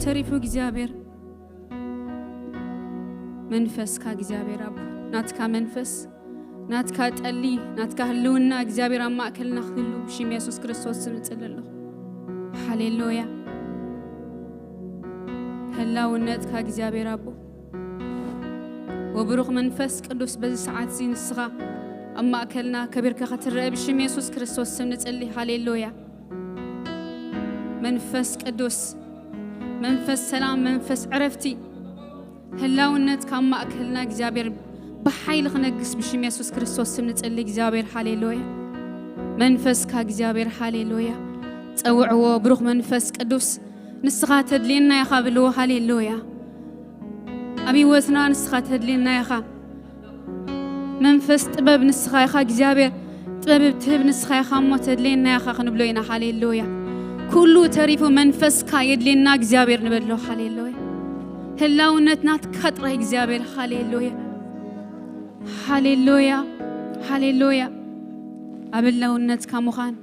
ተሪፉ እግዚኣብሔር መንፈስካ እግዚኣብሔር ኣቦ ናትካ መንፈስ ናትካ ጠሊ ናትካ ህልውና እግዚኣብሔር ኣብ ማእከልና ክህሉ ብሽም የሱስ ክርስቶስ ስም እጽሊ ኣለኹ። ሃሌሉያ። ህላውነትካ እግዚኣብሔር ኣቦ ወብሩኽ መንፈስ ቅዱስ በዚ ሰዓት እዚ ንስኻ ኣብ ማእከልና ከቢርካ ክትረአ ብሽም የሱስ ክርስቶስ ስም ንጽሊ። ሃሌሉያ። መንፈስ ቅዱስ መንፈስ ሰላም መንፈስ ዕረፍቲ ህላውነት ካብ ማእከልና እግዚኣብሔር ብሓይሊ ክነግስ ብሽም የሱስ ክርስቶስ ስም ንጽሊ። እግዚኣብሔር ሃሌሉያ። መንፈስካ እግዚኣብሔር ሃሌሉያ። ጸውዕዎ ብሩኽ መንፈስ ቅዱስ ንስኻ ተድልየና ኢኻ ብልዎ። ሃሌሉያ። ኣብ ህይወትና ንስኻ ተድልየና ኢኻ። መንፈስ ጥበብ ንስኻ ኢኻ እግዚኣብሔር። ጥበብ ትህብ ንስኻ ኢኻ እሞ ተድልየና ኢኻ ክንብሎ ኢና። ሃሌሉያ። ኩሉ ተሪፉ መንፈስካ የድልየና እግዚኣብሔር ንበሎ። ሃሌሉያ። ህላውነት ናትካ ጥራይ እግዚኣብሔር። ሃሌሉያ። ሃሌሉያ። ሃሌሉያ። ኣብ ህላውነትካ ምዃን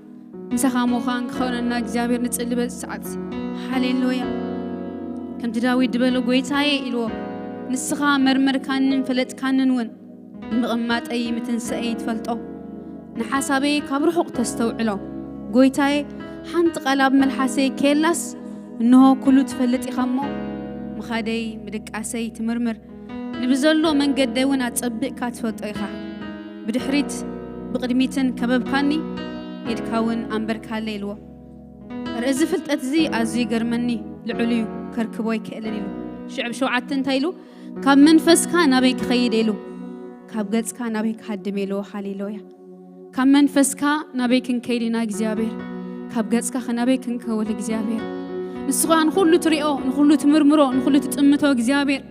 ምሳኻ ምዃን ክኸውነና እግዚኣብሔር ንጽሊ በዚ ሰዓት። ሃሌሉያ። ከምቲ ዳዊት ዝበሎ ጎይታየ ኢልዎ ንስኻ መርመርካንን ፈለጥካንን እውን ንምቕማጠይ ምትንሰአይ ትፈልጦ ንሓሳበይ ካብ ርሑቕ ተስተውዕሎ ጎይታየ ሓንቲ ቃል ኣብ መልሓሰይ ከየላስ እንሆ ኩሉ ትፈልጥ ኢኻ እሞ ምኻደይ ምድቃሰይ ትምርምር ንብዘሎ መንገደይ እውን ኣጸቢቕካ ትፈልጦ ኢኻ። ብድሕሪት ብቕድሚትን ከበብካኒ ኢድካ እውን ኣንበርካለ ኢልዎ። ርእዚ ፍልጠት እዚ ኣዝዩ ይገርመኒ ልዑል እዩ ከርክቦ ኣይክእልን ኢሉ። ሽዕብ ሸውዓተ እንታይ ኢሉ? ካብ መንፈስካ ናበይ ክኸይድ ኢሉ ካብ ገጽካ ናበይ ክሃድም ኢልዎ። ሃሌሉያ። ካብ መንፈስካ ናበይ ክንከይድ ኢና እግዚኣብሔር? ካብ ገጽካ ኸ ናበይ ክንከውል እግዚኣብሔር? ንስኻ ንኹሉ ትሪኦ ንኹሉ ትምርምሮ ንኹሉ ትጥምቶ እግዚኣብሔር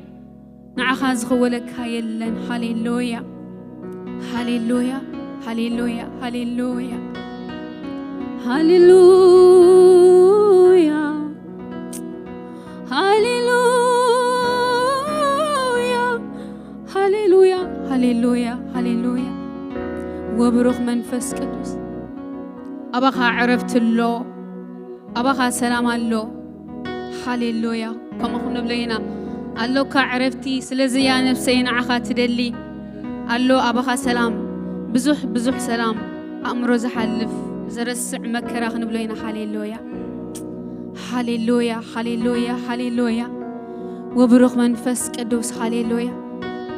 ንዓኻ ዝኸወለካ የለን። ሃሌሉያ። ሃሌሉያ። ሃሌሉያ። ሃሌሉያ። ሃሌሉያ። ሃሌሉያ። ሃሌሉያ። ሃሌሉያ። ሃሌሉያ። ወብሩኽ መንፈስ ቅዱስ ኣባኻ ዕረፍቲ ኣሎ። ኣባኻ ሰላም ኣሎ። ሃሌሉያ። ከምኡ ክንብሎ ኢና። ኣሎካ ዕረፍቲ ስለዚ እያ ነፍሰይ ንዓኻ ትደሊ። ኣሎ ኣባኻ ሰላም ብዙሕ ብዙሕ ሰላም ኣእምሮ ዝሓልፍ ዘረስዕ መከራ ክንብሎ ኢና። ሃሌሉያ። ሃሌሉያ። ሃሌሉያ። ሃሌሉያ። ወብሩኽ መንፈስ ቅዱስ ሃሌሉያ።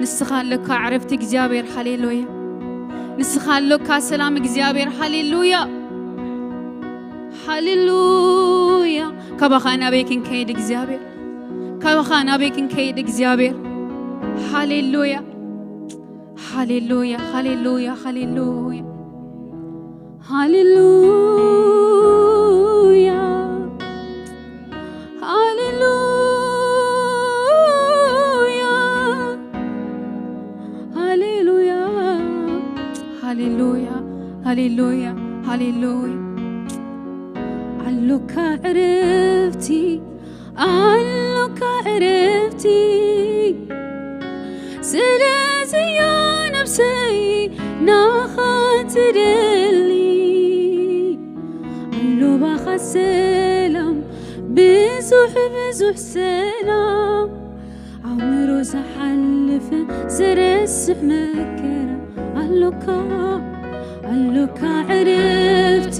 ንስኻ ኣለካ ዕረፍቲ እግዚኣብሔር ሃሌሉያ። ንስኻ ኣለካ ሰላም እግዚኣብሔር ሃሌሉያ። ሃሌሉያ። ካባኻ ናበይ ክንከይድ እግዚኣብሔር? ካባኻ ናበይ ክንከይድ እግዚኣብሔር? ሃሌሉያ። ሃሌሉያ። ሃሌሉያ። ሃሌሉያ። ሃሌሉያ። ሃሌሉያ። ሃሌሉያ። ሃሌሉያ። ሃሌሉያ። ሃሌሉያ። ኣሎካ ዕረፍቲ ኣሎካ ዕረፍቲ ስለዚያ ነብሰይ ናኻ ትደሊ ኣሎባኻ ሰላም ብዙሕ ብዙሕ ሰላም ኣእምሮ ዝሓልፍ ዘረስዕ መከራ ኣሎካ ኣሎካ ዕረፍቲ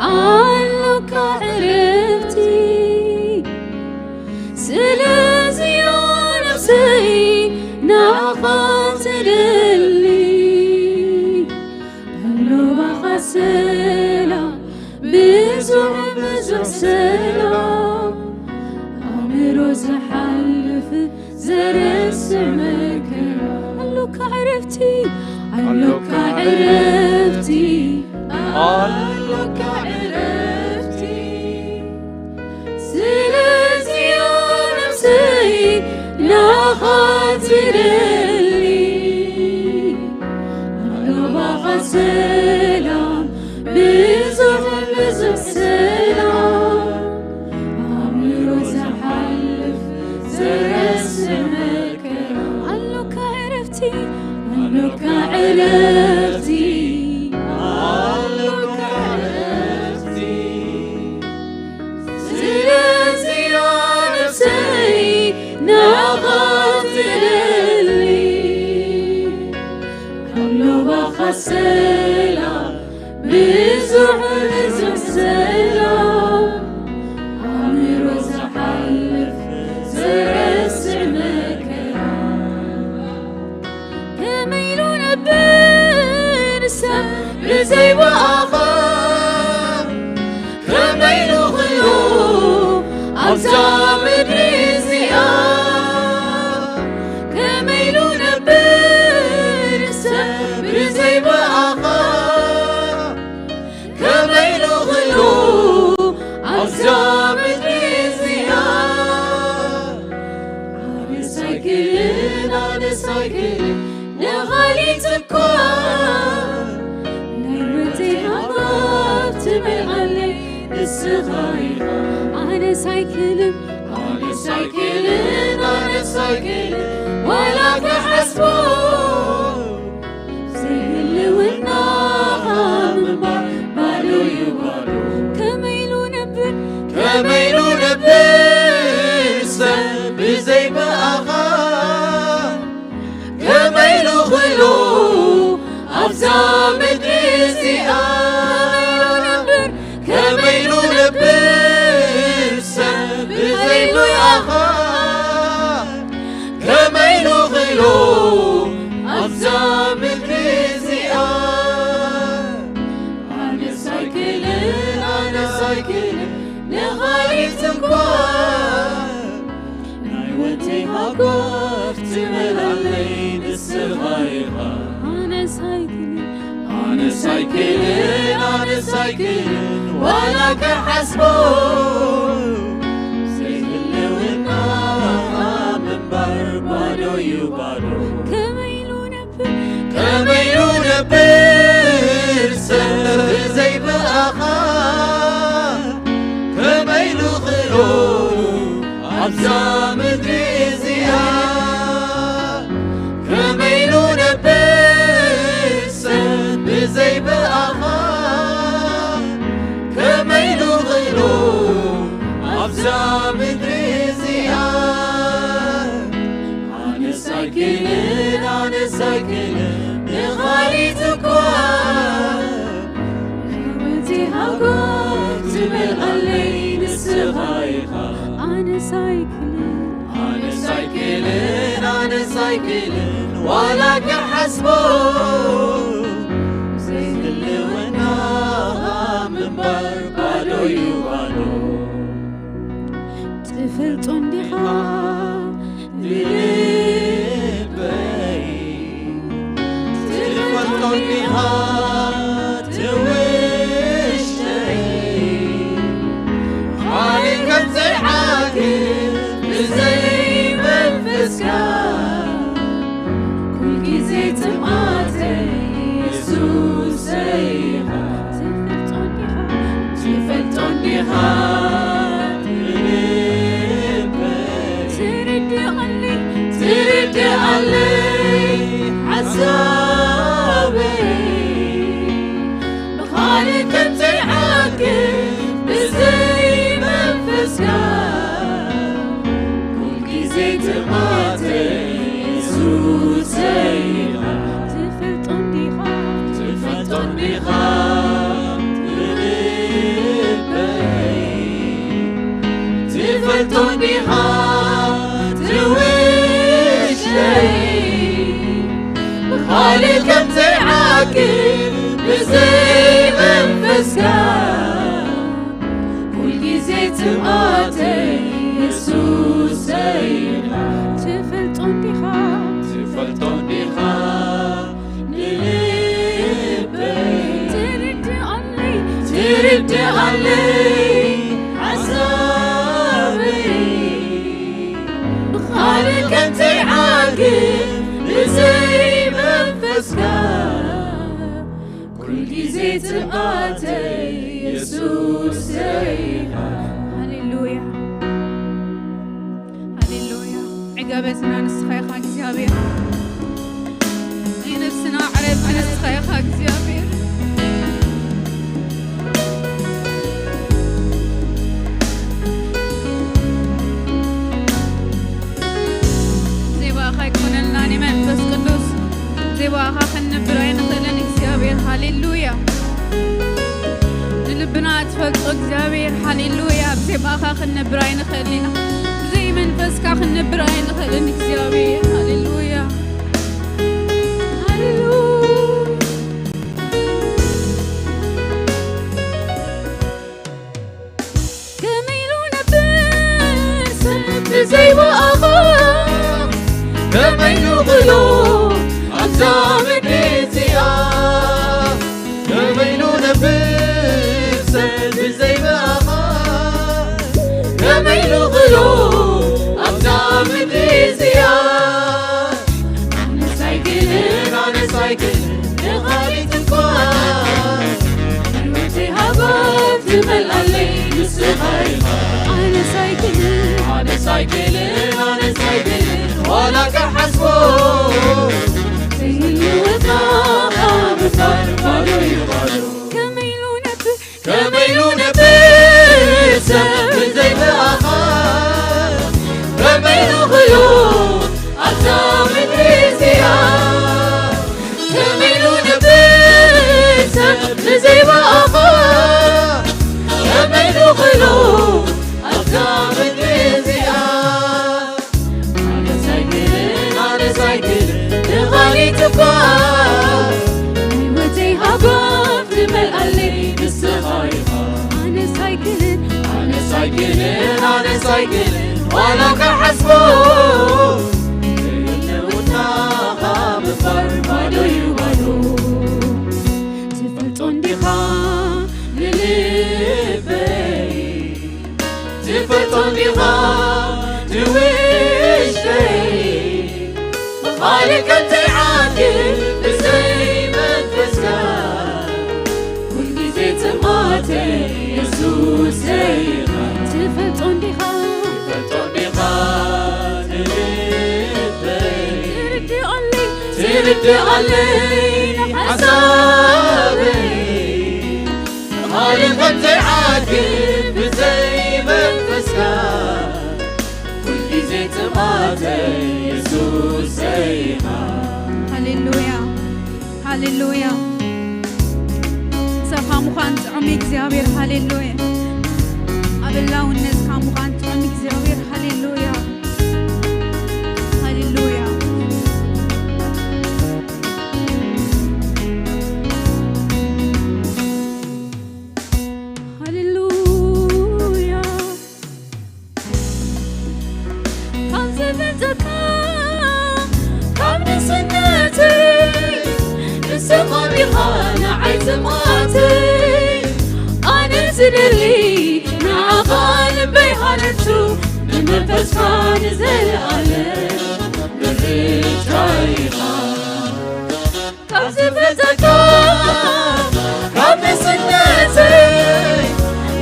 ኣሎካ ዕረፍቲ ስለዚያ ነብሰይ ናኻ ትደሊ ኣሎባኻ ሰላም ብዙሕ ብዙሕ ሰላም ኣእምሮ ዝሓልፍ ዘረስዕ መከራ ኣሎካ ዕረፍቲ ኣሎካ ዕረፍቲ ኣሎካ ዕረፍቲ ስለዚያ ነብሰይ ናኻ ትደሊ ኣሎባኻ ሰላም ብዙሕ ብዙሕ ሰላም ኣእምሮ ዝሓልፍ ዘረስዕ መከራ ኣሎካ ዕረፍቲ ኣሎካ ዕረፍቲ ኣሎካ ዕረፍቲ ስለዚያ ሰላም፣ ብዙሕ ብዙሕ ሰላም፣ ኣእምሮ ዝሓልፍ ዘረስዕ መከራ። ከመይ ኢሉ ነብር ሰብ ብዘይ ብኣኻ? ከመይ ኢሉ ክህሉ ኣብዛ ምድሪ እዚኣ? ከመይ ኢሉ ነብር ሰብ ብዘይ ብኣኻ? ከመይ ኢሉ ክህሉ ኣብዛ ምድሪ እዚኣ? ኣነስ ኣይክእልን፣ ኣነስ ኣይክእልን ንኻሊት እኳ ናይ ህይወተይ ሃጓፍ ትመልኣለይ ንስኻ ኢኻ። ኣነስ ኣይክእልን፣ ኣነስ ኣይክእልን፣ ኣነስ ኣይክእልን ዋላ ክሓስቦ። ዘይህልውናኻ ምንባር ባዶ እዩ ባዶ። ከመይ ኢሉ ነብር፣ ከመይ ኢሉ ነብር ሰብ ብዘይ ብኣኻ? ከመይ ኢሉ ክህሉ ኣብዛ ምድሪ እዚኣ? ከመይ ኢሉ ነብር፣ ከመይ ኢሉ ነብር ሰብ ብዘይ ብኣኻ? ከመይ ኢሉ ክህሉ ኣብዛ ምድሪ እዚኣ? ኣነስ ኣይክእልን፣ ኣነስ ኣይክእልን ንኻሊት እኳ ናይ ህይወተይ ሃጓፍ ትመልኣለይ ንስኻ ኢኻ። ኣነስ ኣይክእልን፣ ኣነስ ኣይክእልን፣ ኣነስ ኣይክእልን ዋላ ክሓስቦ። ዘይህልውናኻ ምንባር ባዶ እዩ ባዶ። ከመይ ኢሉ ነብር፣ ከመይ ኢሉ ነብር ሰብ ብዘይ ብኣኻ? ከመይ ኢሉ ክህሉ ኣብዛ ምድሪ እዚኣ? ከመይ ኢሉ ነብር ሰብ ብዘይ ብኣኻ? ከመይ ኢሉ ክህሉ ኣብዛ ምድሪ እዚኣ? ኣነስ ኣይክእልን፣ ኣነስ ኣይክእልን ንኻሊት እኳ። ህይወተይ ሃጓፍ ትመልኣለይ ንስኻ ኢኻ። ኣነስ ኣይክእልን፣ ኣነስ ኣይክእልን፣ ኣነስ ኣይክእልን ዋላ ክሓስቦ። ዘይህልውናኻ ምንባር ባዶ እዩ ባዶ። ትፈልጦ እንዲኻ ንልበይ፣ ትፈልጦ እንዲኻ ትውሽተይ። ካልእ ከም ዘይዓግብ ብዘይ መንፈስካ፣ ኩልግዜ ጥምኣተይ የሱሰይ ኢኻ። ትፈልጦ እንዲኻ፣ ትፈልጦ እንዲኻ ንልበይ፣ ትርድኣለይ፣ ትርድኣለይ ሓሳበይ። ብኻልእ ከም ዘይዓግብ ብዘይ መንፈስካ፣ ኩልግዜ ጥምኣተይ የሱሰይ ኢኻ። ትፈልጦ እንዲኻ፣ ትፈልጦ እንዲኻ ንልበይ፣ ትፈልጦ እንዲኻ ትውሽተይ። ብኻልእ ከም ዘይዓግብ ብዘይ መንፈስካ፣ ኩልግዜ ጥምኣተይ የሱሰይ ኢኻ። ትፈልጦ እንዲኻ፣ ትፈልጦ እንዲኻ ንልበይ፣ ትርድኣለይ፣ ትርድኣለይ ሓሳበይ። ብኻልእ ከም ዘይዓግብ ብዘይ መንፈስካ፣ ኩልግዜ ጥምኣተይ የሱሰይ ኢኻ። ሃሌሉያ፣ ሃሌሉያ። ዕጋበትና ንስኻ ኢኻ እግዚኣብሔር። ናይ ነብስና ዕረፍቲ ንስኻ ኢኻ እግዚኣብሔር። ብዘይ ብኣኻ ኣይኮነልናን እዩ መንፈስ ቅዱስ። ብዘይ ብኣኻ ክንነብር ኣይንኽእልን። ሃሌሉያ። ንልብና ትፈልጦ እግዚኣብሔር፣ ሃሌሉያ። ብዘይ ብኣኻ ክንነብር ኣይንኽእል ኢና። ብዘይ መንፈስካ ክንነብር ኣይንኽእልን እግዚኣብሔር። ሃሌሉያ። ሃሌሉያ። ከመይ ኢሉ ነብር ሰብ ብዘይ ብኣኻ? ከመይ ኢሉ ክሎ ኣብዛ ምድሪ እዚኣ? ከመይ ኢሉ ነብር ሰብ ብዘይ ብኣኻ? ከመይ ኢሉ ክሎ ኣብዛ ምድሪ እዚኣ? ኣነስ ኣይክእልን፣ ኣነስ ኣይክእልን፣ ንኻሊት እኳ ህይወተይ ሃጓፍ ትመልኣለይ ንስኻ ኢኻ። ኣነስ ኣይክእልን፣ ኣነስ ኣይክእልን፣ ኣነስ ኣይክእልን፣ ዋላ ክሓስቦ ዘይህልወትናኻ ምንባር ባዶ እዩ ባዶ። ከመይ ኢሉ ነብር ከመይ ኢሉ ነብር ሰብ ብዘይ ብኣኻ? ከመይ ኢሉ ክሎ ኣብዛ ምድሪ እዚኣ? ከመይ ኢሉ ነብር ሰብ ብዘይ ብኣኻ? ከመይ ኢሉ ክሎ ኣብዛ ምድሪ እዚኣ? ኣነስ ኣይክእልን፣ ኣነስ ኣይክእልን፣ ንኻሊት እኳ ህይወተይ ሃጓፍ ትመልኣለይ ንስኻ ኢኻ። ኣነስ ኣይክእልን፣ ኣነስ ኣይክእልን፣ ኣነስ ኣይክእልን፣ ዋላ ክሓስቦ ዘይህልውናኻ ምንባር ባዶ እዩ ባዶ። ትፈልጦ እንዲኻ ንልበይ ትፈልጦ እንዲኻ ንውሽጠይ። ብኻልእ ከም ዘይዓግብ ብዘይ መንፈስካ። ኩልግዜ ጥማተይ የሱሰይ ኢኻ። ትፈልጦ እንዲኻ ትፈልጦ እንዲኻ ንልበይ። ትርድኣለይ ትርድኣለይ ሓሳበይ። ብኻልእ ከም ዘይዓግብ ብዘይ መንፈስካ። ኩልግዜ ጥማተይ የሱሰይ ኢኻ። ሃሌሉያ፣ ሃሌሉያ። ንስኻ ምዃን ጥዑም እግዚኣብሔር፣ ሃሌሉያ። ኣብ ህላውነትካ ምዃን ጥዑም እግዚኣብሔር፣ ሃሌሉያ፣ ሃሌሉያ። ሃሌሉያ። ካብ ዝፈልጠካ ካብ ንእስነተይ ንስኻ ኢኻ ንዓይ ጥማተይ። ኣነ ዝደሊ ንዓኻ ልበይ ሃረቱ ብመንፈስካ ንዘለኣለም ምርጫይ ኢኻ። ካብ ዝፈልጠካ ካብ ንእስነተይ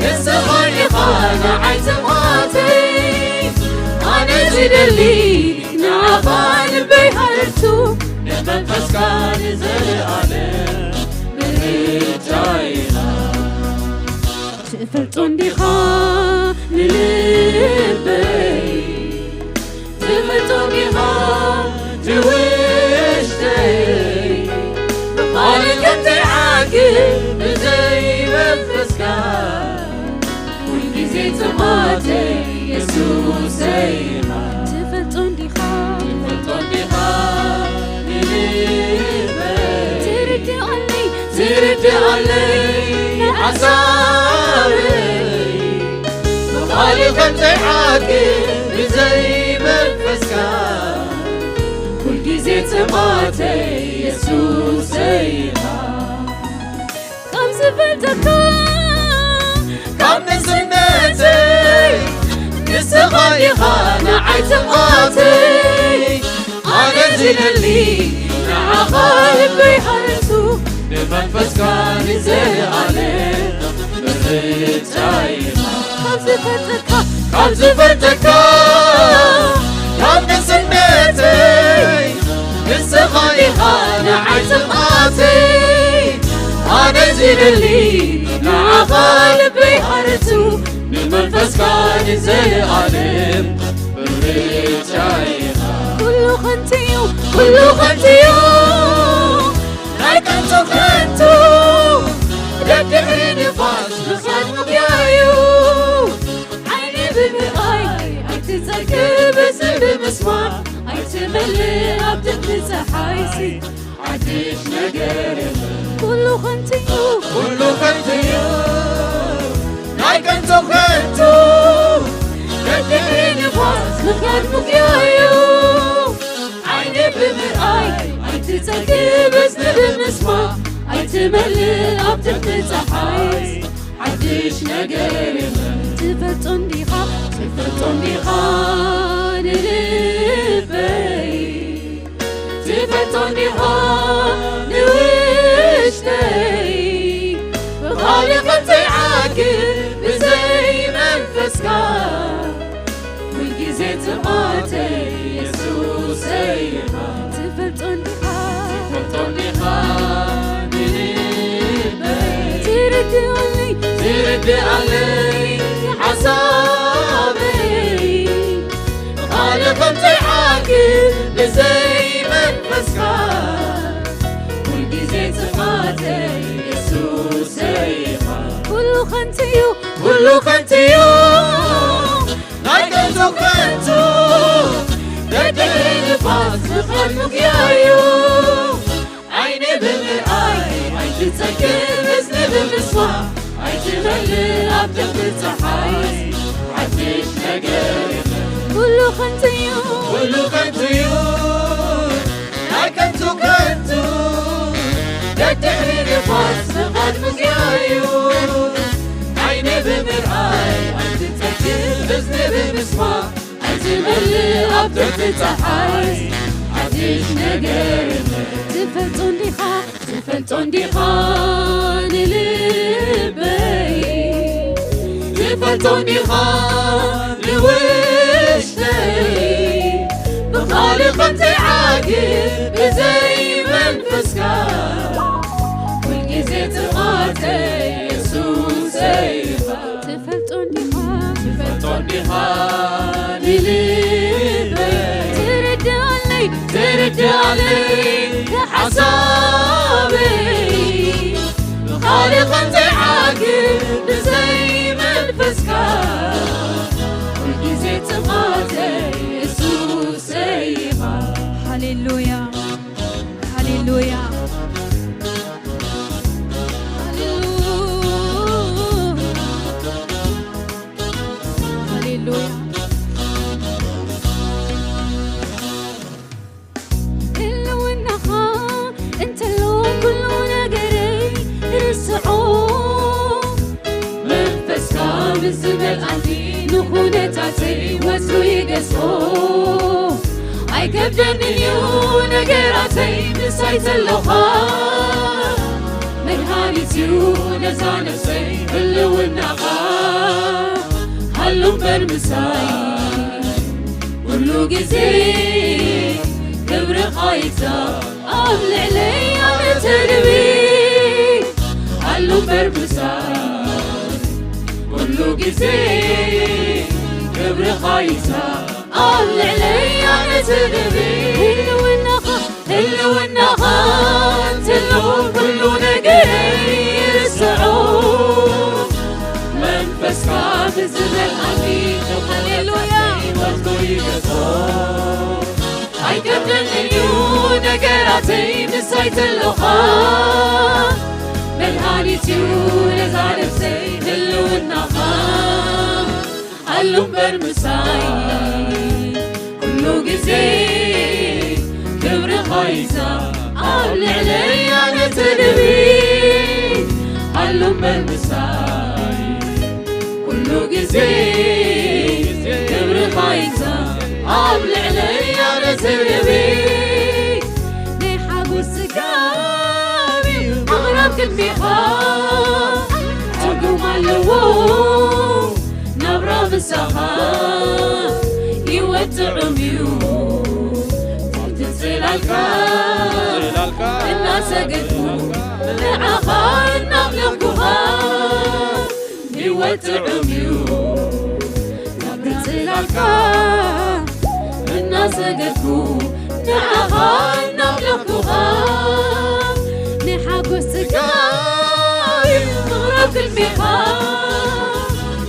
ንስኻ ኢኻ ንዓይ ጥማተይ። ኣነ ዝደሊ ንዓኻ ልበይ ሃረቱ ንመንፈስካ ንዘለኣለም ምርጫይ ኢኻ። ትፈልጦ እንዲኻ ንልበይ ትፈልጦ እንዲኻ ንውሽጠይ። ብኻልእ ከም ዘይዓግብ ብዘይ መንፈስካ። ኩልግዜ ጥማተይ የሱሰይ ኢኻ። ትፈልጦ እንዲኻ ትፈልጦ እንዲኻ ንልበይ። ትርድኣለይ ትርድኣለይ ሓሳበይ። ብኻልእ ከም ዘይዓግብ ብዘይ መንፈስካ። ኩልግዜ ጥማተይ የሱሰይ ኢኻ። ካብ ዝፈልጠካ ካብ ንእስነተይ ንስኻ ኢኻ ንዓይ ጥማተይ። ኣነ ዝደሊ ንዓኻ ልበይ ሃረቱ ንመንፈስካ ንዘለኣለም ምርጫይ ኢኻ። ካብ ዝፈልጠካ ካብ ዝፈልጠካ ካብ ንእስነተይ ንስኻ ኢኻ ንዓይ ጥማተይ። ኣነ ዝደሊ ንዓኻ ልበይ ሃረቱ ንመንፈስካ ንዘለኣለም ምርጫይ ኢኻ። ኩሉ ከንቱ እዩ ኩሉ ከንቱ እዩ ናይ ከንቱ ከንቱ ኣይትመልእ ኣብ ትሕቲ ጸሓይሲ ሓድሽ ነገር የለን። ኩሉ ከንቱ እዩ፣ ኩሉ ከንቱ እዩ ናይ ከንቱ ከንቱ። ደድሕሪ ንፋስ ምኻድ ምጉያ እዩ። ዓይኒ ብምርኣይ ኣይትጸግብ፣ እዝኒ ብምስማዕ ኣይትመልእ ኣብ ትሕቲ ጸሓይ ሓድሽ ነገር የለን። ትፈልጦ እንዲኻ፣ ትፈልጦ እንዲኻ ንልበይ፣ ትፈልጦ እንዲኻ ንውሽጠይ። ብኻልእ ከም ዘይዓግብ ብዘይ መንፈስካ፣ ኩልግዜ ጥማተይ የሱሰይ ኢኻ። ትፈልጦ እንዲኻ፣ ትፈልጦ እንዲኻ ንልበይ። ትርድኣለይ፣ ትርድኣለይ ሓሳበይ። ብኻልእ ከም ዘይዓግብ ብዘይ መንፈስካ፣ ኩልግዜ ጥማተይ የሱሰይ ኢኻ። ኩሉ ከንቱ እዩ፣ ኩሉ ከንቱ እዩ ናይ ከንቱ ከንቱ። ደድሕሪ ንፋስ ምኻድ ምጉያ እዩ። ዓይኒ ብምርኣይ ኣይትጸግብ፣ እዝኒ ብምስማዕ ኣይትመልእ ኣብ ትሕቲ ጸሓይ ሓድሽ ነገር የለን። ኩሉ ከንቱ እዩ፣ ኩሉ ከንቱ እዩ ናይ ከንቱ ከንቱ። ደድሕሪ ንፋስ ምኻድ ምጉያ እዩ። ዓይኒ ብምርኣይ ኣይትጸግብ፣ እዝኒ ብምስማዕ ኣይትመልእ ኣብ ትሕቲ ጸሓይ ሓድሽ ነገር የለን። ትፈልጦ እንዲኻ፣ ትፈልጦ እንዲኻ ንልበይ፣ ትፈልጦ እንዲኻ ንውሽጠይ። ብኻልእ ከም ዘይዓግብ ብዘይ መንፈስካ፣ ኩልግዜ ጥማተይ የሱሰይ ኢኻ። ትፈልጦ እንዲኻ፣ ትፈልጦ እንዲኻ ንልበይ። ትርድኣለይ፣ ትርድኣለይ ሓሳበይ። ብኻልእ ከም ዘይዓግብ ብዘይ መንፈስካ፣ ኩልግዜ ጥማተይ የሱሰይ ኢኻ። ሃሌሉያ፣ ሃሌሉያ፣ ሃሌሉያ፣ ሃሌሉያ። ህልውናኻ እንተሎ ኩሉ ነገረይ ርስዖ። መንፈስካ ምስ ዝመልኣኒ ንኹነታተይ ወትሩ ይገዝኦ። ኣይከብደንን እዩ ነገራተይ ምሳይ ተሎኻ። መድሃኒት እዩ ነዛ ነፍሰይ ህልውናኻ። ሃሉ እምበር ምሳይ ኩሉ ግዜ ክብርኻ ይግዛእ ኣብ ልዕለይ ኣነ ተድርቢ። ሃሉ እምበር ምሳይ ኩሉ ግዜ ክብርኻ ይግዛእ ኣብ ልዕለይ ኣነ ተድርቢ። ህልውናኻ፣ ህልውናኻ እንተሎ ኩሉ ነገረይ ይርስዖ። መንፈስካ ብዝመልኣኒ ሃሌሉያ። ህይወት ይገዝኦ። ኣይከብደንን እዩ ነገራተይ ምሳይ ተሎኻ። መድሃኒት እዩ ነዛ ነፍሰይ ህልውናኻ። ሃሉ እምበር ምሳይ ኩሉ ግዜ ክብርኻ ይግዛእ ኣብ ልዕለይ ኣነ ተድርቢ። ሃሉ እምበር ምሳይ ኩሉ ግዜ ክብርኻ ይግዛእ ኣብ ልዕለይ ኣነ ተድርቢ። ናይ ሓጎስ ጽጋብ እዩ ምቕራብ ቅድሜኻ ትርጉም ኣለዎ። ናብራ ምሳኻ ህይወት ጥዑም እዩ። ትጽላልካ እናሰገድኩ ንዓኻ እናምለኽኩኻ ህይወት ጥዑም እዩ። ትጽላልካ እናሰገድኩ ንዓኻ እናምለኽኩኻ ናይ ሓጎስ ጽጋብ ምቕራብ ቅድሜኻ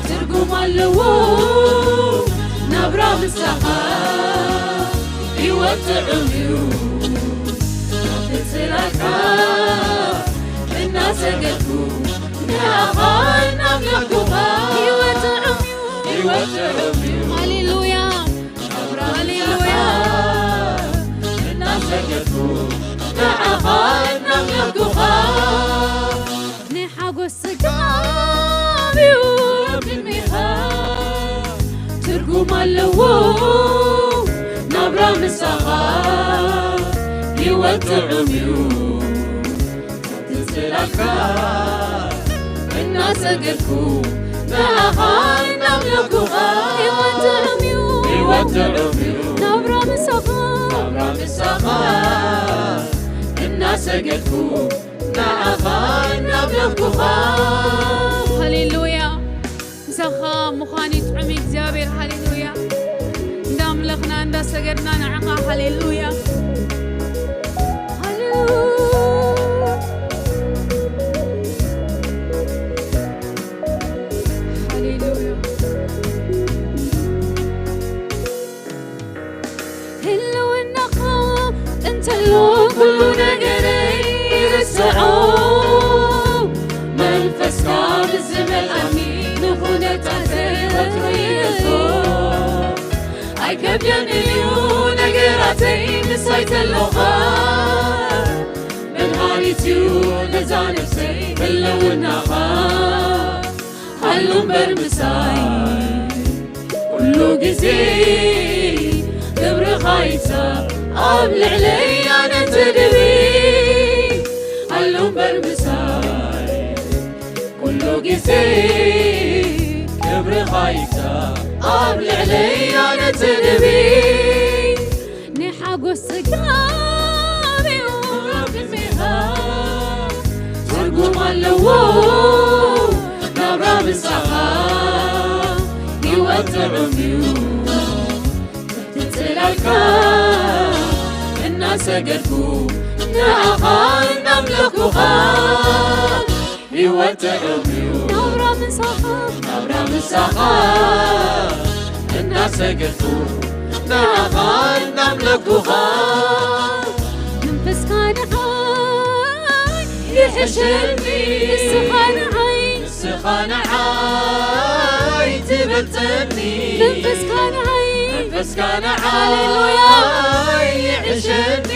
ትርጉም ኣለዎ ናብራ ምሳኻ። ወጥዑም እዩ። ክጽላልካ እናሰገድኩ ንኣኻ እናምለኽኩኻ። ህይወት ጥዑም እዩ። ህይወት ጥዑም እዩ። ሃሌሉያ። ናብራ ሃሌሉያ። እናሰገድኩ ንኣኻ እናምለኽኩኻ። ናይ ሓጎስ ጸጋም እዩ ኣብ ቅድሜኻ። ትርጉም ኣለዎ ናብራ ምሳኻ። ህይወት ጥዑም እዩ። ትጽላልካ እናሰገድኩ ንኣኻ እናምለኽኩኻ። ህይወት ጥዑም እዩ። ህይወት ጥዑም እዩ። ናብራ ምሳኻ። ናብራ ምሳኻ እናሰገድኩ ንኣኻ እናምለኽኩኻ። ሃሌሉያ። ምሳኻ ምዃን እዩ ጥዑም እግዚኣብሔር። ሃሌሉያ። እንዳምለኽና እንዳሰገድና ንዓኻ። ሃሌሉያ። ሃሌሉያ። ሃሌሉያ። ህልውናኻ እንተሎ ኩሉ ነገረይ ይርስዖ። መንፈስካ ምስ ዝመልኣኒ ንኹነታተይ ወትሩ ይገልጾ። ኣይከብደን እዩ ነገራተይ ምሳይ ተሎኻ። መድሃኒት እዩ ነዛ ነፍሰይ ህልውናኻ። ሃሉ እምበር ምሳይ ኩሉ ግዜ ክብርኻ ይብዛሕ ኣብ ልዕለይ ኣነ ትድቢ። ሃሉ እምበር ምሳይ ኩሉ ግዜ ክብርኻ ይብዛሕ ኣብ ልዕለይ ኣነ ትድቢ። ናይ ሓጎስ ጸጋም እዩ ኣብ ቅድሜኻ። ትርጉም ኣለዎ ናብራ ምሳኻ። ህይወት ጥዑም እዩ። ትጽላልካ እናሰገድኩ ንኣኻ እናምለኽኩኻ። ህይወት ጥዑም እዩ። ናብራ ምሳኻ። ናብራ ምሳኻ እናሰገድኩ ንኣኻ እናምለኽኩኻ። መንፈስካ ንዓይ ይሕሸኒ። ንስኻ ንዓይ። ንስኻ ንዓይ ትበልጸኒ። መንፈስካ ንዓይ። መንፈስካ ንዓይ ሃሌሉያ። ይሕሸኒ።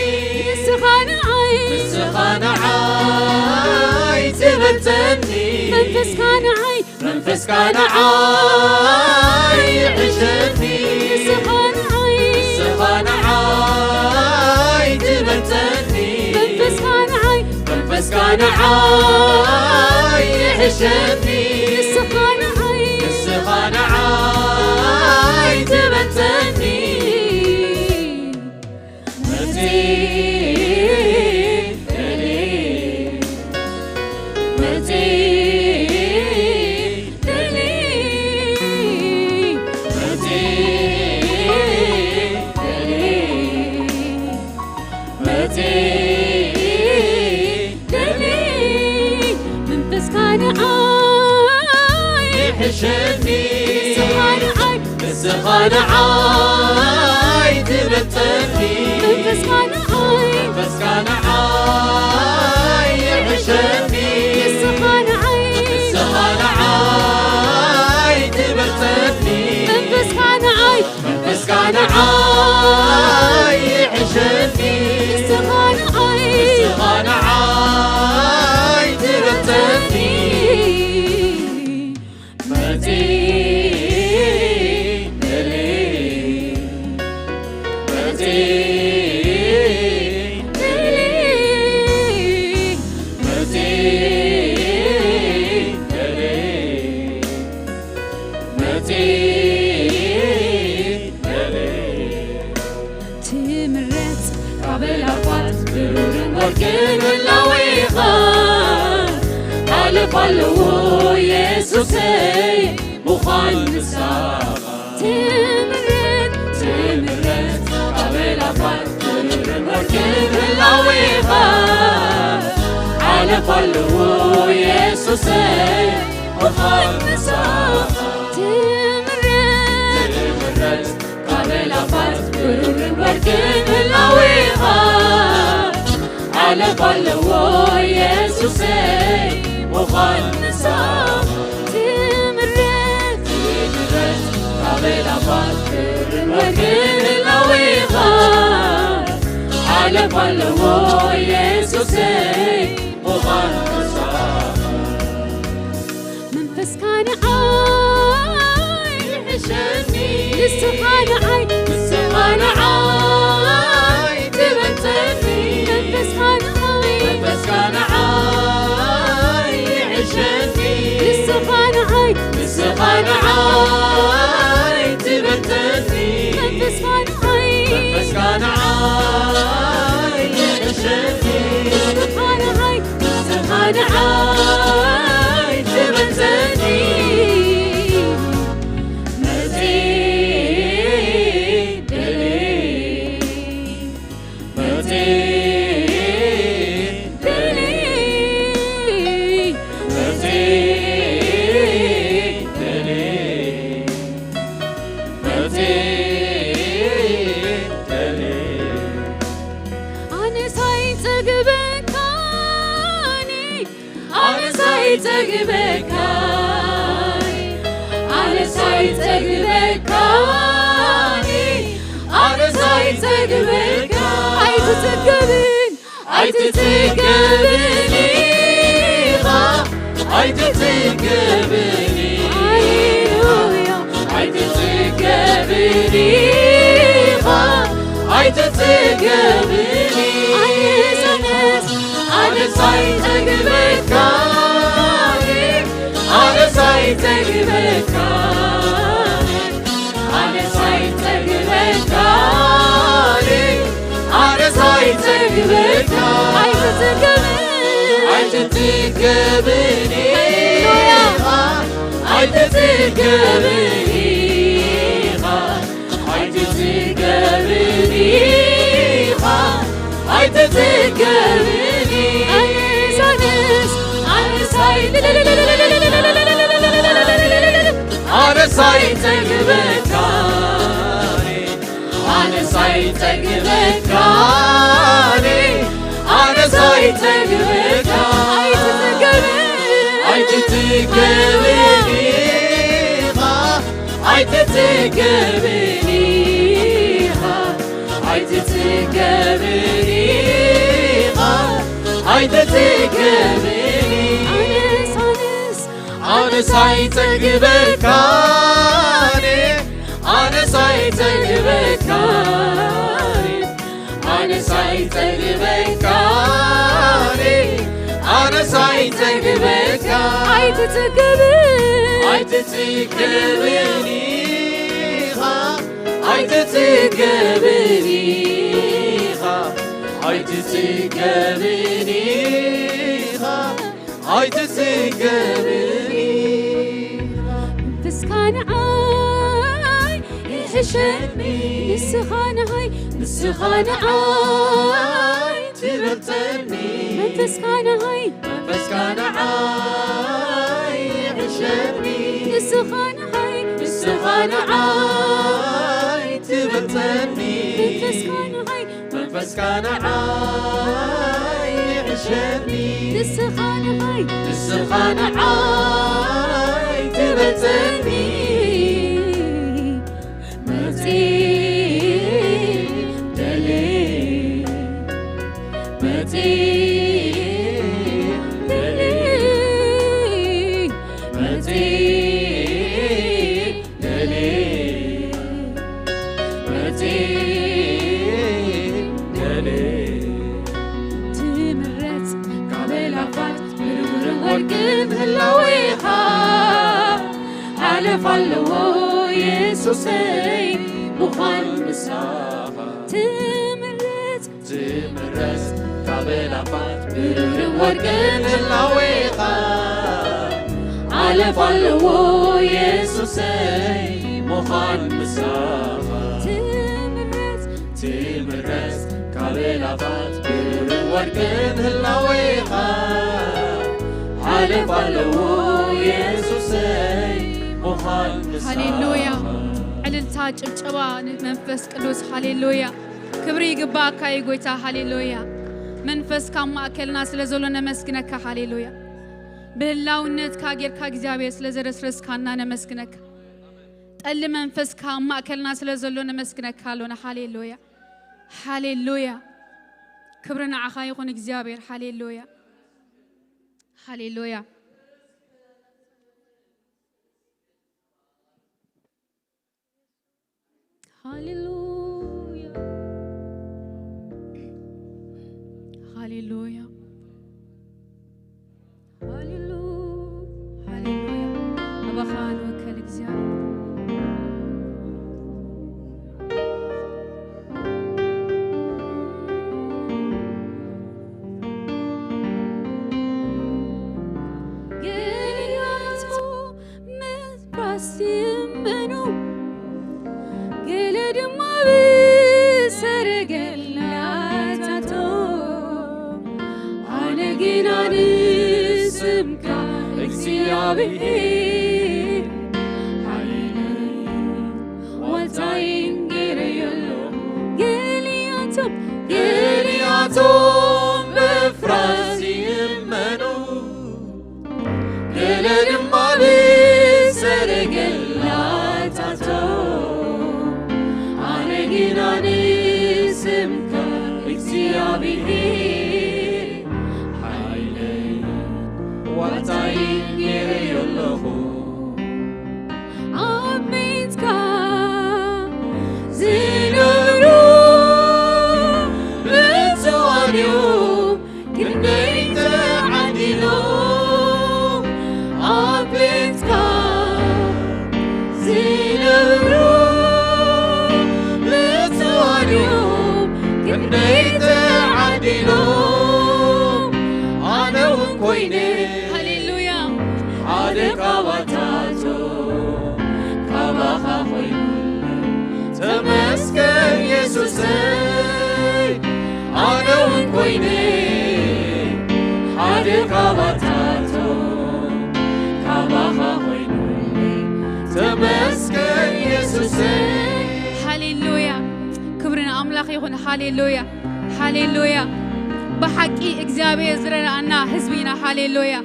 ንስኻ ንዓይ። ንስኻ ንዓይ ትበልጸኒ። መንፈስካ ንዓይ። መንፈስካ ንዓይ ይሕሸኒ። ንስኻ ንዓይ። ንስኻ ንዓይ ትበልጸኒ። መንፈስካ ንዓይ። መንፈስካ ንዓይ ይሕሸኒ። ንስኻ ንዓይ። ንስኻ ንዓይ ትበልጸኒ። መጺኤ ደልየ፣ መጺኤ ደልየ፣ መጺኤ ደልየ፣ መጺኤ ደልየ፣ መንፈስካ ንዓይ ይሕሸኒ። ንስኻ ንዓይ። ንስኻ ንዓይ ትበልጸኒ። መንፈስካ ንዓይ። መንፈስካ ንዓይ ይሕሸኒ። ንስኻ ንዓይ። ንስኻ ንዓይ ትበልጸኒ። መንፈስካ ንዓይ። መንፈስካ ንዓይ ይሕሸኒ። ንስኻ ንዓይ። ንስኻ ንዓይ ትበልጸኒ። መጺኤ ደልየ፣ መጺኤ ደልየ፣ መጺኤ ደልየ፣ መጺኤ ደልየ። ትምረጽ ካብ ኣእላፋት ብሩርን ወርቅን ህላዌኻ። ሓለፋ ኣለዎ የሱሰይ ምዃን ምሳኻ። ትምረጽ፣ ትምረጽ ካብ ኣእላፋት ብሩርን ወርቅን ህላዌኻ። ሓለፋ ኣለዎ የሱሰይ ምዃን ምሳኻ። ትምረጽ፣ ትምረጽ ካብ ኣእላፋት ብሩርን ወርቅን ለባለዎ ኢየሱሰይ ምዃን ምሳኻ ትምረት ትምረት ካብ ኣእላፋት ክብርን ወርቅን ህላዌኻ ሓለፋ ኣለዎ ኢየሱሰይ ምዃን ምሳኻ መንፈስካ ንዓይ ይሕሸኒ ንስኻ ንዓይ ንስኻ ንዓይ ትበልጸኒ መንፈስካ ንዓይ መንፈስካ ንዓይ ይሕሸኒ ንስኻ ንዓይ ንስኻ ንዓይ ትበልጸኒ መንፈስካ ንዓይ መንፈስካ ንዓይ ይሕሸኒ ንስኻ ንዓይ ንስኻ ንዓይ ትበልጸኒ መጺእ ደልየ መጺእ ደልየ መጺእ ደልየ መጺእ ደልየ ኣነስ ኣይጸግበካን ኣነስ ኣይጸግበካን ኣነስ ኣይጸግበካን ኣነስ ኣይጸግበካን ኣይትጽገብን ኣይትጽገብን ኢኻ ኣይትጽገብን ሃሌሉያ ኣይትጽገብን ኢኻ ኣይትጽገብን ኣነስ ኣነስ ኣነስ ኣይጸግበካን ኣነስ ኣይጸግበካን ኣነስ ኣይጸግበካን ኣነስ ኣይጸግበካ ኣይትጽገብን ኣይትጽገብን ሃሌሉያ ኢኻ ኣይትጽገብን ኢኻ ኣይትጽገብን ኢኻ ኣይትጽገብን ኣነስ ኣነስ ኣነስ ኣይ ኣነስ ኣይጸግበካን ኣነስ ኣይጸግበካን ኣነስ ኣይጸግበካ ኣይትጽገብን ኣይትጽገብን ኢኻ ኣይትጽገብን ኢኻ ኣይትጽገብን ኢኻ ኣይትጽገብን ኣነስ ኣነስ ኣነስ ኣይጸግበካን ኣነስ ኣይጸግበካን ኣነስ ኣይጸግበካን ኣነስ ኣይጸግበካ ኣይትጽገብን ኣይትጽገብን ኢኻ ኣይትጽገብን ኢኻ ኣይትጽገብን ኢኻ ኣይትጽገብን ኢኻ መንፈስካ ንዓይ ይሕሸኒ ንስኻ ንዓይ ንስኻ ንዓይ ትበልጸኒ መንፈስካ ንዓይ መንፈስካ ንዓይ ይሕሸኒ ንስኻ ንዓይ ንስኻ ንዓይ ትበልጸኒ መንፈስካ ንዓይ መንፈስካ ንዓይ ይሕሸኒ ንስኻ ንዓይ ንስኻ ንዓይ ትበልጸኒ መጺእ ደልየ መጺእ ደልየ መጺእ ደልየ መጺእ ደልየ ትምረጽ ካብ ኣእላፋት ብሩርን ወርቅን ህላዌኻ ሓለፋ ኣለዎ የሱሰይ ምዃን ምሳኻ ትምረጽ ትምረጽ ካብ ኣእላፋት ብሩርን ወርቅን ህላዌኻ ሓለፋ ኣለዎ የሱሰይ ምዃን ምሳኻ ትምረጽ ትምረጽ ካብ ኣእላፋት ብሩርን ወርቅን ህላዌኻ ሓለፋ ኣለዎ የሱሰይ ምዃን ምሳኻ ሃሌሉያ ዕልልታ ጭብጨባ ንመንፈስ ቅዱስ ሃሌሉያ ክብሪ ይግባእካ እዩ ጎይታ ሃሌሉያ መንፈስካ ኣብ ማእከልና ስለ ዘሎ ነመስግነካ። ሃሌሉያ። ብህላውነትካ ጌርካ እግዚኣብሔር ስለ ዘረስረስካና ነመስግነካ። ጠሊ መንፈስካ ኣብ ማእከልና ስለ ዘሎ ነመስግነካ ኣሎና። ሃሌሉያ። ሃሌሉያ። ክብሪ ንዓኻ ይኹን እግዚኣብሔር። ሃሌሉያ። ሃሌሉያ። ሃሌሉያ። ሃሌሉያ። ሃሌሉያ። ሃሌሉያ። ኣባኻ ንወከል እግዚኣብሔር። ገሊኣቶም ምፍራስ ይእመኑ፣ ገለ ድማ ብሰረገላታቶም። ኣነ ግና ንስምካ እግዚኣብሔር ሓይለይ ዋልታይን ገይረዮ ኣለኹ። ገሊኣቶም ገሊኣቶም ምፍራስ ይእመኑ፣ ገለ ድማ ብሰረገላታቶም። ኣነ ግና ንስምካ እግዚኣብሔር ሓይለይ ዋልታይን ገይረዮ ኣለኹ። ኣብ ቤትካ ዝነብሩ ብፁዓን እዮም ክንደይ ተዓዲሎም። ኣብ ቤትካ ዝነብሩ ብፁዓን እዮም ክንደይ ተዓዲሎም። ኣነ እውን ኮይነ ሃሌሉያ። ሓደ ካባታቶም ካባኻ ኮይኑ ተመስገን የሱሰይ። ኣነ እውን ኮይነ ሓደ ካባታቶም ካባኻ ኮይኑ ተመስገን የሱሰይ። ሃሌሉያ። ክብሪ ንኣምላኽ ይኹን። ሃሌሉያ። ሃሌሉያ። ብሓቂ እግዚኣብሔር ዝረዳእና ህዝቢ ኢና። ሃሌሉያ።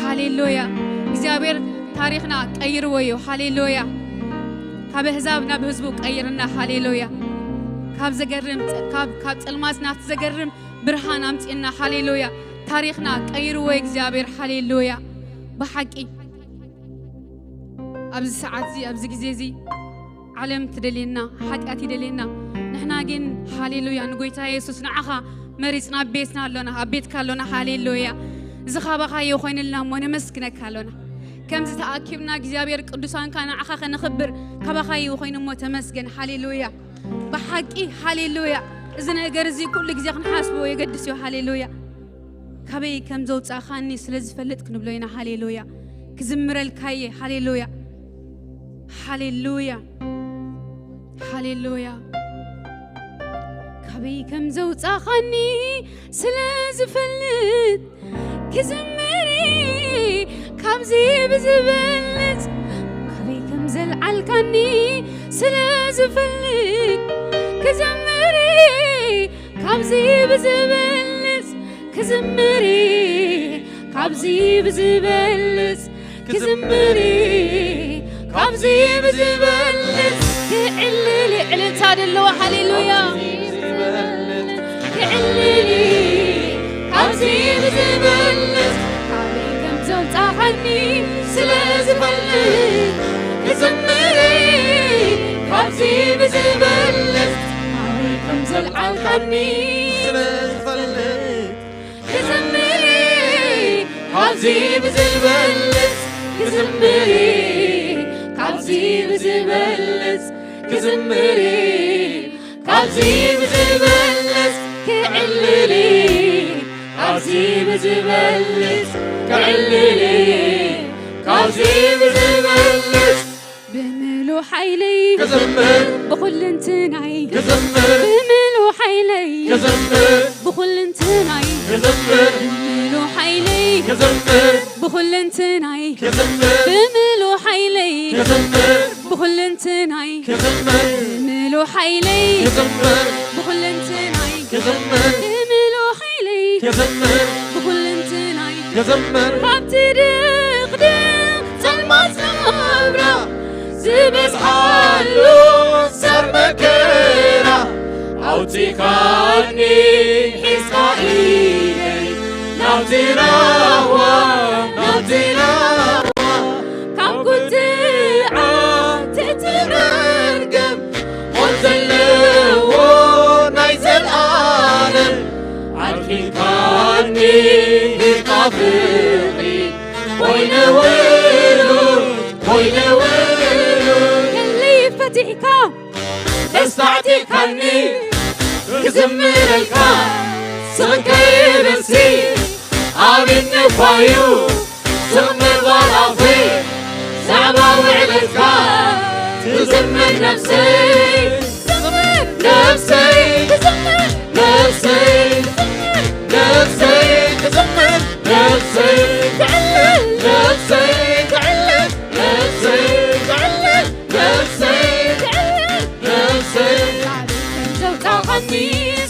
ሃሌሉያ። እግዚኣብሔር ታሪኽና ቀይርዎ እዩ። ሃሌሉያ። ካብ ኣህዛብ ናብ ህዝቡ ቀይርና። ሃሌሉያ። ካብ ዘገርም ጸ-፣ ካብ፣ ካብ ጸልማት ናብቲ ዘገርም ብርሃን ኣምጺእና። ሃሌሉያ። ታሪኽና ቀይርዎ እግዚኣብሔር። ሃሌሉያ። ብሓቂ ኣብዚ ሰዓት እዚ፣ ኣብዚ ግዜ እዚ ዓለም ትደልየና፣ ሓጢኣት ይደልየና። ንሕና ግን ሃሌሉያ ንጎይታ የሱስ ንዓኻ መሪጽና ኣብ ቤትና ኣሎና፣ ኣብ ቤትካ ኣሎና። ሃሌሉያ። እዚ ካባኻ እዩ ኮይንልና እሞ ነመስግነካ ኣሎና። ከምዚ ተኣኪብና እግዚኣብሔር ቅዱሳንካ ንዓኻ ከነኽብር ካባኻ እዩ ኮይኑ እሞ ተመስገን። ሃሌሉያ። ብሓቂ ሃሌሉያ። እዚ ነገር እዚ ኩሉ ግዜ ክንሓስቦ የገድስ እዩ። ሃሌሉያ። ካበይ ከም ዘውጻእኻኒ ስለ ዝፈልጥ ክንብሎ ኢና። ሃሌሉያ። ክዝምረልካ እየ። ሃሌሉያ። ሃሌሉያ። ሃሌሉያ። ካበይ ከም ዘውጻእኻኒ ስለ ዝፈልጥ ክዝምር እየ ካብዚ ብዝበልጽ። ካበይ ከም ዘልዓልካኒ ስለ ዝፈልጥ ክዝምር እየ ካብዚ ብዝበልጽ። ክዝምር እየ ካብዚ ብዝበልጽ። ክዝምር እየ ካብዚ ብዝበልጽ። ክዕልል እየ። ዕልልታ ደለዎ። ሃሌሉያ። ክዕልል እየ ካብዚ ብዝበልጽ። ካበይ ከም ዘውጻእኻኒ ስለ ዝፈልጥ ክዝምር እየ ካብዚ ብዝበልጽ። ካበይ ከም ዘልዓልካኒ ስለ ዝፈልጥ ክዝምር እየ ካብዚ ብዝበልጽ። ክዝምር እየ ካብዚ ብዝበልጽ። ክዝምር እየ ካብዚ ብዝበልጽ። ክዕልል እየ ካብዚ ብዝበልጽ። ክዕልል እየ ካብዚ ብዝበልጽ። ብምሉ ሓይለይ ክዝምር ብኹልንትናይ ክዝምር ብምሉ ሓይለይ ክዝምር ብኹልንትናይ ክዝምር ብምሉ ሓይለይ ክዝምር ብኹልንትናይ ክዝምር ብምሉ ሓይለይ ክዝምር ብኹልንትናይ ክዝምር ብምሉ ሓይለይ ክዝምር ብኹልንትናይ ክዝምር ብምሉ ሓይለይ ክዘምር ብኩልንትናይ ክዘምር ካብቲ ድቕድቕ ጸልማት ናብራ ዝበዝሓሉ ሰር መከራ ኣውጺኻኒ ሒዝካ ኢደይ ናብቲ ራህዋ ናብቲ ራህዋ ካብ ጉድዓት እቲ መርገም ሞት ዘለዎ ናይ ዘልኣለም ኣድሒንካኒ ኢልካ ፍቕሪ ኮይነ ውሉድ ኮይነ ውሉድ ከለይ ፈቲሕካ ደስታ ኣዕጢቕካኒ ክዝምረልካ ስቕ ከይብልሲ ኣብነኳዩ ስቕ ምባል ኣፈይ ዛዕባ ውዕለትካ ትዝምር ነፍሰይ ነፍሰይ ነፍሰይ ነፍሰይ ትዝምር ነፍሰይ ትዕልል ነፍሰይ ትዕልል ነፍሰይ ትዕልል ነፍሰይ ትዕልል ነፍሰይ ዘውፃኻኒ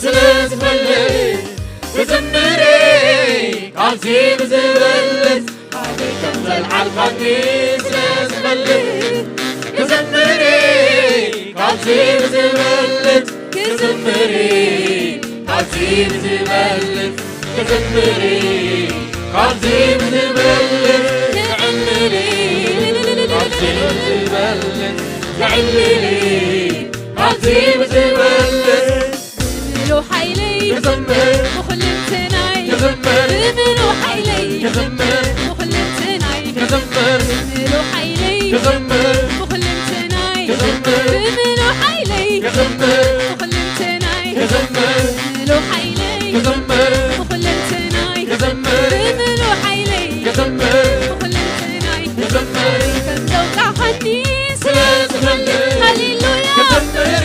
ስለ ዝፈልጥ ክዝምር ካብዚ ብዝበልፅ ኣበይ ከም ዘልዓልካኒ ስለ ዝፈልጥ ክዝምር ካብዚ ብዝበልፅ ክዝምር ካብዚ ብዝበልፅ ክዝምር ካብዚ ብዝበልፅ ክዕልል ካብዚ ብዝበልፅ ክዕልል ካብዚ ብዝበልፅ ብምሉ ሓይለይ ክዝምር ብኩልንትናይ ክዝምር ብምሉ ሓይለይ ክዝምር ብኩልንትናይ ክዝምር ብምሉ ሓይለይ ክዝምር ብኩልንትናይ ክዝምር ብምሉ ሓይለይ ክዝምር ብኩልንትናይ ክዝምር ብምሉ ሓይለይ ክዝምር ብኩልንትናይ ክዝምር ብምሉ ሓይለይ ክዝምር ብኩልንትናይ ክዝምር ከም ዘውፃኻኒ ስለ ዝፈልጥ ሃሌሉያ ክዝምር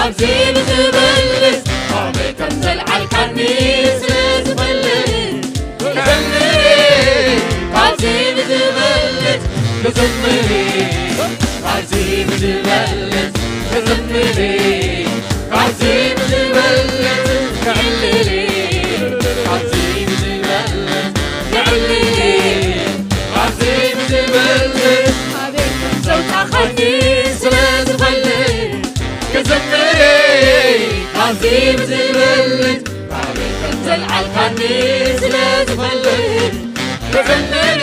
ኣብዚ ብዝበልፅ ኣበይ ከም ዘልዓልካኒ ስለ ዝፈልጥ ክዘምር ካብዚ ብዝበልፅ ክዝምር ካብዚ ብዝበልፅ ክዝምር ካብዚ ብዝበልፅ ክዕልል ካብዚ ብዝበልፅ ክዕልል ካብዚ ብዝበልፅ ኣበይ ከም ዘውፃኻኒ ስለ ዝፈልጥ ክዝምር ካብዚ ብዝበልፅ ኣበይ ከም ዘልዓልካኒ ስለ ዝፈልጥ ክዝምር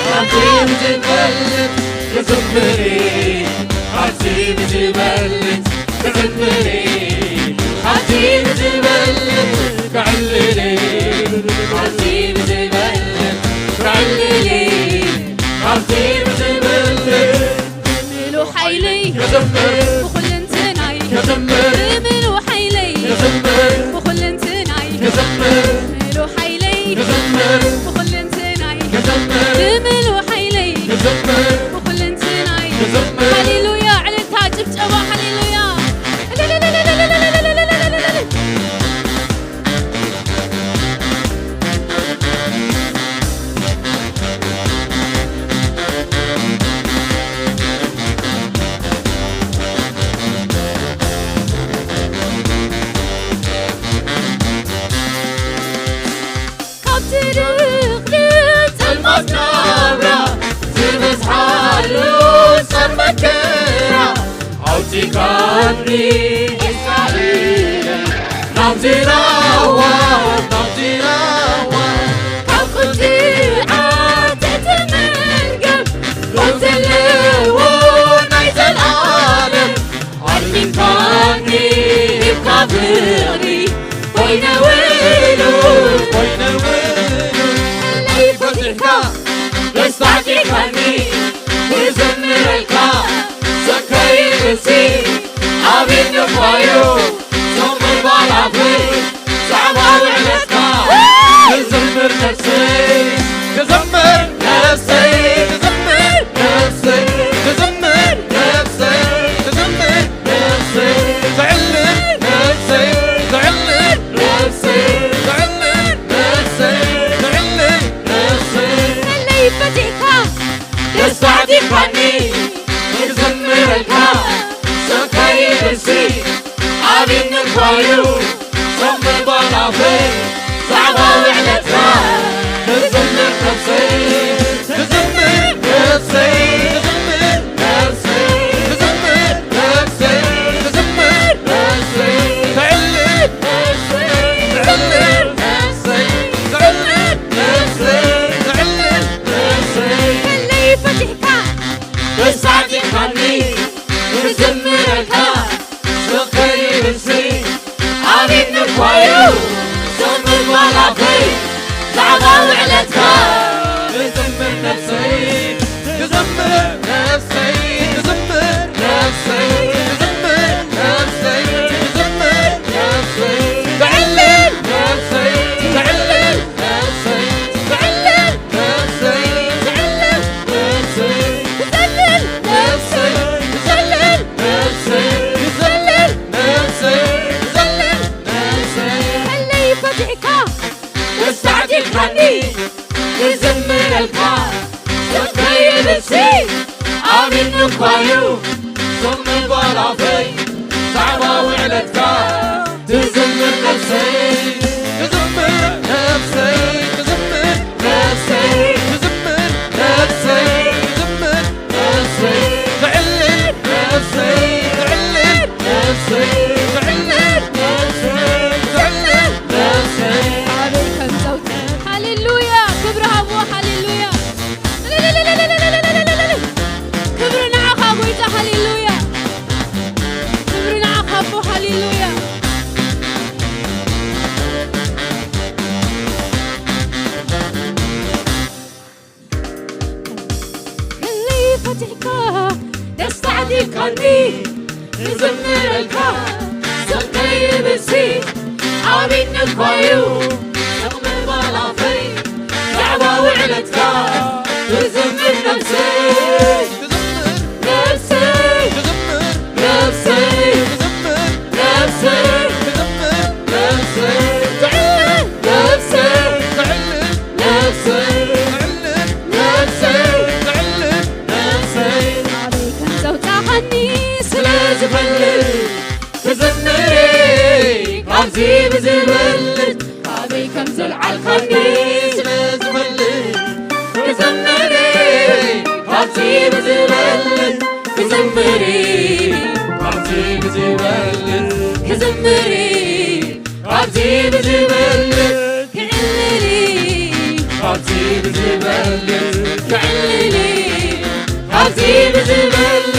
ካብዚ ብዝበልፅ ክዝምር ካብዚ ብዝበልፅ ክዝምር ካብዚ ብዝበልፅ ክዕልል ካብዚ ብዝበልፅ ክዕልል ካብዚ ብዝበልፅ ብምሉ ሓይለይ ክዝምር ብኩልንትናይ ክዝምር ብምሉ ሓይለይ ክዝምር ብኩልንትናይ ክዝምር ብምሉ ሓይለይ ክዝምር ብኩልንትናይ ክዝምር ብምሉ ሓይለይ ክዝምር ብኩልንትናይ ክዝምር ሃሌሉያ ዕልልታ ጭብጨባ ሃሌሉያ ካብቲ ድቕድቕ ጸልማት ናብራ ዝበዝሓሉ ጸር መከራ ኣውጺካኒ ሒዝካኒ ናብዚ ራዋ ናብዚ ራዋ ካብ ቁጥዓት እቲ መርገም ሞት ዘለዎ ናይ ዘልኣለም ኣድሚንካኒ ሂብካ ፍቕሪ ኮይነ ውሉድ ኮይነ ውሉድ ከለይ ፈቲሕካ ደስታ ኣዕጢኻኒ ክዘምረልካ ሰከይ ርእሲ ኣቤት ንፋዩ ሶመር ባላፍ ዛዕባ ውዕለትካ ከይብሲ ኣሚን እኳ እዩ ጾም ጓላፈይ ዛዕባ ውዕለትካ ትዝምር ነፍሰይ ትዝምር ነፍሰይ ትዝምር ነፍሰይ ትዝምር ነፍሰይ ትዝምር ነፍሰይ ትዕልል ነፍሰይ ትዕልል ነፍሰይ ትዕልል ነፍሰይ ትዕልል ነፍሰይ ኣበይ ከም ዘውፅእ ሃሌሉያ ክብሪ ሃብዎ ሃሌሉያ ክብሪ ንዓኻ ጎይታ ሃሌሉያ ክብሪ ንዓኻ ኣቦ ሃሌሉያ ክንደይ ፈቲሕካ ደስታ ዓዲልካኒ ክዝምረልካ ሰብከይ ብሲ ዓቢን እኳ እዩ ጥቕሚ ባላፈይ ዛዕባ ውዕለትካ ክዝምር ነፍሰይ ነፍሰይ ነፍሰይ ነፍሰይ ነፍሰይ ትዕልል ነፍሰይ ትዕልል ነፍሰይ ትዕልል ነፍሰይ ትዕልል ነፍሰይ ኣበይ ከም ዘውፃኻኒ ስለ ዝፈልጥ ክዝምር ካብዚ ብዝበልጥ ኣበይ ከም ዘልዓልካኒ ስለ ዝፈልጥ ክዝምር ካብዚ ብዝበልጥ ክዝምር ካብዚ ብዝበልጥ ክዝምር ካብዚ ብዝበልጥ ክዕልል ካብዚ ብዝበልጥ ክዕልል ካብዚ ብዝበልጥ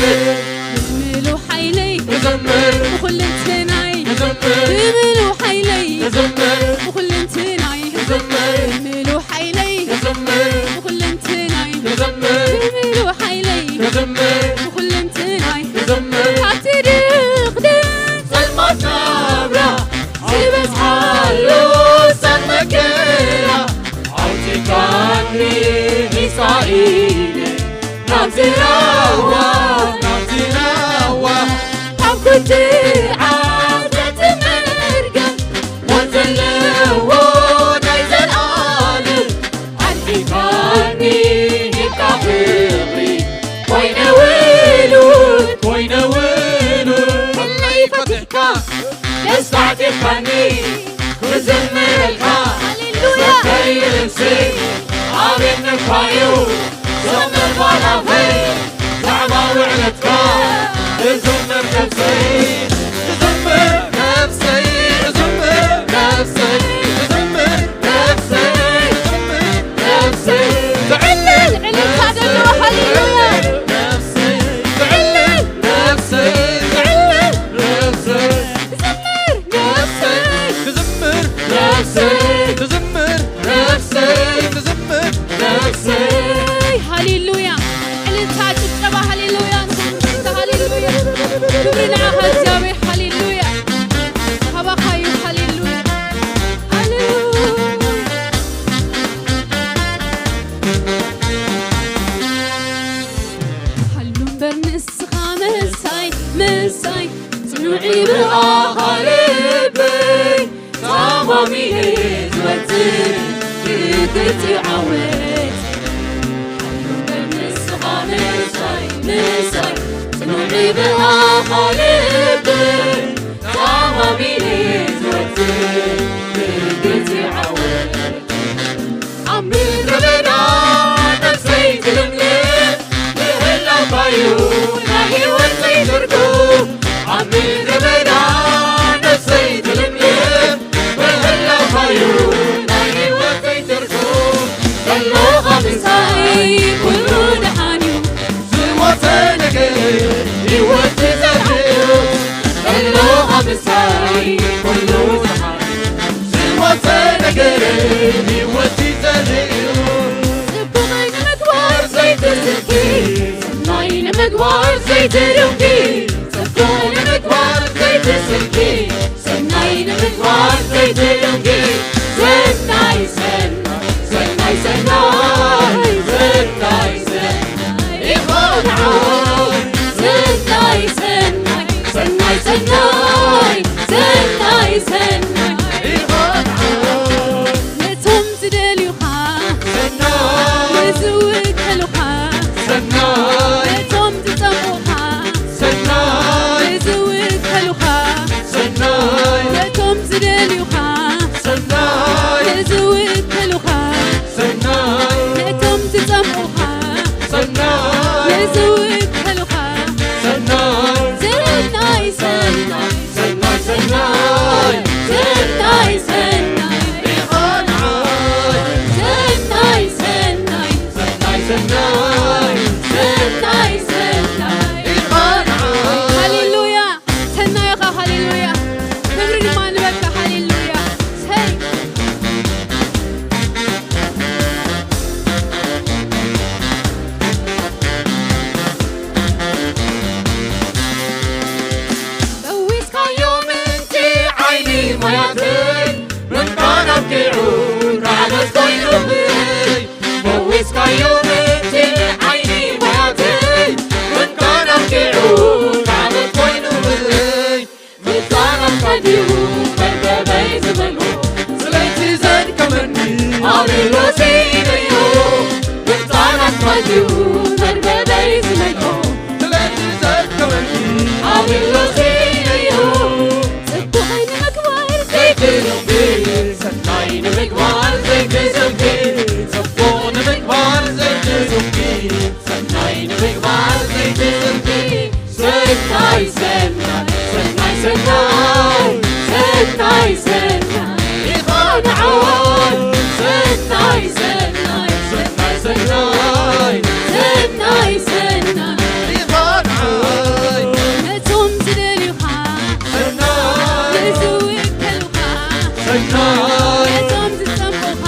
ብምሉ ሓይለይ ክዘምር ብኩልንትናይ ክዘምር ብምሉ ሓይለይ ክዘምር ብኩልንትናይ ክዘምር ብምሉ ሓይለይ ክዘምር ብኩልንትናይ ክዘምር ብምሉ ሓይለይ ክዘምር ብኩልንትናይ ክዘምር ካብቲ ድቕድቕ ጸልማት ናብራ ዝበዝሓሉ ሳት መከራ ኣውጺእካኒ ሒዝካ ኢደ ናብዚ ራዋ ናብዚ ራዋ ካብ ኩትዓት ዘትመርገም ሞት ዘለዎ ናይ ዘልኣለም ኣድሒንካኒ ሂብካ ክብሪ ኮይነ ውሉድ ኮይነ ውሉድ ከመይ ፈቲሕካ ደስታ ኣዕጢርካኒ ክዘምረልካ ሃሌሉያ ሰበይ ልብሲ ኣቤት ነፋዩ ዘምር ባላፈይ ዛዕባ ውዕለትካ ክዘምር ነፍሰይ ክዘምር ነፍሰይ ክዘምር ነፍሰይ ክዘምር ነፍሰይ ክዘምር ነፍሰይ ትዕልል ዕልልታ ዘለዎ ሃሌሉያ ነፍሰይ ትዕልል ነፍሰይ ትዕልል ነፍሰይ ክዘምር ነፍሰይ ክዝምር ነፍሰይ ክዝምር ነፍሰይ ክዝምር ነፍሰይ ሃሌሉያ ዕልልታ ጭብጨባ ሃሌሉያ ንክብሪ ሃሌሉያ ክብሪ ንዓኻ እግዚኣብሔር ሃሌሉያ ካባኻ እዩ ሃሌሉያ ሃሌሉያ ሃሉ እምበር ንስኻ ምሳይ ምሳይ ጽኑዕ ብኣኻ ልበይ ታማሚነ ዝወጽእ ክክቲ ዓወት ሃሉ እምበር ንስኻ ምሳይ ምሳይ ጽኑዕ ብኣኻ ልበይ ታማሚነ ዝወጽእ ክክቲ ዓወት ኣብ ምድረ በዳ ነፍሰይ ትልምልም ምህላውካዩ ናይ ህይወተይ ትርጉም ኣብ ምድረ በዳ ነፍሰይ ትልምልም ምህላውካዩ ናይ ህይወተይ ትርጉም ከሎኻ ምሳይ ኩሉ ደሓን እዩ ዝሞተ ነገር ህይወት ዘርዩ ከሎኻ ምሳይ ኩሉ ደሓን ዝሞተ ነገር ህይወት ይዘርእ እዩ። ጽቡቕ ንምግባር ዘይትስልኪ፣ ሰናይ ንምግባር ዘይትደንጊ። ጽቡቕ ንምግባር ዘይትስልኪ፣ ሰናይ ንምግባር ዘይትደንጊ። ሰናይ፣ ሰናይ፣ ሰናይ፣ ሰናይ፣ ሰናይ፣ ሰናይ። ነቶም ዝደልዩኻ ኣቤሎሲነዮ ብህፃናት ማልዲኡ መርበበይ ዝመልኦ ስለዚ ዘከበኒ ኣቤሎሲነዮ ጽቡቐይ ንምግባር ዘይትዝንጊ ሰናይ ንምግባር ዘይትዝንጊ ጽቡቕ ንምግባር ዘይትዝንጊ ሰናይ ንምግባር ዘይትዝንጊ ሰናይ ሰናይ ሰናይ ሰናይ ሰናይ ሰናይ ኢኻ ንዓይ ሰናይ ሰናይ ሰናይ ሰናይ ሰናይ ሰናይ ኢኻ ንዓይ ነቶም ዝደልዩኻ ሰናይ ንዝውከሉኻ ሰናይ ነቶም ዝጸምኡኻ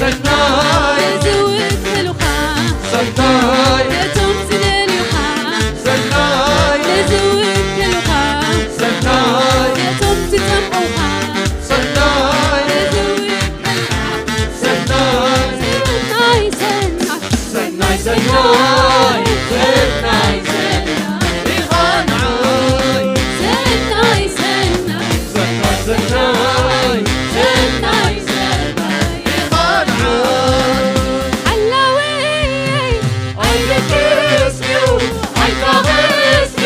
ሰናይ ንዝውከሉኻ ሰናይ ነቶም ዝደልዩኻ ሰናይ ንዝውከሉኻ ሰናይ ነቶም ዝጸምኡኻ ሰናይ ንዝውከሉኻ ሰናይ ሰናይ ሰናይ ሰናይ ሰናይ ሰናይ ሰናይ ኢኻ ንዓይ ሰናይ ሰናይ ሰናይ ሰናይ ሰናይ ሰናይ ኢኻ ንዓይ ሓላወይ ኣይደቅስዩ ኣይታኸስዩ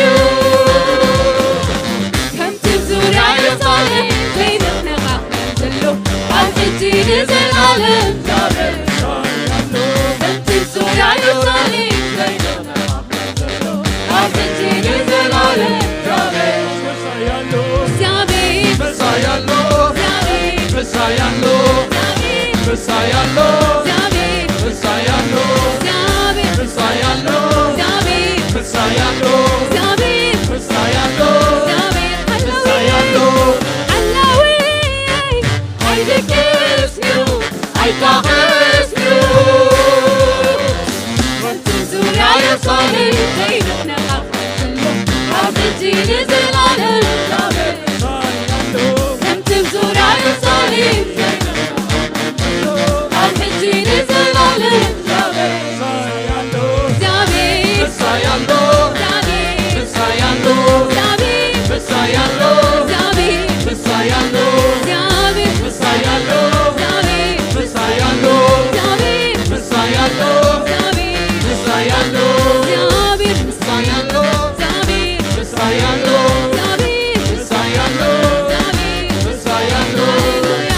ከምቲ ዙርያ የሳለ ዘይንቕነቓቕ ዘሎ ኣብ ሕጂ ንዘላለም ዛበ ከምቲ ዙርያ የሳለ ዘይንቕነቓቕ ዘሎ ኣብ ሕጂ ንዘላለም ዛበ እግዚኣብሔር ምሳይ ኣሎ እግዚኣብሔር ምሳይ ኣሎ እግዚኣብሔር ምሳይ ኣሎ ምሳይ ኣሎ እግዚኣብሔር ምሳይ ኣሎ እግዚኣብሔር ምሳይ ኣሎ እግዚኣብሔር ምሳይ ኣሎ እግዚኣብሔር ምሳይ ኣሎ ሓላዊ ሓላዊ ኣይደቅስዩ ኣይታኸስዩ ከምቲ ዙርያ የሳለ ዘይንቕነቓቕ ዘሎ ኣብ ሕጂ ንዘላለም ዛበ ከምቲ ዙርያ የሳለ ዘይንቕነቓቕ ዘሎ ኣብ ሕጂ ንዘላለም ዛበ እግዚኣብሔር ምሳይ ኣሎ እግዚኣብሔር ምሳይ ኣሎ እግዚኣብሔር ምሳይ ኣሎ ምሳይ ኣሎ ምሳይ ኣሎ ምሳይ ኣሎ ምሳይ ኣሎ ምሳይ ኣሎ ምሳይ ኣሎ ምሳይ ኣሎ ምሳይ ኣሎ ምሳይ ኣሎ ምሳይ ኣሎ ምሳይ ኣሎ ሃሌሉያ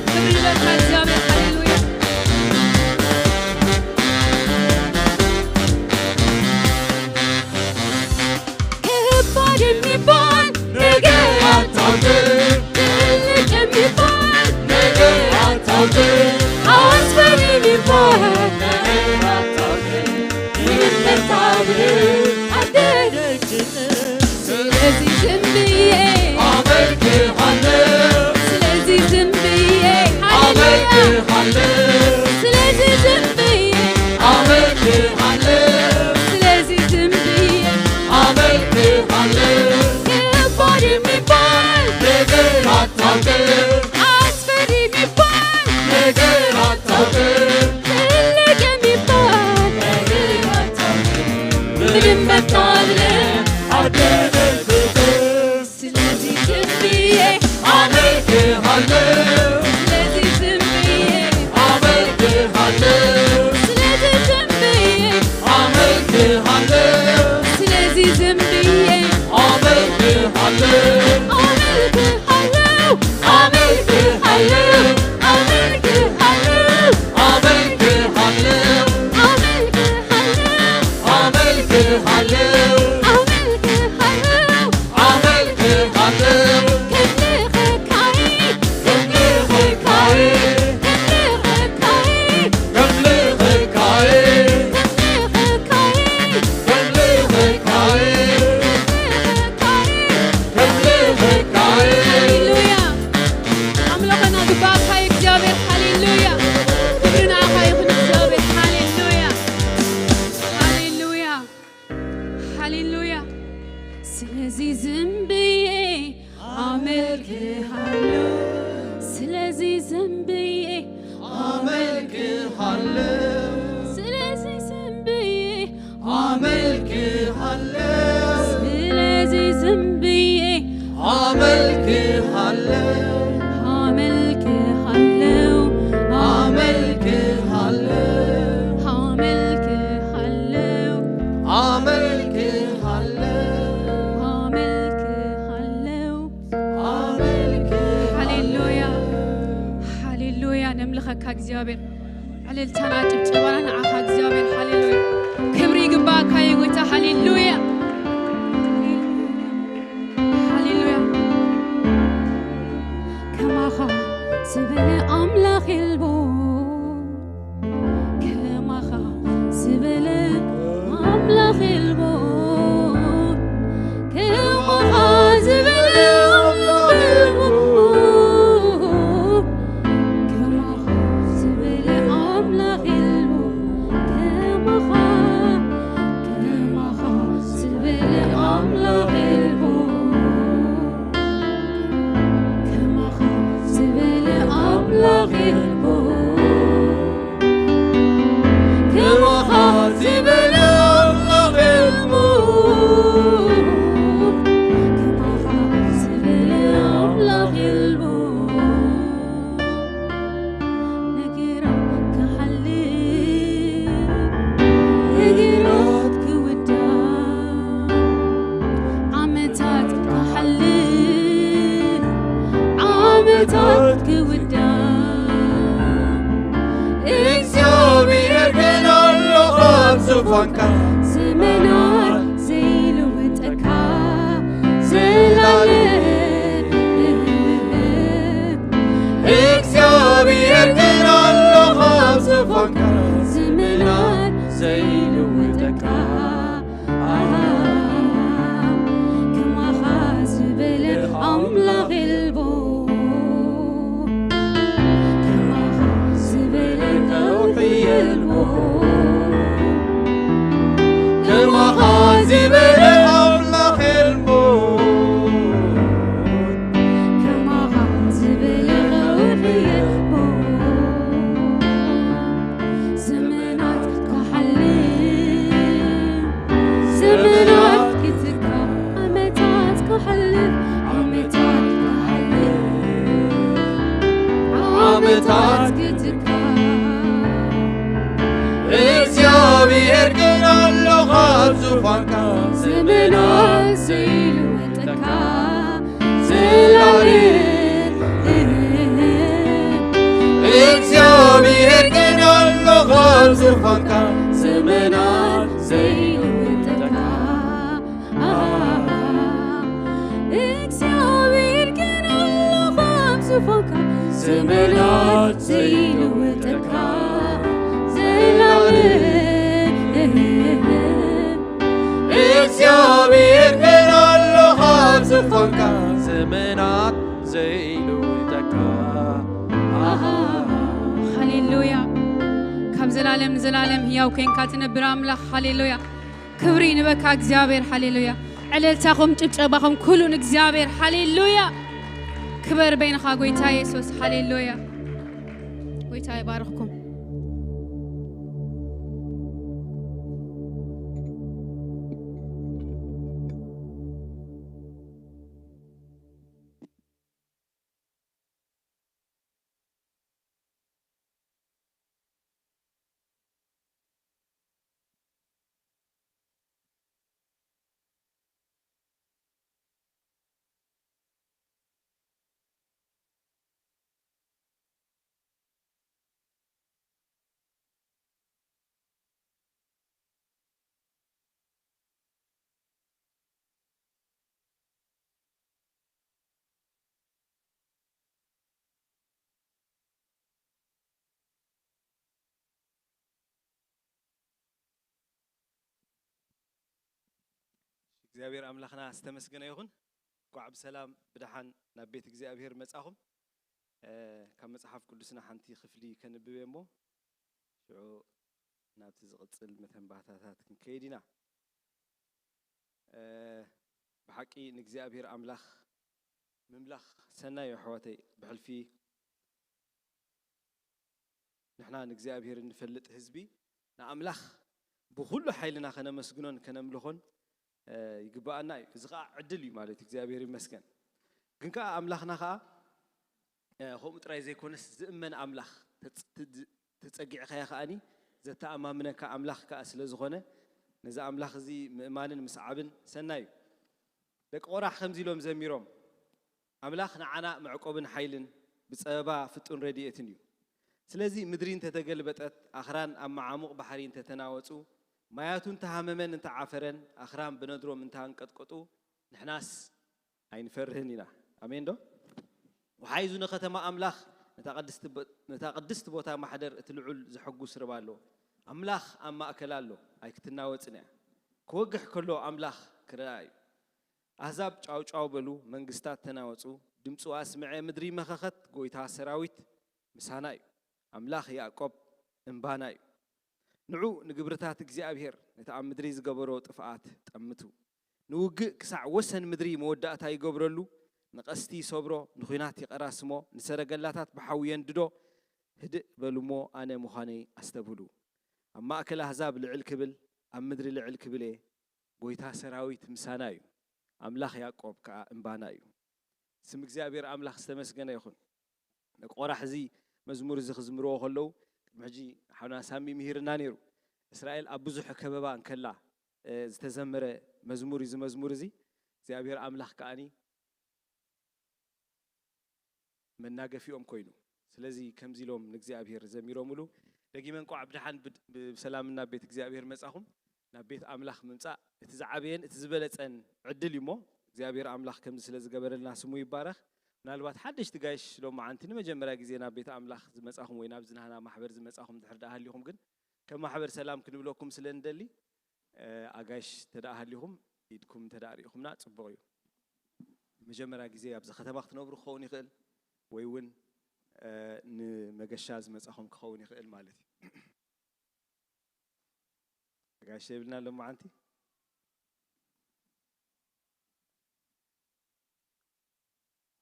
ክብሪ ይበልካ እግዚኣብሔር ሃሌሉያ ከባድ የሚባል ነገር አታውቅም። ትልቅ የሚባል ነገር አታውቅም። አስፈሪ የሚባል ነገር አታውቅም። ምንም መታወቅ አደረግን። ስለዚህ ዝም ብዬ አመልክሃለሁ። ስለዚህ ዝም ብዬ ሃሌሉያ። አመልክሃለሁ። ስለዚህ ዝም ብዬ አመልክሃለሁ። ስለዚህ ዝም ብዬ አመልክሃለሁ። ከባድ የሚባል ነገር አታውቅም። አስፈሪ የሚባል ነገር አታውቅም። ትልቅ የሚባል ነገር አታውቅም። ምንም መታለል አደረግን። ስለዚህ ዝም ብዬ አመልክሃለሁ። ስለዚህ ዝም ብዬ አመልክሃለሁ። ስለዚህ ዝም ብዬ አመልክሃለሁ። ስለዚህ ዝም ብዬ አመልክሃለሁ። አመልክሃለሁ። አመልክሃለሁ። አመልክሃለሁ። አመልክሃለሁ። አመልክሃለሁ። አመልክሃለሁ። አመልክሃለሁ። ኣመልክሃለሁ። ከምልኸካይ፣ ከምልኸካይ፣ ከምልኸካይ፣ ከምልኸካይ፣ ከምልኸካይ፣ ከምልኸካይ። ሃሌሉያ። ኣምልኾና ግባእካ እዩ እግዚኣብሔር። ሃሌሉያ። ክብሪ ንዓኻ ይኹን እግዚኣብሔር። ሃሌሉያ። ሃሌሉያ። ሃሌሉያ። ስለዚ ዝም ብዬ ኣመልክሃለሁ። ስለዚ ዝም ብዬ ኣመልክሃለሁ። ስለዚ ዝም ብዬ ኣመልክሃለሁ። ስለዚ ዝም ብዬ ኣመልክሃለሁ። ኣመልክሃለሁ። ኣመልክሃለሁ። እግዚኣብሔር። ዕልልታና ጭብጨባና ንዓኻ እግዚኣብሔር። ሃሌሉያ። ክብሪ ይግባእካ እዩ ጎይታ። ሃሌሉያ። ሃሌሉያ። ከማኻ ዝበለ ኣምላኽ የልቦ። ከማኻ ዝበለ ኣምላኽ የልቦ። ከማኻ ዝበለ ኣምላኽ የልቦ። ከማኻ ዝበለ ኣምላኽ የልቦ። ከማኻ፣ ከማኻ ዝበለ ኣምላኽ የልቦ። ከማኻ ዝበለ ኣምላኽ የልቦ። ከማኻ ዝበለ ኣምላኽ የልቦ። ከማኻ ዝበለ ኣምላኽ የልቦ። ነገራት ክሓልፍ፣ ነገራት ክውዳእ፣ ዓመታት ክሓልፍ፣ ዓመታት ክውዳእ፣ እግዚኣብሔር ግን ኣሎ ኣብ ዙፋንካ። ዘመናት ዘይልውጠካ ዘላለም። እግዚኣብሔር ግን ኣሎ ኣብ ዙፋንካ። ዘመናት ዘይልውጠካ። ከማኻ ዝበለ ኣምላኽ የልቦ። ከማኻ ዝበለ ከውሒ የልቦ። ከማኻ ዝበለ ኣምላኽ የልቦ። ከማኻ ዝበለ ከውሒ የልቦ። ዘመናት ክሓልፍ፣ ዘመናት ክትካ፣ ዓመታት ክሓልፍ፣ ዓመታት ክሓልፍ፣ ዓመታት ክትካ። እግዚኣብሔር ግን ኣሎ ኣብ ዙፋንካ። ዘመናት ዘይልወጠካ። ዘላለም። እግዚኣብሔር ግን ኣሎ ኣብ ዙፋንካ። ዘመናት ዘይልወጠካ። እግዚኣብሔር ግን ኣሎ ኣብ ዙፋንካ። ዘመናት ዘይልወጠካ። ዘላለም። እግዚኣብሔር ግን ኣሎ ኣብ ዙፋንካ። ዘመናት ዘይልውጠካ። ሃሌሉያ። ካብ ዘላለም ንዘላለም ህያው ኮንካ ትነብር ኣምላኽ። ሃሌሉያ። ክብሪ ንበካ እግዚኣብሔር። ሃሌሉያ። ዕልልታኹም ጭብጨባኹም ኩሉ ንእግዚኣብሔር። ሃሌሉያ። ክበር በይንኻ ጎይታ የሱስ። ሃሌሉያ። ጎይታ ይባርኽኩም። እግዚኣብሔር ኣምላኽና ዝተመስገነ ይኹን። እንኳዕ ብሰላም ብደሓን ናብ ቤት እግዚኣብሔር መጻኹም። እ፣ ካብ መጽሓፍ ቅዱስና ሓንቲ ክፍሊ ከንብብ እየ እሞ፣ ሽዑ ናብቲ ዝቕጽል መተንባታታት ክንከይድ ኢና። እ፣ ብሓቂ ንእግዚኣብሔር ኣምላኽ ምምላኽ ሰናይ እዩ ኣሕዋተይ። ብሕልፊ ንሕና ንእግዚኣብሔር እንፈልጥ ህዝቢ ንኣምላኽ ብኹሉ ሓይልና ከነመስግኖን ከነምልኾን፣ እ፣ ይግብኣና እዩ። እዚ ኸዓ ዕድል እዩ ማለት እዩ። እግዚኣብሔር ይመስገን። ግን ከኣ ኣምላኽና ኸዓ፣ እ፣ ከምኡ ጥራይ ዘይኮነስ ዝእመን ኣምላኽ ተጽ-፣ ት-፣ ተጸጊዕካዮ ከኣኒ ዘተኣማምነካ ኣምላኽ ከኣ ስለ ዝኾነ ነዚ ኣምላኽ እዚ ምእማንን ምስዓብን ሰናይ እዩ። ደቂ ቆራሕ ከምዚ ኢሎም ዘሚሮም፣ ኣምላኽ ንዓና መዕቆብን ሓይልን ብጸበባ ፍጡን ረድኤትን እዩ። ስለዚ ምድሪ እንተተገልበጠት፣ ኣኽራን ኣብ መዓሙቕ ባሕሪ እንተተናወጹ፣ ማያቱ እንተሃመመን እንተዓፈረን፣ ኣኽራን ብነድሮም እንተኣንቀጥቀጡ፣ ንሕናስ ኣይንፈርህን ኢና። ኣሜን ዶ? ወሓይዙ ንከተማ ኣምላኽ፣ ነታ ቅድስቲ ቦ-፣ ነታ ቅድስቲ ቦታ ማሕደር እቲ ልዑል ዘሐጉስ ርባ ኣሎ። ኣምላኽ ኣብ ማእከላ ኣሎ፣ ኣይክትናወጽን እያ። ክወግሕ ከሎ ኣምላኽ ክረኣ እዩ። ኣህዛብ ጫው ጫው በሉ፣ መንግስታት ተናወጹ፣ ድምጹ ኣስምዐ፣ ምድሪ መኸኸት፣ ጎይታ ሰራዊት ምሳና እዩ። ኣምላኽ ያዕቆብ እምባና እዩ። ንዑ ንግብርታት እግዚኣብሔር፣ ነቲ ኣብ ምድሪ ዝገበሮ ጥፍኣት ጠምቱ። ንውግእ ክሳዕ ወሰን ምድሪ መወዳእታ ይገብረሉ፣ ንቐስቲ ይሰብሮ፣ ንኹናት ይቐራስሞ፣ ንሰረገላታት ብሓዊ የንድዶ። ህድእ በሉሞ፣ ኣነ ምዃነይ ኣስተብህሉ። ኣብ ማእከል ኣህዛብ ልዕል ክብል፣ ኣብ ምድሪ ልዕል ክብል እየ። ጎይታ ሰራዊት ምሳና እዩ፣ ኣምላኽ ያዕቆብ ከኣ እምባና እዩ። ስም እግዚኣብሔር ኣምላኽ ዝተመስገነ ይኹን። ደቂ ቆራሕ እዚ መዝሙር እዚ ክዝምርዎ ከለዉ፣ ቅድሚ ሕጂ ሓውና ሳሚ ምሂርና ነይሩ። እስራኤል ኣብ ብዙሕ ከበባ እንከላ፣ እ፣ ዝተዘመረ መዝሙር እዩ። እዚ መዝሙር እዚ እግዚኣብሔር ኣምላኽ ከኣኒ መናገፊኦም ኮይኑ። ስለዚ ከምዚ ኢሎም ንእግዚኣብሔር ዘሚሮምሉ። ደጊመ እንቋዕ ብደሓን ብድ-፣ ብሰላም ናብ ቤት እግዚኣብሔር መጻኹም። ናብ ቤት ኣምላኽ ምምጻእ እቲ ዝዓበየን እቲ ዝበለጸን ዕድል እዩ እሞ፣ እግዚኣብሔር ኣምላኽ ከምዚ ስለ ዝገበረልና ስሙ ይባረኽ። ምናልባት ሓደሽቲ ጋይሽ ሎመዓንቲ ንመጀመርያ ግዜ ናብ ቤት ኣምላኽ ዝመጻኹም ወይ ናብዚ ናህና ማሕበር ዝመጻኹም ድሕር ደኣ ሃሊኹም ግን፣ ከም ማሕበር ሰላም ክንብለኩም ስለ እንደሊ፣ እ፣ ኣጋይሽ እንተ ደኣ ሃሊኹም፣ ኢድኩም እንተ ደኣ ርኢኹምና ጽቡቕ እዩ። መጀመርያ ግዜ ኣብዚ ከተማ ክትነብሩ ክኸውን ይኽእል፣ ወይ እውን፣ እ፣ ንመገሻ ዝመጻኹም ክኸውን ይኽእል ማለት እዩ። ኣጋይሽ የብልና ሎመዓንቲ?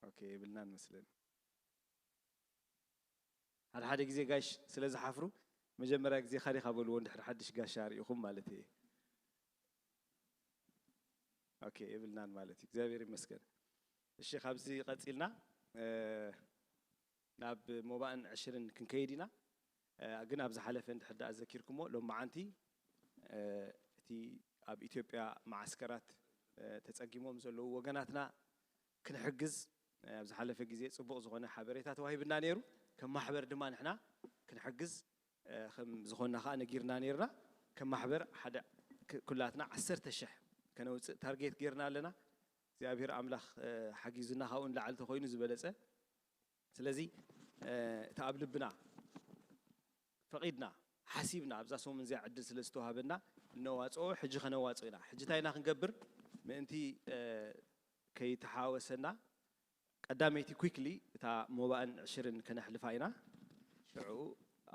ኦኬ፣ የብልናን መስለኒ። ሓደ ሓደ ግዜ ጋሽ ስለ ዝሓፍሩ፣ መጀመርያ ግዜኻ ዲኻ በልዎ፣ እንድሕር ሓድሽ ጋሻ ርኢኹም ማለት እየ። ኦኬ፣ የብልናን ማለት እዩ። እግዚኣብሔር ይመስገን። እሺ፣ ካብዚ ቀጺልና፣ እ፣ ናብ ሞባእን ዕሽርን ክንከይድ ኢና። እ፣ ግን ኣብ ዝሓለፈ እንድሕር ደኣ ዘኪርኩሞ፣ ሎመዓንቲ፣ እ፣ እቲ ኣብ ኢትዮጵያ መዓስከራት፣ እ፣ ተጸጊሞም ዘለዉ ወገናትና ክንሕግዝ፣ እ፣ ኣብ ዝሓለፈ ግዜ ጽቡቕ ዝኾነ ሓበሬታ ተዋሂብና ነይሩ። ከም ማሕበር ድማ ንሕና ክንሕግዝ፣ እ፣ ከም ዝኾንና ኸኣ ነጊርና ነይርና። ከም ማሕበር ሓደ ክ-፣ ኩላትና ዓሰርተ ሽሕ ከነውጽእ ታርጌት ጌርና ኣለና። እግዚኣብሔር ኣምላኽ፣ እ፣ ሓጊዙና ካብኡ ንላዕሊ ተኾይኑ ዝበለጸ። ስለዚ፣ እ፣ እቲ ኣብ ልብና ፈቒድና፣ ሓሲብና፣ ኣብዛ ሰሙን እዚኣ ዕድል ስለ ዝተዋህበና፣ እነዋጽኦ፣ ሕጂ ከነዋጽኦ ኢና። ሕጂ እንታይ ኢና ክንገብር? ምእንቲ፣ እ፣ ከይተሓዋወሰና፣ ቀዳመይቲ quickly እታ ሞባእን ዕሽርን ከነሕልፋ ኢና። ሽዑ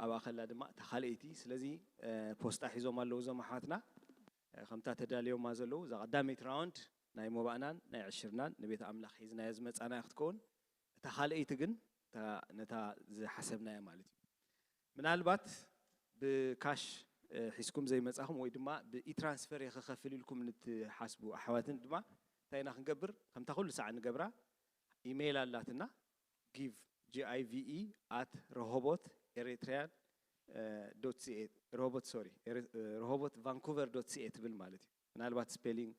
ኣብኣ ከላ ድማ እታ ካልኣይቲ። ስለዚ፣ እ፣ ፖስጣ ሒዞም ኣለዉ እዞም ኣሕዋትና፣ እ፣ ከምታ ተዳልዮማ ዘለዉ፣ እዛ ቀዳመይቲ ራውንድ ናይ ሞባእናን ናይ ዕሽርናን ንቤት ኣምላኽ ሒዝናዮ ዝመጻናዮ ክትከውን፣ እታ ካልኣይቲ ግን እታ፣ ነታ ዝሓሰብናያ ማለት እዩ። ምናልባት ብካሽ፣ እ፣ ሒዝኩም ዘይመጻኹም ወይ ድማ ብኢ-ትራንስፈር እየ ክኸፍል ኢልኩም ንትሓስቡ ኣሕዋትን ድማ እንታይ ኢና ክንገብር? ከምታ ኩሉ ሳዕ እንገብራ ኢሜይል ኣላትና፣ give፣ G I V E at rehoboth Eritrean dot C A፣ ሮሆቦት፣ ሶሪ፣ ኤረ-፣ እ፣ ሮሆቦት ቫንኩቨር ዶት ሲ ኤ ትብል ማለት እዩ። ምናልባት ስፔሊንግ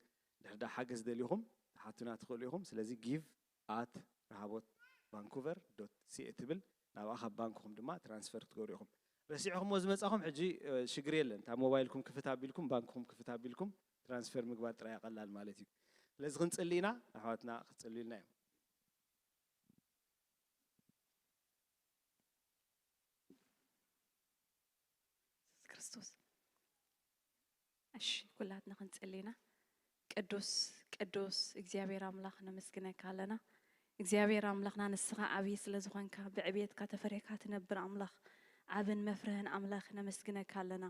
ድሕር ዳ ሓገዝ ደሊኹም ትሓቱና ትኽእሉ ኢኹም። ስለዚ give at rehoboth vancouver dot C A ትብል፣ ናብኣ ካብ ባንክኹም ድማ ትራንስፈር ክትገብሩ ኢኹም። ረሲዕኹምዎ ዝመጻኹም ሕጂ፣ እ፣ ሽግር የለን። እታ ሞባይልኩም ክፍት ኣቢልኩም፣ ባንክኹም ክፍት ኣቢልኩም ትራንስፈር ምግባር ጥራይ ቀላል ማለት እዩ። ስለዚ ክንጽሊ ኢና፣ ኣሕዋትና ክትጽልዩልና እዮም። የሱስ ክርስቶስ። እሺ፣ ኩላትና ክንጽሊ ኢና። ቅዱስ፣ ቅዱስ እግዚኣብሔር ኣምላኽ ነመስግነካ ኣለና። እግዚኣብሔር ኣምላኽና ንስኻ ዓብዪ ስለ ዝኾንካ፣ ብዕብየትካ ተፈሪሕካ ትነብር ኣምላኽ፣ ዓብን መፍርህን ኣምላኽ ነመስግነካ ኣለና።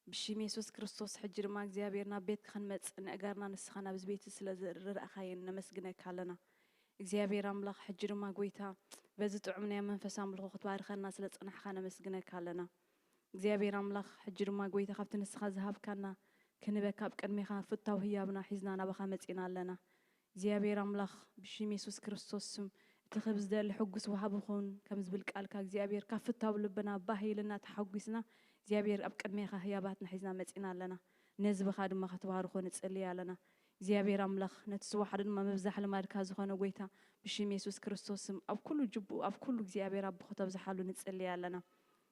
ብሽም የሱስ ክርስቶስ ሕጂ ድማ እግዚኣብሔር ናብ ቤትካ ክንመጽእ ንእጋርና ንስኻ ናብዚ ቤት ስለ ዝረኣኻየን ነመስግነካ ኣለና። እግዚኣብሔር ኣምላኽ ሕጂ ድማ ጎይታ በዚ ጥዑም ናይ መንፈስ ኣምልኾ ክትባርኸና ስለ ጸናሕካ ነመስግነካ ኣለና። እግዚኣብሔር ኣምላኽ ሕጂ ድማ ጎይታ ካብቲ ንስኻ ዝሃብካና ክንበካ ኣብ ቅድሜኻ ፍታው ህያብና ሒዝና ናባኻ መጺና ኣለና። እግዚኣብሔር ኣምላኽ ብሽም የሱስ ክርስቶስ ስም እቲ ክብ ዝደሊ ሕጉስ ወሃቢ ኹን ከም ዝብል ቃልካ እግዚኣብሔር ካብ ፍታው ልብና ባህ ኢልና ተሓጒስና እግዚኣብሔር ኣብ ቅድሜኻ ህያባትና ሒዝና መጺና ኣለና። ነዝብኻ ድማ ከተባርኾ ንጽልይ ኣለና። እግዚኣብሔር ኣምላኽ ነቲ ዝወሓደ ድማ ምብዛሕ ልማድካ ዝኾነ ጎይታ ብሽም የሱስ ክርስቶስ ስም ኣብ ኩሉ ጅቡኡ ኣብ ኩሉ እግዚኣብሔር ኣቦ ከተብዝሓሉ ንጽልይ ኣለና።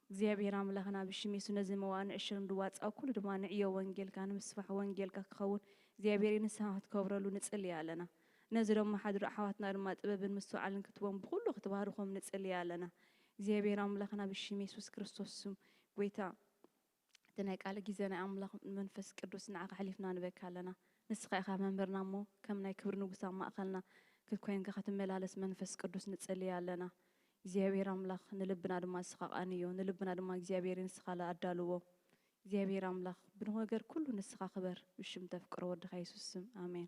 እግዚኣብሔር ኣምላኽና ብሽም የሱስ ነዚ መዋእ ንዕሽር እንድዋጻእ ኩሉ ድማ ንዕዮ ወንጌልካ ንምስፋሕ ወንጌልካ ክኸውን እግዚኣብሔር ንስኻ ክትከብረሉ ንጽሊ ኣለና። ነዚ ድማ ሓድሮ ኣሕዋትና ድማ ጥበብን ምስትውዓልን ክትቦም ብኩሉ ክትባርኾም ንጽሊ ኣለና። እግዚኣብሔር ኣምላኽና ብሽም የሱስ ክርስቶስ ስም ጎይታ እቲ ናይ ቃል ግዜ ናይ ኣምላኽ መንፈስ ቅዱስ ንዓኻ ኣሕሊፍና ንበካ ኣለና። ንስኻ ኢኻ መምህርና እሞ ከም ናይ ክብሪ ንጉስ ኣብ ማእኸልና ክትኮይንካ ክትመላለስ መንፈስ ቅዱስ ንጽሊ ኣለና። እግዚኣብሔር ኣምላኽ ንልብና ድማ ንስኻ ቃንዮ፣ ንልብና ድማ እግዚኣብሔር ንስኻ ኣዳልዎ። እግዚኣብሔር ኣምላኽ ብነገር ኩሉ ንስኻ ክበር፣ ብሽም ተፍቅሮ ወድኻ የሱስ ስም ኣሜን።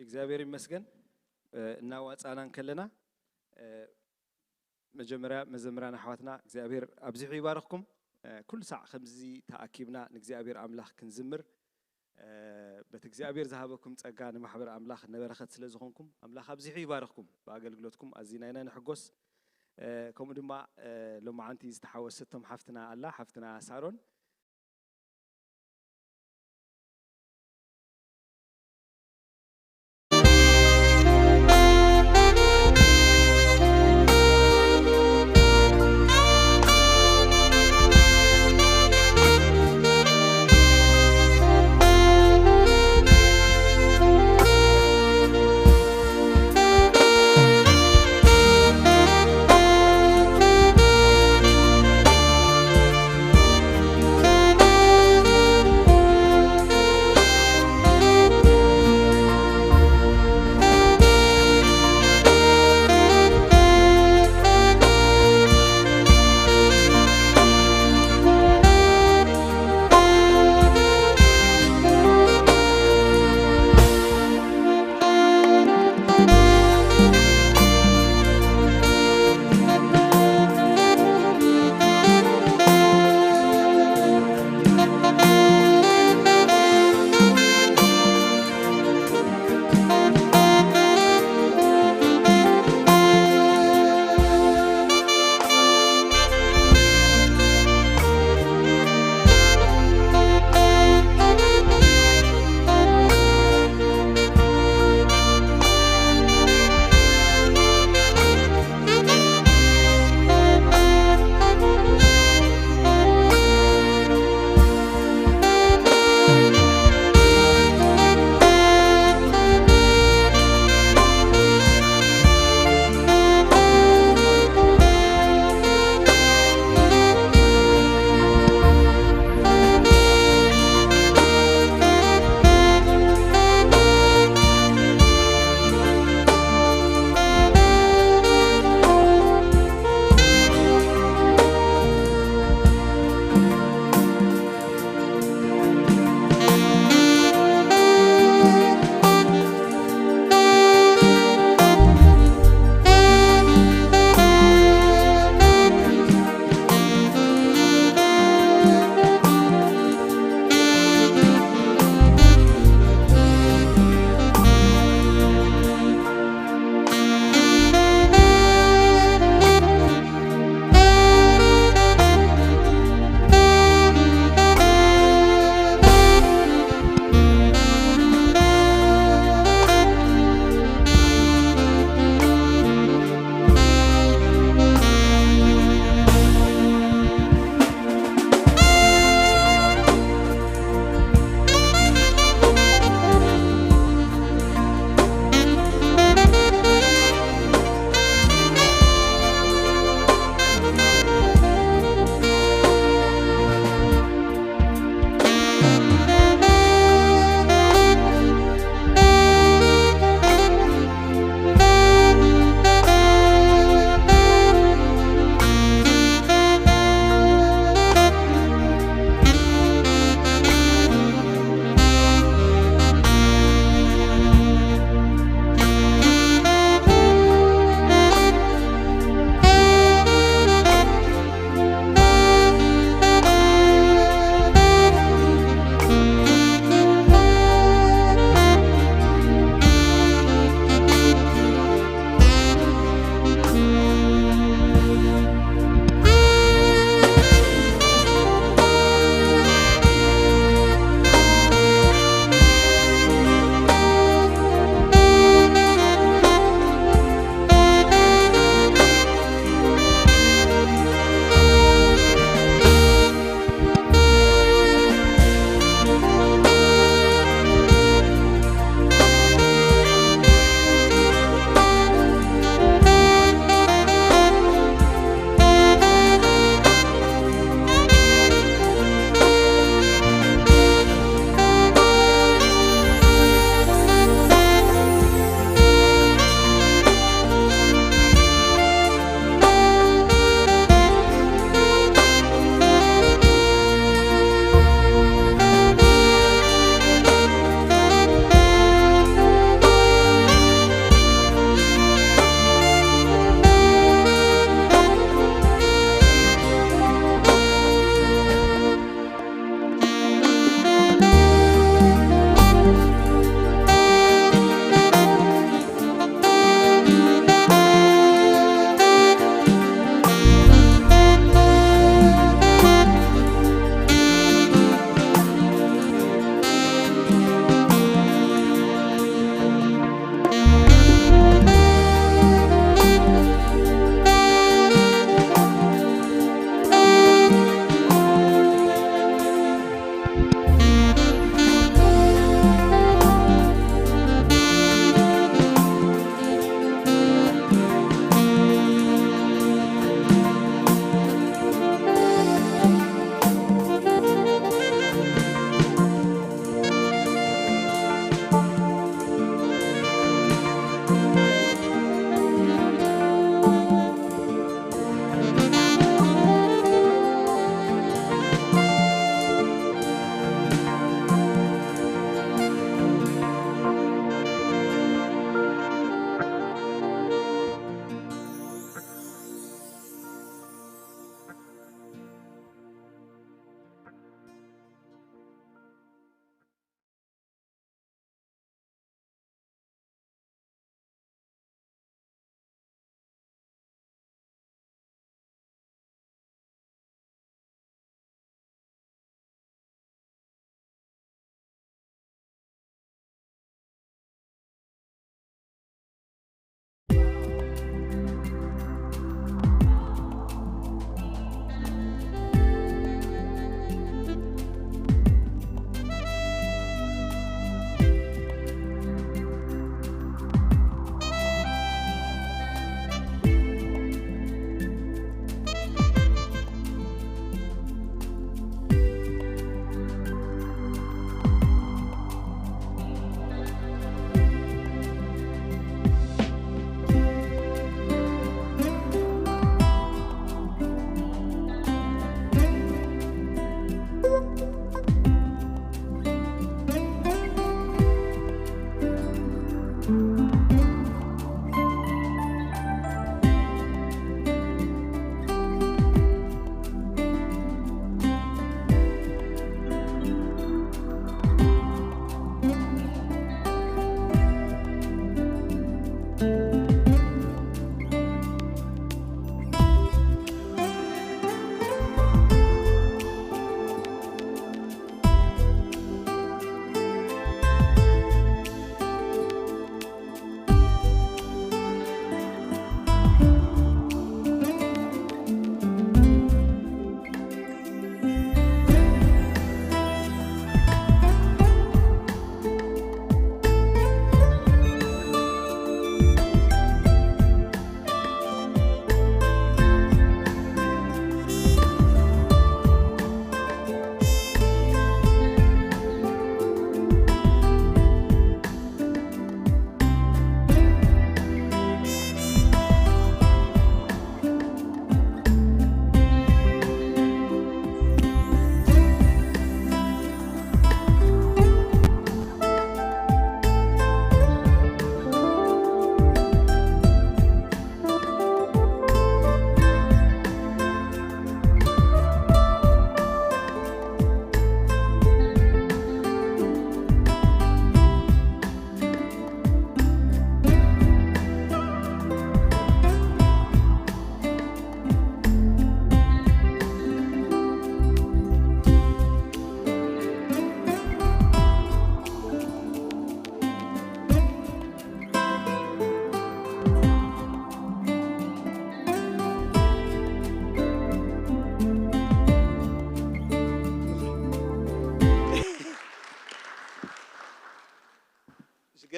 እግዚኣብሔር ይመስገን። እናዋፃና እንከለና መጀመርያ መዘምራን ኣሕዋትና እግዚኣብሔር ኣብዚሑ ይባርኽኩም። ኩሉ ሳዕ ከምዚ ተኣኪብና ንእግዚኣብሔር ኣምላኽ ክንዝምር በቲ እግዚኣብሔር ዝሃበኩም ጸጋ ንማሕበር ኣምላኽ ነበረኸት ስለ ዝኾንኩም ኣምላኽ ኣብዚሑ ይባርኽኩም። ብኣገልግሎትኩም ኣዚና ኢና ንሕጎስ። ከምኡ ድማ ሎማዓንቲ ዝተሓወሰቶም ሓፍትና ኣላ፣ ሓፍትና ሳሮን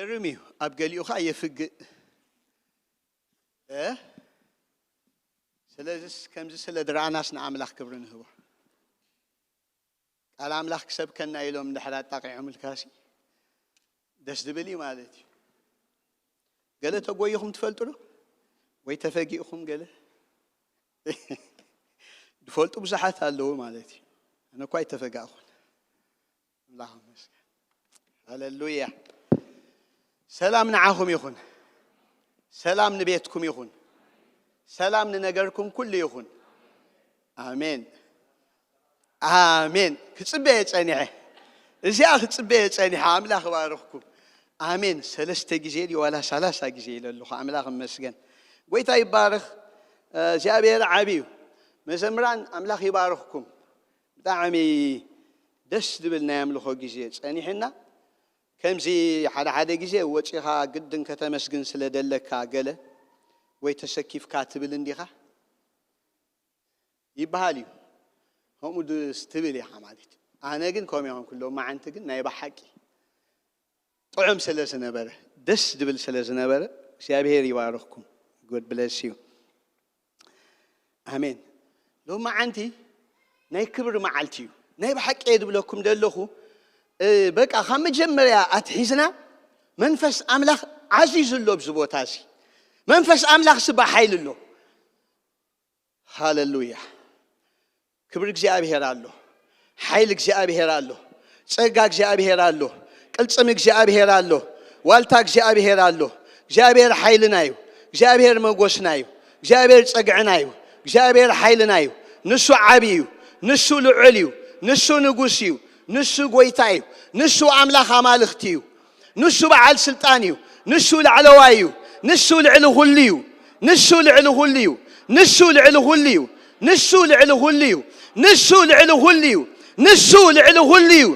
ይገርም እዩ። ኣብ ገሊኡ ኸዓ የፍግእ። እ? ስለዚስ ከምዚ ስለ ዝረኣናስ ንኣምላኽ ክብሪ ንህቦ። ቃል ኣምላኽ ክሰብከና ኢሎም እንድሕር ኣጣቒዖምልካሲ ደስ ዝብል እዩ ማለት እዩ። ገለ ተጎይኹም ትፈልጡ ዶ? ወይ ተፈጊእኹም ገለ? ዝፈልጡ ብዙሓት ኣለዉ ማለት እዩ። ኣነ እኳ ኣይተፈጋእኹን። ኣምላኽ ይመስገን። ሃሌሉያ። ሰላም ንዓኹም ይኹን። ሰላም ንቤትኩም ይኹን። ሰላም ንነገርኩም ኩሉ ይኹን። ኣሜን። ኣሜን። ክጽበየ ጸኒሐ። እዚኣ ክጽበየ ጸኒሐ። ኣምላኽ ይባርኽኩም። ኣሜን። ሰለስተ ግዜ ድዩ ዋላ ሰላሳ ግዜ ኢለ ኣለኹ። ኣምላኽ ይመስገን። ጎይታ ይባረኽ። እግዚኣብሔር ዓቢ እዩ። መዘምራን ኣምላኽ ይባርኽኩም። ብጣዕሚ ደስ ዝብል ናይ ኣምልኾ ግዜ ጸኒሕና። ከምዚ ሓደ ሓደ ግዜ ወጺኻ ግድን ከተመስግን ስለ ደለካ ገለ ወይ ተሰኪፍካ ትብል እንዲኻ ይበሃል እዩ። ከምኡ ድስ ትብል ኢኻ ማለት እዩ። ኣነ ግን ከምኡ ይኾንኩ ሎማዓንቲ ግን ናይ ብሓቂ ጥዑም ስለ ዝነበረ፣ ደስ ዝብል ስለ ዝነበረ እግዚኣብሔር ይባርኽኩም። God bless you። ኣሜን። ሎማዓንቲ ናይ ክብሪ መዓልቲ እዩ። ናይ ብሓቂ እየ ዝብለኩም ዘለኹ። እ፣ በቃ ካብ መጀመርያ ኣትሒዝና መንፈስ ኣምላኽ ዓዚዙ ኣሎ ኣብዚ ቦታ እዚ። መንፈስ ኣምላኽ ስባ ሓይሊ ኣሎ። ሃሌሉያ። ክብሪ እግዚኣብሔር ኣሎ። ሓይሊ እግዚኣብሔር ኣሎ። ጸጋ እግዚኣብሔር ኣሎ። ቅልጽም እግዚኣብሔር ኣሎ። ዋልታ እግዚኣብሔር ኣሎ። እግዚኣብሔር ሓይልና እዩ። እግዚኣብሔር መጎስና እዩ። እግዚኣብሔር ጸግዕና እዩ። እግዚኣብሔር ሓይልና እዩ። ንሱ ዓቢ እዩ። ንሱ ልዑል እዩ። ንሱ ንጉስ እዩ። ንሱ ጎይታ እዩ። ንሱ ኣምላኽ ኣማልኽቲ እዩ። ንሱ በዓል ስልጣን እዩ። ንሱ ላዕለዋይ እዩ። ንሱ ልዕሊ ኩሉ እዩ። ንሱ ልዕሊ ኩሉ እዩ። ንሱ ልዕሊ ኩሉ እዩ። ንሱ ልዕሊ ኩሉ እዩ። ንሱ ልዕሊ ኩሉ እዩ። ንሱ ልዕሊ ኩሉ እዩ።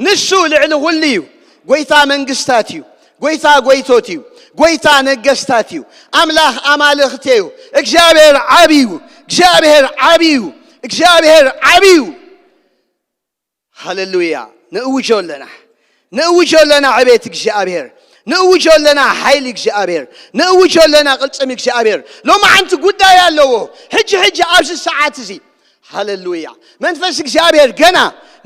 ንሱ ልዕሊ ኩሉ እዩ። ጎይታ መንግስታት እዩ። ጎይታ ጎይቶት እዩ። ጎይታ ነገስታት እዩ። ኣምላኽ ኣማልኽቲ እዩ። እግዚኣብሔር ዓቢ እዩ። እግዚኣብሔር ዓቢ እዩ። እግዚኣብሔር ዓቢ እዩ። ሃሌሉያ። ንእውጆ ኣለና። ንእውጆ ኣለና ዕቤት እግዚኣብሔር። ንእውጆ ኣለና ሓይሊ እግዚኣብሔር። ንእውጆ ኣለና ቅልጽም እግዚኣብሔር። ሎማዓንቲ ጉዳይ ኣለዎ። ሕጂ፣ ሕጂ ኣብዚ ሰዓት እዚ። ሃሌሉያ። መንፈስ እግዚኣብሔር ገና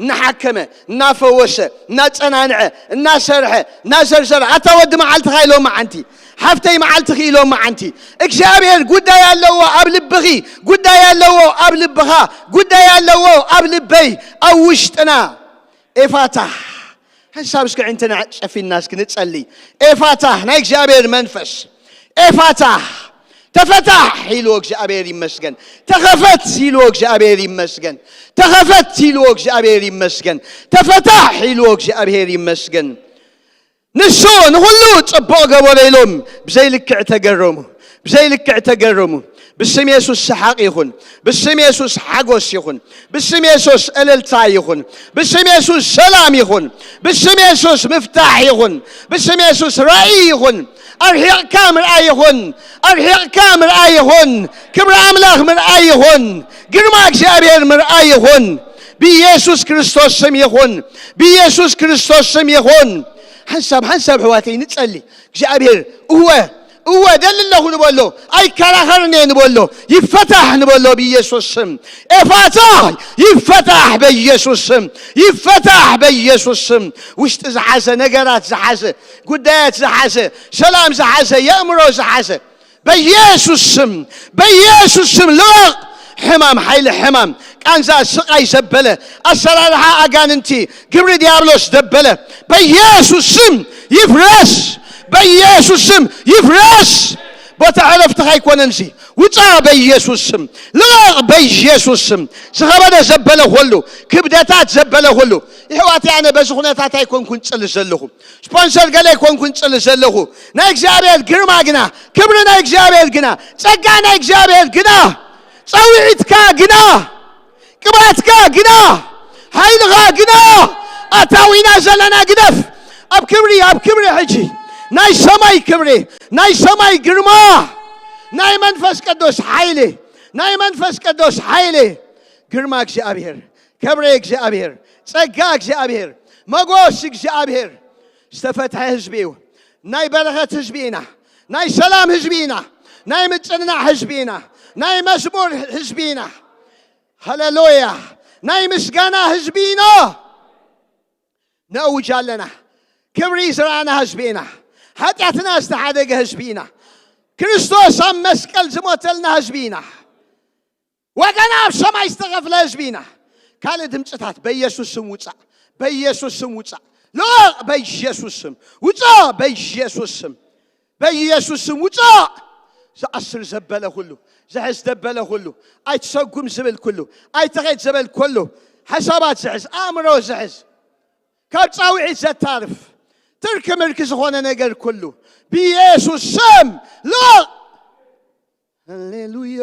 እናሓከመ፣ እናፈወሰ፣ እናጸናንዐ፣ እናሰርሐ፣ እናዘርዘረ። ኣታ ወዲ መዓልትኻ ኢሎም መዓንቲ። ሓፍተይ መዓልትኺ ኢሎም መዓንቲ። እግዚኣብሔር ጉዳይ ኣለዎ ኣብ ልብኺ፣ ጉዳይ ኣለዎ ኣብ ልብኻ፣ ጉዳይ ኣለዎ ኣብ ልበይ፣ ኣብ ውሽጥና። ኤፋታ። ሓንሳብ እስኪ ዕንትና ጨፊና እስኪ ንጸሊ። ኤፋታ፣ ናይ እግዚኣብሔር መንፈስ። ኤፋታ፣ ተፈታሕ ኢልዎ እግዚኣብሔር ይመስገን። ተኸፈት ኢልዎ እግዚኣብሔር ይመስገን። ተኸፈት ኢልዎ እግዚኣብሔር ይመስገን። ተፈታሕ ኢልዎ እግዚኣብሔር ይመስገን። ንሱ ንኹሉ ጽቡቕ ገበሮ ኢሎም ብዘይ ልክዕ ተገረሙ። ብዘይ ልክዕ ተገረሙ። ብስም የሱስ ሰሓቕ ይኹን። ብስም የሱስ ሓጎስ ይኹን። ብስም የሱስ እልልታ ይኹን። ብስም የሱስ ሰላም ይኹን። ብስም የሱስ ምፍታሕ ይኹን። ብስም የሱስ ራእይ ይኹን። ኣርሒቕካ ምርኣይ ይኹን። ኣርሒቕካ ምርኣይ ይኹን። ክብሪ ኣምላኽ ምርኣይ ይኹን። ግርማ እግዚኣብሔር ምርኣይ ይኹን። ብኢየሱስ ክርስቶስ ስም ይኹን። ብኢየሱስ ክርስቶስ ስም ይኹን። ሓንሳብ፣ ሓንሳብ ኣሕዋተይ ንጸሊ። እግዚኣብሔር እወ፣ እወ፣ ደሊ ኣለኹ ንበሎ። ኣይከራኸርን እየ ንበሎ። ይፈታሕ ንበሎ ብኢየሱስ ስም። ኤፋታ ይፈታሕ በኢየሱስ ስም። ይፈታሕ በኢየሱስ ስም። ውሽጢ ዝሓዘ፣ ነገራት ዝሓዘ፣ ጉዳያት ዝሓዘ፣ ሰላም ዝሓዘ፣ የእምሮ ዝሓዘ፣ በኢየሱስ ስም፣ በኢየሱስ ስም ልቐቕ። ሕማም፣ ሓይሊ ሕማም፣ ቃንዛ፣ ስቓይ ዘበለ፣ ኣሰራርሓ ኣጋንንቲ፣ ግብሪ ዲያብሎስ ዘበለ፣ በኢየሱስ ስም ይፍረስ። በኢየሱስ ስም ይፍረስ። ቦታ ዕረፍትኻ ኣይኮነን እዚ። ውፃ በኢየሱስ ስም። ልቐቕ በኢየሱስ ስም። ዝኸበደ ዘበለ ኩሉ፣ ክብደታት ዘበለ ኩሉ። ይሕዋት ኣነ በዚ ኩነታት ኣይኮንኩን ጽሊ ዘለኹ። ስፖንሰር ገለ ኣይኮንኩን ጽሊ ዘለኹ። ናይ እግዚኣብሔር ግርማ ግና፣ ክብሪ ናይ እግዚኣብሔር ግና፣ ጸጋ ናይ እግዚኣብሔር ግና፣ ጸውዒትካ ግና፣ ቅባትካ ግና፣ ሓይልኻ ግና ኣታዊና ዘለና ግደፍ። ኣብ ክብሪ፣ ኣብ ክብሪ ሕጂ ናይ ሰማይ ክብሪ፣ ናይ ሰማይ ግርማ፣ ናይ መንፈስ ቅዱስ ሓይሊ፣ ናይ መንፈስ ቅዱስ ሓይሊ። ግርማ እግዚኣብሔር፣ ክብሪ እግዚኣብሔር፣ ጸጋ እግዚኣብሔር፣ መጎስ እግዚኣብሔር። ዝተፈትሐ ህዝቢ እዩ። ናይ በረኸት ህዝቢ ኢና። ናይ ሰላም ህዝቢ ኢና። ናይ ምጽንናዕ ህዝቢ ኢና። ናይ መዝሙር ህዝቢ ኢና። ሃሌሉያ! ናይ ምስጋና ህዝቢ ኢና። ነእውጅ ኣለና። ክብሪ ዝረኣና ህዝቢ ኢና። ሓጢኣትና ዝተሓደገ ህዝቢ ኢና። ክርስቶስ ኣብ መስቀል ዝሞተልና ህዝቢ ኢና። ዋጋና ኣብ ሰማይ ዝተኸፍለ ህዝቢ ኢና። ካልእ ድምፅታት በኢየሱስ ስም ውፃእ፣ በኢየሱስ ስም ውፃእ፣ ልቐቕ በኢየሱስ ስም፣ ውፃእ በኢየሱስ ስም፣ በኢየሱስ ስም ውፃእ። ዝኣስር ዘበለ ኩሉ፣ ዝሕዝ ዘበለ ኩሉ፣ ኣይትሰጉም ዝብል ኩሉ፣ ኣይትኸድ ዘበል ኩሉ፣ ሓሳባት ዝሕዝ፣ ኣእምሮ ዝሕዝ፣ ካብ ጻውዒት ዘታርፍ፣ ትርኪ ምርኪ ዝኾነ ነገር ኩሉ ብኢየሱስ ስም ልቐቕ። ሃሌሉያ።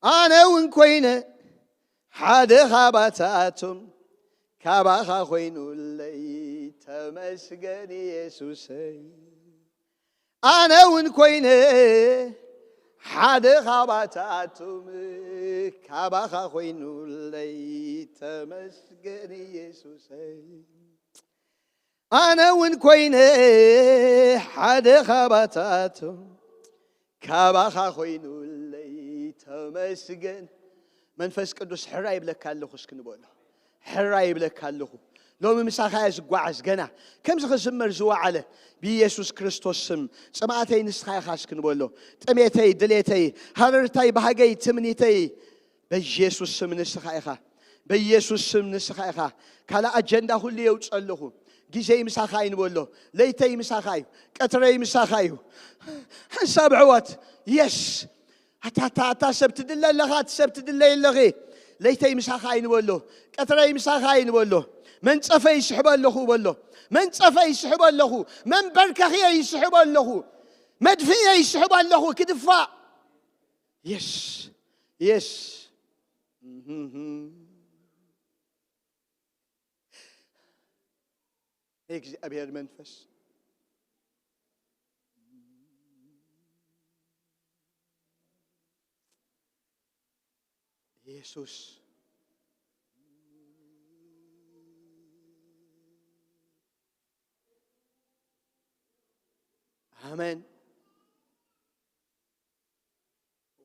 ኣነ እውን ኮይነ ሓደ ኻባታቶም፣ ካባኻ ኮይኑለይ፣ ተመስገን ኢየሱሰይ። ኣነ እውን ኮይነ ሓደ ኻባታቶም፣ ካባኻ ኮይኑለይ፣ ተመስገን ኢየሱሰይ። ኣነ እውን ኮይነ ሓደ ኻባታቶም፣ ካባኻ ኮይኑለይ፣ ተመስገን። መንፈስ ቅዱስ ሕራ ይብለካ ኣለኹ፣ እስኪ ንበሎ። ሕራ ይብለካ ኣለኹ። ሎሚ ምሳኻ እየ ዝጓዓዝ፣ ገና ከምዚ ክዝመር ዝወዓለ፣ ብኢየሱስ ክርስቶስ ስም። ጽምኣተይ ንስኻ ኢኻ፣ እስኪ ንበሎ። ጥሜተይ፣ ድሌተይ፣ ሃረርታይ፣ ባህገይ፣ ትምኒተይ፣ በኢየሱስ ስም ንስኻ ኢኻ። በኢየሱስ ስም ንስኻ ኢኻ። ካልእ ኣጀንዳ ኩሉ የውፅእ ኣለኹ። ግዜይ ምሳኻ እዩ ንበሎ። ለይተይ ምሳኻ እዩ። ቀትረይ ምሳኻ እዩ። ሓንሳብ ኣሕዋት፣ የስ። ኣታ፣ ኣታ፣ ኣታ ሰብ ትድለ ኣለኻ፣ እቲ ሰብ ትድለይ ኣለኺ። ለይተይ ምሳኻ እዩ ንበሎ። ቀትረይ ምሳኻ እዩ ንበሎ። መንጸፈይ ይስሕቦ ኣለኹ በሎ። መንጸፈይ ይስሕቦ ኣለኹ። መንበርከኽየ ይስሕቦ ኣለኹ። መድፍእየ ይስሕቦ ኣለኹ። ክድፋእ። የስ፣ የስ። የእግዚኣብሔር መንፈስ። ኢየሱስ። ኣሜን።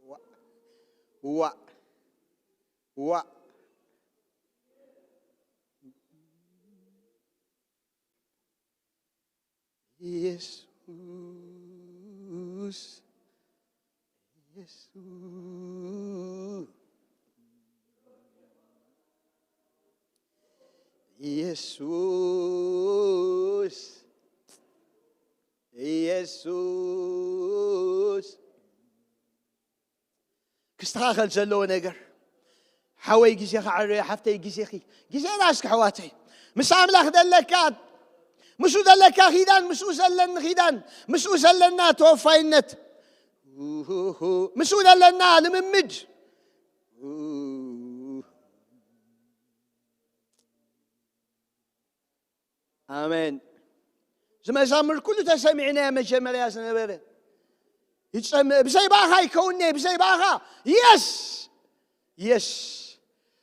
ዋእ፣ ዋእ፣ ዋእ። ኢየሱስ፣ ኢየሱስ፣ ኢየሱስ፣ ኢየሱስ። ክስተኻኸል ዘለዎ ነገር፣ ሓወይ ግዜኻ ዕረዮ፣ ሓፍተይ ግዜኺ፣ ግዜና እስኪ ኣሕዋተይ። ምስ ኣምላኽ ዘለካ፣ ምስኡ ዘለካ ኪዳን፣ ምስኡ ዘለኒ ኪዳን፣ ምስኡ ዘለና ተወፋይነት፣ ምስኡ ዘለና ልምምድ። ኣሜን። እዚ መዛሙር ኩሉ ተሰሚዕናዮ፣ መጀመርያ ዝነበረ። ይጸምእ፣ ብዘይ ብኣኻ ኣይከውን'የ፣ ብዘይ ብኣኻ። የስ! የስ!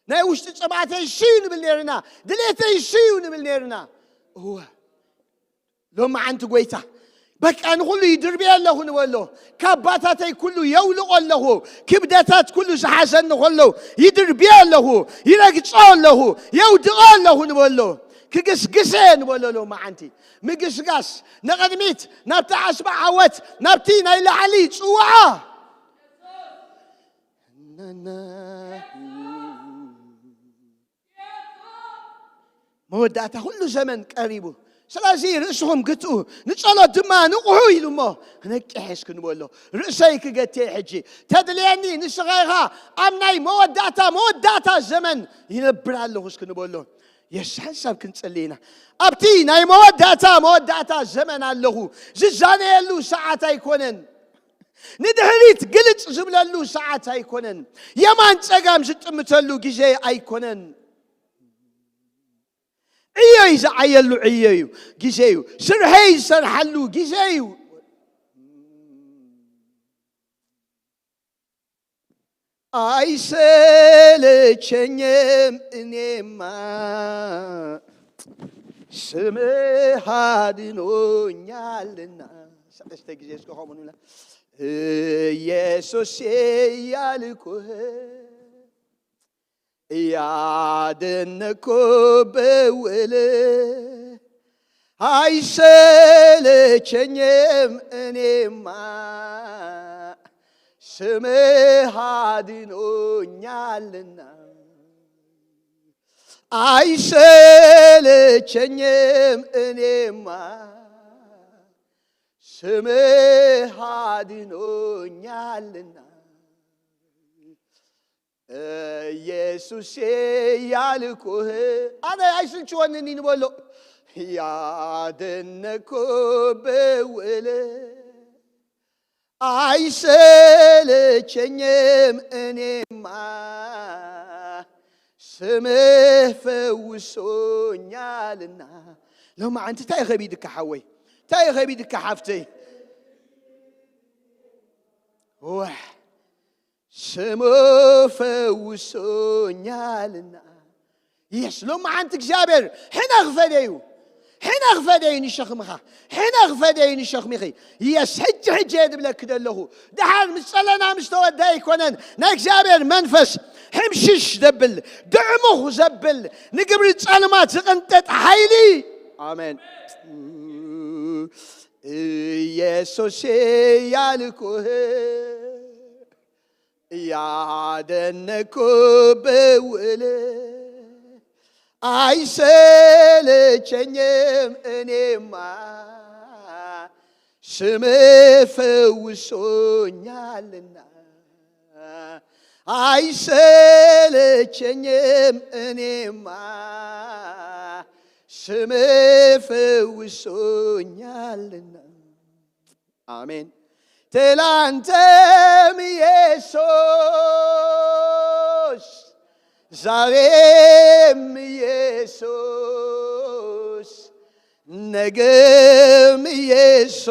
ናይ ውሽጢ ጸማእተይ እሱ እዩ ንብል ነይርና፣ ድሌተይ እሱ እዩ ንብል ነይርና። እወ። ሎማዓንቲ ጐይታ፣ በቃ ንኹሉ ይድርብዮ ኣለኹ ንበሎ። ካባታተይ ኩሉ የውልቖ ኣለኹ። ክብደታት ኩሉ ዝሓዘኒ ከሎ ይድርብዮ ኣለኹ፣ ይረግጾ ኣለኹ፣ የውድቖ ኣለኹ ንበሎ። ክግስግሰ ንበሎ ሎማዓንቲ። ምግስጋስ ንቕድሚት፣ ናብቲ ዓስቢ ዓወት፣ ናብቲ ናይ ላዕሊ ጽውዓ። መወዳእታ ኩሉ ዘመን ቀሪቡ። ስለዚ ርእስኹም ግትኡ፣ ንጸሎት ድማ ንቕሑ ኢሉ እሞ ነቂሐ እስኪ ንበሎ። ርእሰይ ክገትየ ሕጂ ተድልየኒ ንስኻ ኢኻ። ኣብ ናይ መወዳእታ፣ መወዳእታ ዘመን ይነብር ኣለኹ እስኪ ንበሎ። የስ፣ ሓንሳብ ክንጽሊ ኢና። ኣብቲ ናይ መወዳእታ፣ መወዳእታ ዘመን ኣለኹ። ዝዛነየሉ ሰዓት ኣይኮነን። ንድሕሪት ግልጽ ዝብለሉ ሰዓት ኣይኮነን። የማን ጸጋም ዝጥምተሉ ግዜ ኣይኮነን። ዕዮይ ዝዓየሉ ዕዮ እዩ፣ ግዜ እዩ። ስርሐይ ዝሰርሓሉ ግዜ እዩ። ኣይሰለቸኝም እኔማ ስምህ አድኖኛልና። ሰለስተ ጊዜ እስከ ከምኡ ንብላ። ኢየሱስ ያልኩህ ያደነኩ ብውል አይሰለቸኝም እኔማ ስምህ አድኖኛልና። አይሰለቸኝም እኔማ ስምህ አድኖኛልና። ኢየሱሴ ያልኩህ ኣነ ኣይስልችወንን እዩ ንበሎ። ያደነኩ ብውል ኣይሰለቸኝም እኔማ ስምህ ፈውሶኛልና። ሎማዓንቲ እንታይ ከቢድካ ሓወይ? እንታይ ከቢድካ ሓፍተይ? ወሕ ስሙ ፈውሶኛልና። የስ ሎማዓንቲ እግዚኣብሔር ሕነ ክፈደዩ፣ ሕነ ክፈደዩ ንሸኽምኻ፣ ሕነ ክፈደዩ ንሸኽሚኺ። የስ ሕጂ ሕጂ እየ ድብለኪ ዘለኹ። ደሓር ምስ ጸለና ምስ ተወዳ ኣይኮነን። ናይ እግዚኣብሔር መንፈስ ሕምሽሽ ዘብል፣ ድዕሙኽ ዘብል፣ ንግብሪ ጸልማት ዝቕንጥጥ ሓይሊ። ኣሜን። ኢየሱስ ያልኩህ ያደነኩ ብውል አይሰለቸኝም እኔማ ስምህ ፈውሶኛልና። አይሰለቸኝም እኔማ ስምህ ፈውሶኛልና። አሜን። ትላንትም ኢየሱስ፣ ዛሬም ኢየሱስ፣ ነገም ኢየሱስ፣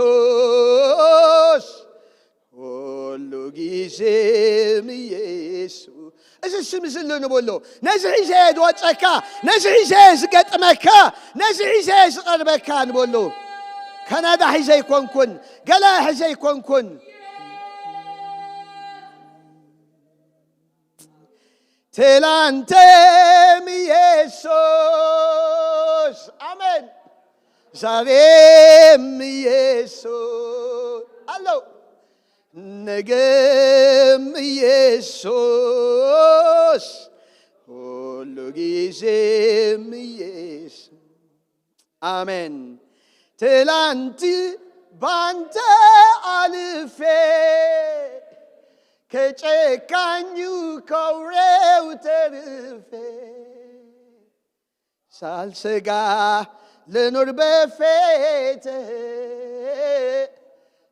ሁሉ ጊዜም ኢየሱስ። እዚ ስም እዚ ኣሎ ንበሎ። ነዚ ሒዘ እየ ዝወፀካ፣ ነዚ ሒዘ እየ ዝገጥመካ፣ ነዚ ሒዘ እየ ዝቐርበካ ንበሎ። ካናዳ ሒዘ ኣይኮንኩን፣ ገለ ሒዘ ኣይኮንኩን። ትላንትም ኢየሱስ፣ ኣሜን። ዛሬም ኢየሱስ ኣሎ፣ ነገም ኢየሱስ፣ ሁሉ ጊዜም ኢየሱስ። አሜን። ትላንት ባንተ አልፌ፣ ከጨካኙ ከውሬው ተርፌ፣ ሳልሰጋ ልኑር በፌትህ፣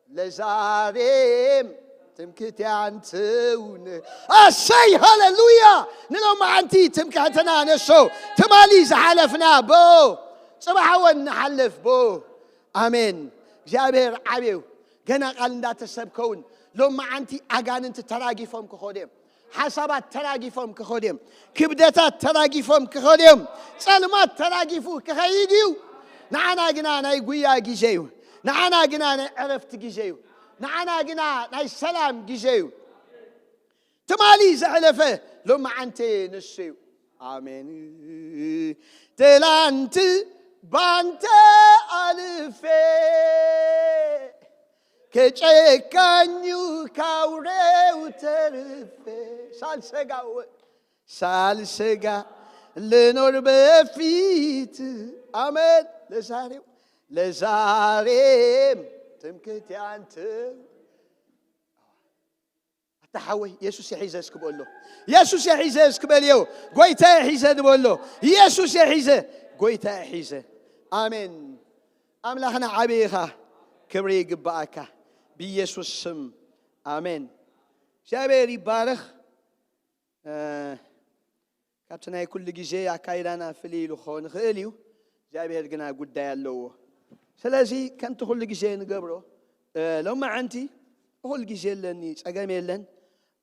ለዛሬም ትምክህተይ አንተውነ። ኣሰይ ሃሌሉያ። ንሎማዓንቲ ትምክሕትና ነሶ፣ ትማሊ ዝሓለፍና ብኡ፣ ጽባሕ እውን ንሓልፍ ብኡ። ኣሜን። እግዚኣብሔር ዓብዩ። ገና ቃል እንዳተሰብከውን ሎማዓንቲ ኣጋንንቲ ተራጊፎም ክኸዱ እዮም። ሓሳባት ተራጊፎም ክኸዱ እዮም። ክብደታት ተራጊፎም ክኸዱ እዮም። ጸልማት ተራጊፉ ክኸይድ እዩ። ንዓና ግና ናይ ጉያ ግዜ እዩ። ንዓና ግና ናይ ዕረፍቲ ግዜ እዩ። ንዓና ግና ናይ ሰላም ግዜ እዩ። ትማሊ ዘሕለፈ ሎማዓንቲ ንሱ እዩ። ኣሜን። ትላንት ባንተ ኣልፌ፣ ከጨካኙ ካውሬው ተርፌ፣ ሳልሰጋ ወ-፣ ሳልሰጋ ልኖር በፊት። ኣሜን። ለዛሬው ለዛሬም ትምክህት ያንተ። ኣታ ሓወይ፣ የሱስ የሒዘ እስኪ በሎ። የሱስ የሒዘ እስኪ በልዮ። ጎይታ የሒዘ ንበሎ። የሱስ የሒዘ፣ ጎይታ የሒዘ። ኣሜን። ኣምላኽና ዓብዪ ኢኻ፣ ክብሪ ይግብኣካ። ብኢየሱስ ስም ኣሜን። እግዚኣብሔር ይባረኽ። እ፣ ካብቲ ናይ ኩሉ ግዜ ኣካይዳና ፍልይ ኢሉ ክኸውን ይኽእል እዩ። እግዚኣብሔር ግና ጉዳይ ኣለዎ። ስለዚ ከምቲ ኩሉ ግዜ ንገብሮ፣ እ፣ ሎማዓንቲ እኹል ግዜ ኣለኒ፣ ጸገም የለን።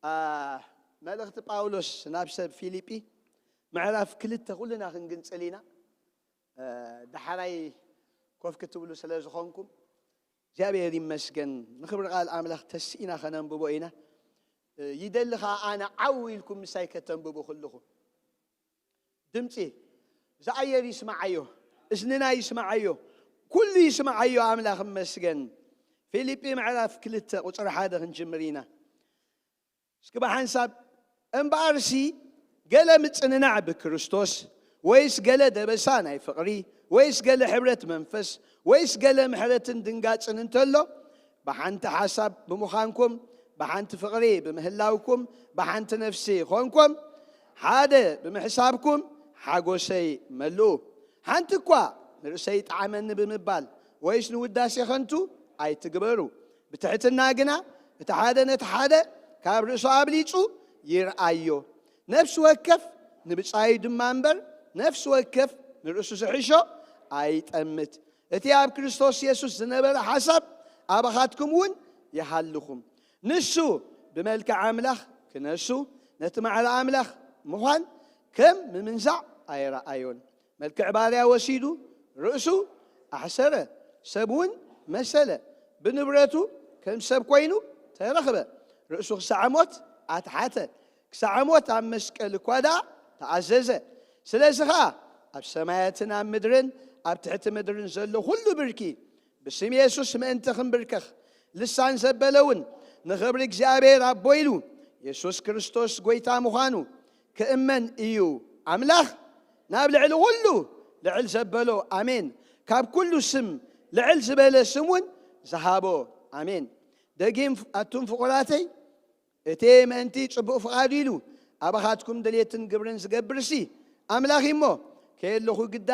ኣ፣ መልእኽቲ ጳውሎስ ናብ ሰብ ፊልጲ ምዕራፍ ክልተ ኩልና ክንግንጽል ኢና። ዳሓራይ ኮፍ ክትብሉ ስለ ዝኾንኩም እግዚኣብሔር ይመስገን። ንኽብሪ ቃል ኣምላኽ ተስኢና ኸነንብቦ ኢና። ይደሊ ኸዓ ኣነ ዓው ኢልኩም ምሳይ ከተንብቡ ኩልኹም። ድምፂ ዝኣየር ይስማዓዮ፣ እዝንና ይስማዓዮ፣ ኩሉ ይስማዓዮ። ኣምላኽ ይመስገን። ፊልጲ ምዕራፍ ክልተ ቁፅሪ ሓደ ክንጅምር ኢና። እስኪ ብሓንሳብ እምበኣርሲ ገለ ምጽንናዕ ብክርስቶስ ወይስ ገለ ደበሳ ናይ ፍቕሪ ወይስ ገለ ሕብረት መንፈስ ወይስ ገለ ምሕረትን ድንጋጽን እንተሎ ብሓንቲ ሓሳብ ብምዃንኩም ብሓንቲ ፍቕሪ ብምህላውኩም ብሓንቲ ነፍሲ ኾንኩም ሓደ ብምሕሳብኩም ሓጎሰይ መልኡ። ሓንቲ እኳ ንርእሰይ ጣዕመኒ ብምባል ወይስ ንውዳሴ ኸንቱ ኣይትግበሩ። ብትሕትና ግና እቲ ሓደ ነቲ ሓደ ካብ ርእሱ ኣብሊጹ ይርኣዮ። ነፍሲ ወከፍ ንብጻዩ ድማ እምበር ነፍሲ ወከፍ ንርእሱ ዝሕሾ ኣይጠምት። እቲ ኣብ ክርስቶስ የሱስ ዝነበረ ሓሳብ ኣባኻትኩም እውን ይሃልኹም። ንሱ ብመልክዕ ኣምላኽ ክነሱ ነቲ ማዕረ ኣምላኽ ምዃን ከም ምምንዛዕ ኣይረኣዮን። መልክዕ ባርያ ወሲዱ ርእሱ ኣሕሰረ፣ ሰብ እውን መሰለ። ብንብረቱ ከም ሰብ ኮይኑ ተረኽበ። ርእሱ ክሳዕ ሞት ኣትሓተ፣ ክሳዕ ሞት ኣብ መስቀል እኳ ደኣ ተኣዘዘ። ስለዚ ኸኣ ኣብ ሰማያትን ኣብ ምድርን ኣብ ትሕቲ ምድርን ዘሎ ኩሉ ብርኪ ብስም የሱስ ምእንቲ ክንብርከኽ ልሳን ዘበለ እውን ንኽብሪ እግዚኣብሔር ኣቦ ኢሉ የሱስ ክርስቶስ ጐይታ ምዃኑ ክእመን እዩ። ኣምላኽ ናብ ልዕሊ ኹሉ ልዕል ዘበሎ ኣሜን፣ ካብ ኩሉ ስም ልዕል ዝበለ ስም እውን ዝሃቦ ኣሜን። ደጊም ኣቱም ፍቑራተይ እቲ ምእንቲ ጽቡቕ ፍቓዱ ኢሉ ኣባኻትኩም ድሌትን ግብርን ዝገብርሲ ኣምላኽ እሞ ከየለኹ ግዳ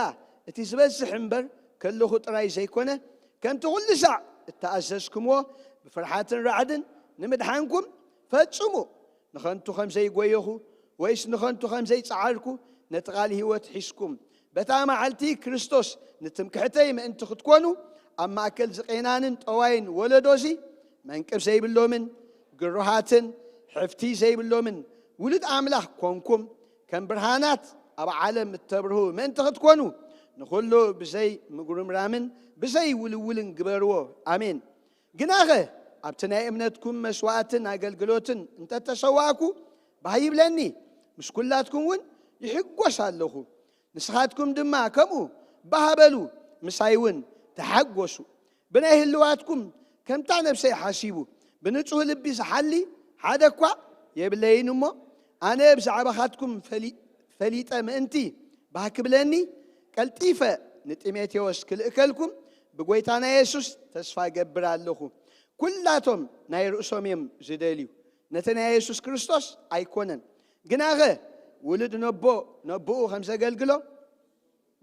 እቲ ዝበዝሕ እምበር ከለኹ ጥራይ ዘይኮነ ከምቲ ኩሉ ሳዕ እተኣዘዝኩምዎ ብፍርሓትን ራዕድን ንምድሓንኩም ፈጽሙ ንኸንቱ ከም ዘይጎየኹ ወይስ ንኸንቱ ከም ዘይጸዓርኩ ነቲ ቃል ህይወት ሒዝኩም በታ መዓልቲ ክርስቶስ ንትምክሕተይ ምእንቲ ክትኮኑ ኣብ ማእከል ዝቄናንን ጠዋይን ወለዶዚ መንቅብ ዘይብሎምን ግሩሃትን ሕፍቲ ዘይብሎምን ውሉድ ኣምላኽ ኮንኩም ከም ብርሃናት ኣብ ዓለም እተብርሁ ምእንቲ ክትኮኑ ንኹሉ ብዘይ ምጉርምራምን ብዘይ ውልውልን ግበርዎ። ኣሜን። ግናኸ ኣብቲ ናይ እምነትኩም መስዋእትን ኣገልግሎትን እንተተሰዋእኩ ባህ ይብለኒ፣ ምስ ኩላትኩም እውን ይሕጎስ ኣለኹ። ንስኻትኩም ድማ ከምኡ ባህ በሉ፣ ምሳይ እውን ተሓጎሱ። ብናይ ህልዋትኩም ከምታ ነብሰይ ሓሲቡ ብንጹህ ልቢ ዝሓሊ ሓደ እኳ የብለይን እሞ ኣነ ብዛዕባኻትኩም ፈሊ- ፈሊጠ ምእንቲ ባህ ክብለኒ ቀልጢፈ ንጢሞቴዎስ ክልእከልኩም ብጎይታና የሱስ ተስፋ እገብር ኣለኹ። ኩላቶም ናይ ርእሶም እዮም ዝደልዩ፣ ነቲ ናይ የሱስ ክርስቶስ ኣይኮነን። ግናኸ ውሉድ ነቦ ነቦኡ ከም ዘገልግሎ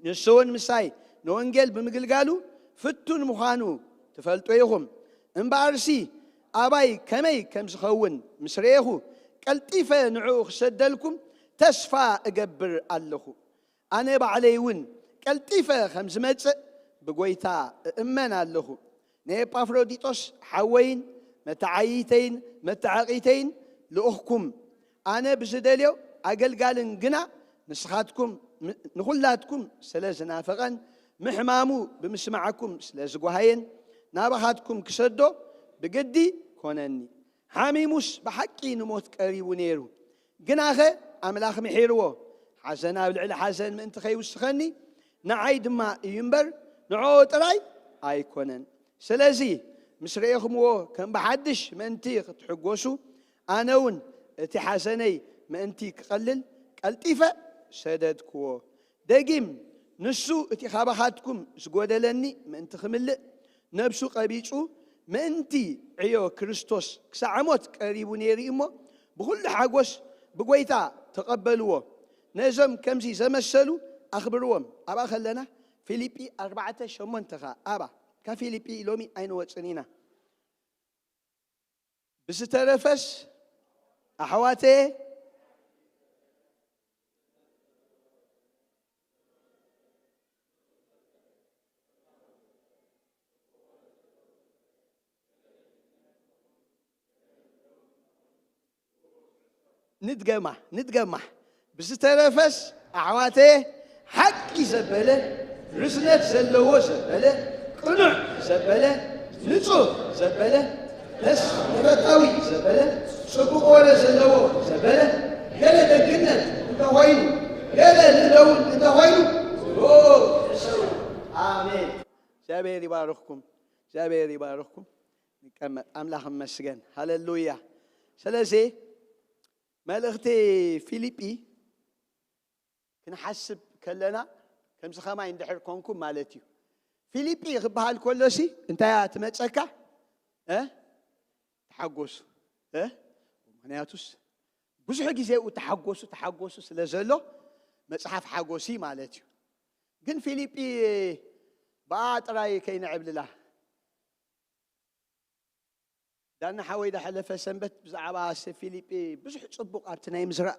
ንሱ እውን ምሳይ ንወንጌል ብምግልጋሉ ፍቱን ምዃኑ ትፈልጡ ኢኹም። እምበኣርሲ ኣባይ ከመይ ከም ዝኸውን ምስ ርኤኹ ቀልጢፈ ንዕኡ ክሰደልኩም ተስፋ እገብር ኣለኹ። ኣነ ባዕለይ እውን ቀልጢፈ ከም ዝመጽእ ብጎይታ እእመን ኣለኹ። ንኤጳፍሮዲጦስ ሓወይን መተዓይይተይን መተዓቒተይን ልኡኽኩም ኣነ ብዝደልዮ ኣገልጋልን ግና ንስኻትኩም ንኹላትኩም ስለ ዝናፈቐን ምሕማሙ ብምስማዓኩም ስለ ዝጓሃየን ናባኻትኩም ክሰዶ ብግዲ ኮነኒ። ሓሚሙስ ብሓቂ ንሞት ቀሪቡ ነይሩ። ግናኸ ኣምላኽ ምሒርዎ። ሓዘን ኣብ ልዕሊ ሓዘን ምእንቲ ከይውስኸኒ ንዓይ ድማ እዩ እምበር ንዕኦ ጥራይ ኣይኮነን። ስለዚ ምስ ርኤኹምዎ ከም ብሓድሽ ምእንቲ ክትሕጎሱ ኣነ እውን እቲ ሓዘነይ ምእንቲ ክቐልል ቀልጢፈ ሰደድክዎ። ደጊም ንሱ እቲ ካባኻትኩም ዝጎደለኒ ምእንቲ ክምልእ ነብሱ ቀቢጹ ምእንቲ ዕዮ ክርስቶስ ክሳዕ ሞት ቀሪቡ ነይሩ እሞ ብኹሉ ሓጎስ ብጎይታ ተቐበልዎ። ነዞም ከምዚ ዘመሰሉ ኣኽብርዎም። ኣብኣ ከለና ፊልጲ ኣርባዕተ ሸሞንተ ኸ ኣባ ካብ ፊልጲ ሎሚ ኣይንወፅን ኢና። ብዝተረፈስ ኣሕዋተየ ንድገማ ንድገማ ብዝተረፈስ ኣሕዋተየ ሓቂ ዘበለ ርዝነት ዘለዎ ዘበለ፣ ቅኑዕ ዘበለ፣ ንጹህ ዘበለ፣ ተስፋ ተፈታዊ ዘበለ፣ ጽቡቕ ወረ ዘለዎ ዘበለ፣ ገለ ደግነት እንተኾይኑ፣ ገለ ልደውን እንተኾይኑ፣ ኦ፣ ተሰው። ኣሜን። እግዚኣብሔር ይባርኽኩም። እግዚኣብሔር ይባርኽኩም። ንቀመጥ። ኣምላኽ ይመስገን። ሃሌሉያ። ስለዚ መልእኽቲ ፊልጲ ክንሓስብ ከለና ከምዚ ከማይ እንድሕር ኮንኩም ማለት እዩ። ፊልጲ ክበሃል ከሎሲ እንታይ እያ ትመጸካ? እ? ተሓጎሱ። እ? ምኽንያቱስ ብዙሕ ግዜ ኡ ተሓጎሱ፣ ተሓጎሱ ስለ ዘሎ መጽሓፍ ሓጎሲ ማለት እዩ። ግን ፊልጲ ብኣ ጥራይ ከይንዕብልላ። ዳና ሓወይ ዳሕለፈ ሰንበት ብዛዕባ ፊልጲ ብዙሕ ጽቡቕ ኣብቲ ናይ ምዝራእ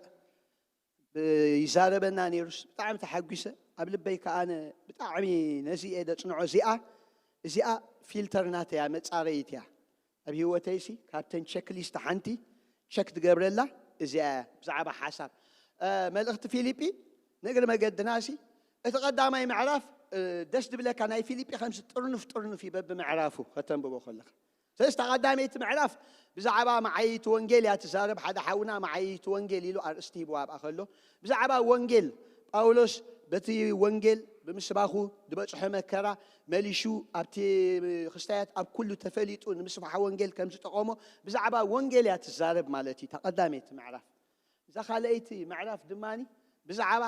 ብ-፣ ይዛረበና ነይሩስ ብጣዕሚ ተሓጒሰ። ኣብ ልበይ ከኣ ኣነ ብጣዕሚ ነዚ እየ ደጽንዖ። እዚኣ፣ እዚኣ ፊልተር ናተይ እያ፣ መጻረይት እያ። ኣብ ህይወተይሲ ካብተን ቸክሊስት ሓንቲ ቸክ ትገብረላ እዚኣ እያ፣ ብዛዕባ ሓሳብ። እ፣ መልእኽቲ ፊልጲ ንእግሪ መገድናሲ እቲ ቀዳማይ ምዕራፍ፣ እ፣ ደስ ድብለካ ናይ ፊልጲ ከምዚ ጥርኑፍ ጥርኑፍ እዩ በብምዕራፉ ከተንብቦ ከለኻ። ስለዚ እታ ቀዳመይቲ ምዕራፍ ብዛዕባ መዓይይቲ ወንጌል እያ ትዛረብ። ሓደ ሓውና መዓይይቲ ወንጌል ኢሉ ኣርእስቲ ሂብዋ ኣብኣ ከሎ፣ ብዛዕባ ወንጌል ጳውሎስ በቲ ወንጌል ብምስባኹ ዝበጽሖ መከራ መሊሹ ኣብቲ ክስታያት ኣብ ኩሉ ተፈሊጡ ንምስፋሕ ወንጌል ከም ዝጠቐሞ ብዛዕባ ወንጌል እያ ትዛረብ ማለት እዩ፣ እታ ቀዳመይቲ ምዕራፍ። እዛ ካልኣይቲ ምዕራፍ ድማ ብዛዕባ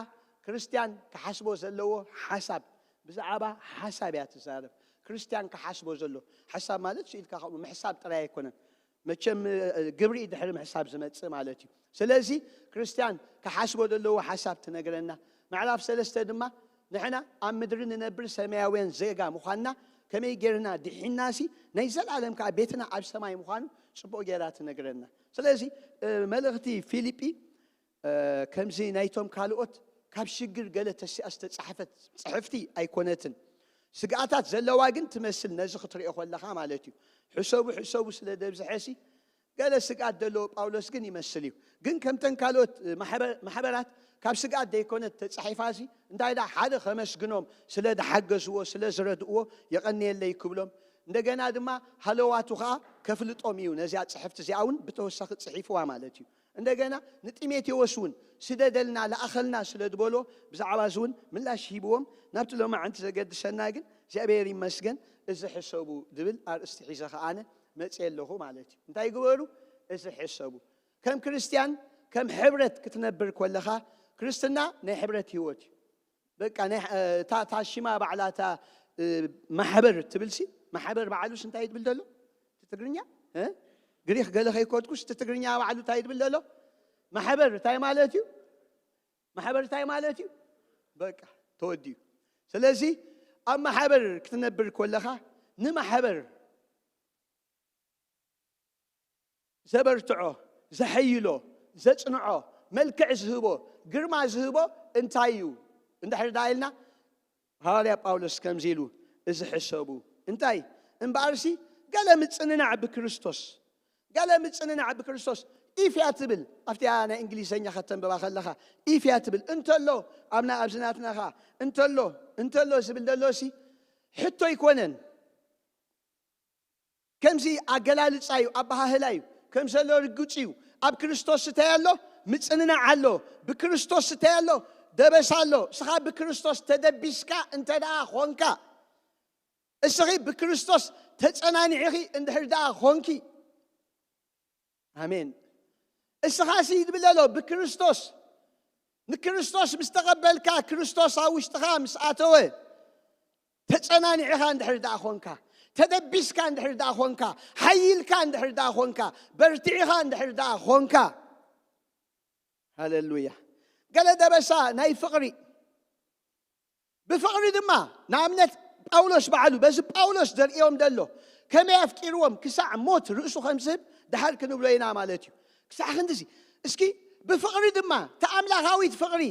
ክርስትያን ክሓስቦ ዘለዎ ሓሳብ፣ ብዛዕባ ሓሳብ እያ ትዛረብ። ክርስትያን ክሓስቦ ዘሎ ሓሳብ ማለት ስኢልካ ከምኡ ምሕሳብ ጥራይ ኣይኮነን። መቸም፣ እ፣ ግብሪ ድሕሪ ምሕሳብ ዝመጽእ ማለት እዩ። ስለዚ ክርስትያን ክሓስቦ ዘለዎ ሓሳብ ትነግረና። ምዕራፍ ሰለስተ ድማ ንሕና ኣብ ምድሪ ንነብር ሰማያውያን ዜጋ ምዃንና፣ ከመይ ጌርና ድሒንናሲ ናይ ዘላለም ከኣ ቤትና ኣብ ሰማይ ምዃኑ ጽቡቕ ጌራ ትነግረና። ስለዚ፣ እ፣ መልእኽቲ ፊልጲ፣ እ፣ ከምዚ ናይቶም ካልኦት ካብ ሽግር ገለ ተሲኣ ዝተጻሕፈት ጽሕፍቲ ኣይኮነትን። ስግኣታት ዘለዋ ግን ትመስል ነዚ ክትሪኦ ከለኻ ማለት እዩ። ሕሰቡ ሕሰቡ ስለ ደብዝሐሲ ገለ ስግኣት ዘለዎ ጳውሎስ ግን ይመስል እዩ። ግን ከምተን ካልኦት፣ እ፣ ማሕበ-፣ ማሕበራት ካብ ስግኣት ዘይኮነት ተጻሒፋሲ እንታይ ደኣ ሓደ ከመስግኖም ስለ ዝሓገዝዎ፣ ስለ ዝረድእዎ የቐንየለይ ክብሎም፣ እንደገና ድማ ሃለዋቱ ኸኣ ከፍልጦም እዩ። ነዚኣ ጽሕፍቲ እዚኣ እውን ብተወሳኺ ጽሒፍዋ ማለት እዩ። እንደገና ንጢሞቴዎስ እውን ስደደልና፣ ለኣኸልና ስለ ዝበሎ ብዛዕባ እዚ እውን ምላሽ ሂብዎም። ናብቲ ሎማዓንቲ ዘገድሰና ግን እግዚኣብሔር ይመስገን እዚ ሕሰቡ ዝብል ኣርእስቲ ሒዘ ኸኣ ኣነ መጽየ ኣለኹ ማለት እዩ። እንታይ ግበሩ? እዚ ሕሰቡ። ከም ክርስትያን፣ ከም ሕብረት ክትነብር ከለኻ፣ ክርስትና ናይ ሕብረት ህይወት እዩ። በቃ ናይ፣ እ፣ እታ፣ እታ ሽማ ባዕላ እታ፣ እ፣ ማሕበር ትብልሲ፣ ማሕበር ባዕሉስ እንታይ ትብል ዘሎ? እቲ ትግርኛ? እ? ግሪኽ ገለ ከይኮድኩስ እቲ ትግርኛ ባዕሉ እንታይ ትብል ዘሎ? ማሕበር እንታይ ማለት እዩ? ማሕበር እንታይ ማለት እዩ? በቃ ተወዲኡ። ስለዚ ኣብ ማሕበር ክትነብር ከለኻ ንማሕበር ዘበርትዖ፣ ዘሐይሎ፣ ዘጽንዖ፣ መልክዕ ዝህቦ፣ ግርማ ዝህቦ እንታይ እዩ? እንድሕር ደኣ ኢልና ሃዋርያ ጳውሎስ ከምዚ ኢሉ እዚ ሕሰቡ። እንታይ? እምበኣርሲ ገለ ምጽንናዕ ብክርስቶስ፣ ገለ ምጽንናዕ ብክርስቶስ ኢፍ እያ ትብል። ኣብቲኣ ናይ እንግሊዘኛ ከተንብባ ከለኻ ኢፍ እያ ትብል። እንተሎ፣ ኣብና፣ ኣብዚ ናትና ኸኣ እንተሎ፣ እንተሎ ዝብል ዘሎሲ ሕቶ ኣይኮነን። ከምዚ ኣገላልጻ እዩ፣ ኣበሃህላ እዩ። ከም ዘሎ ርግጽ እዩ። ኣብ ክርስቶስ እንታይ ኣሎ? ምጽንናዕ ኣሎ። ብክርስቶስ እንታይ ኣሎ? ደበሳ ኣሎ። እስኻ ብክርስቶስ ተደቢስካ እንተ ደኣ ኾንካ፣ እስኺ ብክርስቶስ ተጸናኒዕኺ እንድሕር ደኣ ኾንኪ፣ ኣሜን። እስኻሲ ይብል ኣሎ፣ ብክርስቶስ፣ ንክርስቶስ ምስ ተቐበልካ፣ ክርስቶስ ኣብ ውሽጥኻ ምስ ኣተወ፣ ተጸናኒዕኻ እንድሕር ደኣ ኾንካ፣ ተደቢስካ እንድሕር ደኣ ኾንካ፣ ሓይልካ እንድሕር ደኣ ኾንካ፣ በርቲዕኻ እንድሕር ደኣ ኾንካ፣ ሃሌሉያ። ገለ ደበሳ ናይ ፍቕሪ፣ ብፍቕሪ ድማ፣ ንኣብነት ጳውሎስ ባዕሉ፣ በዚ ጳውሎስ ዘርእዮም ዘሎ፣ ከመይ ኣፍቂርዎም ክሳዕ ሞት ርእሱ ከም ዝህብ ደሓር ክንብሎ ኢና ማለት እዩ። ክሳዕ ክንድዚ፣ እስኪ ብፍቕሪ ድማ፣ እታ ኣምላኻዊት ፍቕሪ፣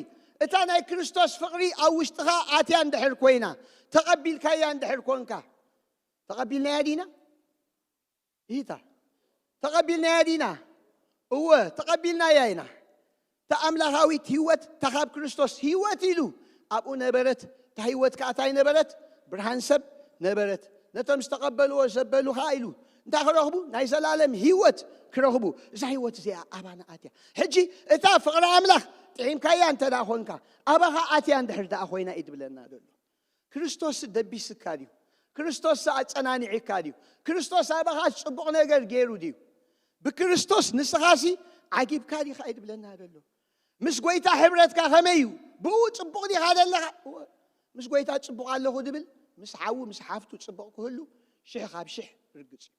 እታ ናይ ክርስቶስ ፍቕሪ ኣብ ውሽጥኻ ኣትያ እንድሕር ኮይና፣ ተቐቢልካያ እንድሕር ኮንካ፣ ተቐቢልናያ ዲና? ይታ ተቐቢልናያ ዲና? እወ፣ ተቐቢልናያ ኢና። እታ ኣምላኻዊት ህይወት፣ እታ ካብ ክርስቶስ ህይወት ኢሉ ኣብኡ ነበረት፣ እታ ህይወት ከኣ እንታይ ነበረት? ብርሃን ሰብ ነበረት። ነቶም ዝተቐበልዎ ዘበሉ ከኣ ኢሉ እንታይ ክረኽቡ? ናይ ዘላለም ህይወት ክረኽቡ። እዛ ህይወት እዚኣ ኣባና ኣትያ። ሕጂ እታ ፍቕሪ ኣምላኽ ጥዒምካያ እንተ ደኣ ኾንካ፣ ኣባኻ ኣትያ እንድሕር ደኣ ኾይና እዩ ዝብለና ዘሎ። ክርስቶስ ደቢስካ ድዩ? ክርስቶስ ኣጸናኒዕካ ድዩ? ክርስቶስ ኣባኻ ጽቡቕ ነገር ገይሩ ድዩ? ብክርስቶስ ንስኻሲ ዓጊብካ ዲኻ እዩ ዝብለና ዘሎ። ምስ ጎይታ ሕብረትካ ከመይ እዩ? ብኡ ጽቡቕ ዲኻ ዘለኻ? እወ፣ ምስ ጎይታ ጽቡቕ ኣለኹ ድብል፣ ምስ ሓዉ፣ ምስ ሓፍቱ ጽቡቕ ክህሉ ሽሕ ካብ ሽሕ ርግጽ እዩ።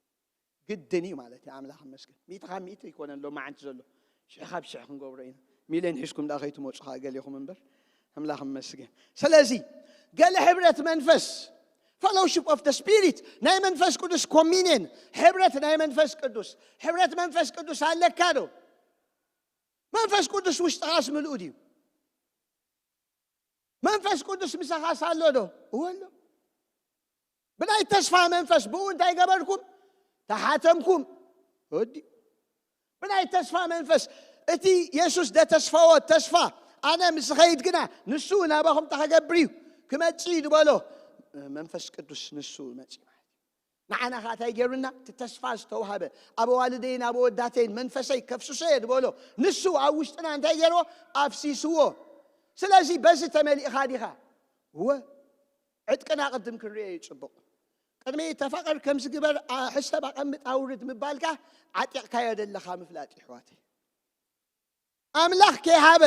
ግድን እዩ ማለት እዩ። ኣምላኽ ይመስገን። ሚእቲ ካብ ሚእቲ ኣይኮነን ሎማዓንቲ ዘሎ። ሽሕ ካብ ሽሕ ክንገብሮ ኢና። ሚልዮን ሒዝኩም ደኣ ከይትመጹ ከኣ ገሊኹም እምበር። ኣምላኽ ይመስገን። ስለዚ፣ ገለ ሕብረት መንፈስ፣ fellowship of the spirit፣ ናይ መንፈስ ቅዱስ ኮሚኒየን፣ ሕብረት ናይ መንፈስ ቅዱስ፣ ሕብረት መንፈስ ቅዱስ ኣለካ ዶ? መንፈስ ቅዱስ ውሽጥኻስ ምልኡ ድዩ? መንፈስ ቅዱስ ምሳኻስ ኣሎ ዶ? እወ ኣሎ። ብናይ ተስፋ መንፈስ ብኡ እንታይ ገበርኩም? ተሓተምኩም። ወዲ ብናይ ተስፋ መንፈስ እቲ የሱስ ደተስፋዎ ተስፋ ኣነ ምስ ኸይድ ግና ንሱ ናባኹም እንታይ ክገብር እዩ? ክመጽእ እዩ ዝበሎ መንፈስ ቅዱስ ንሱ መጽእ ማለት እዩ። ንዓና ኸዓ እንታይ ገይሩና? እቲ ተስፋ ዝተዋህበ ኣብ ኣዋልደይን ኣብ ኣወዳተይን መንፈሰይ ከፍስሶ እየ ዝበሎ ንሱ ኣብ ውሽጥና እንታይ ገይርዎ? ኣፍሲስዎ። ስለዚ በዚ ተመሊእኻ ዲኻ? እወ። ዕጥቅና ቅድም ክንሪኦ እዩ ጽቡቕ። ቅድሚ ተፋቐር ከምዚ ግበር፣ ኣ-፣ ሕሰብ ኣቐምጥ ኣውርድ ምባልካ ዓጢቕካዮ ዘለኻ ምፍላጥ እዩ ኣሕዋተይ። ኣምላኽ ከይሃበ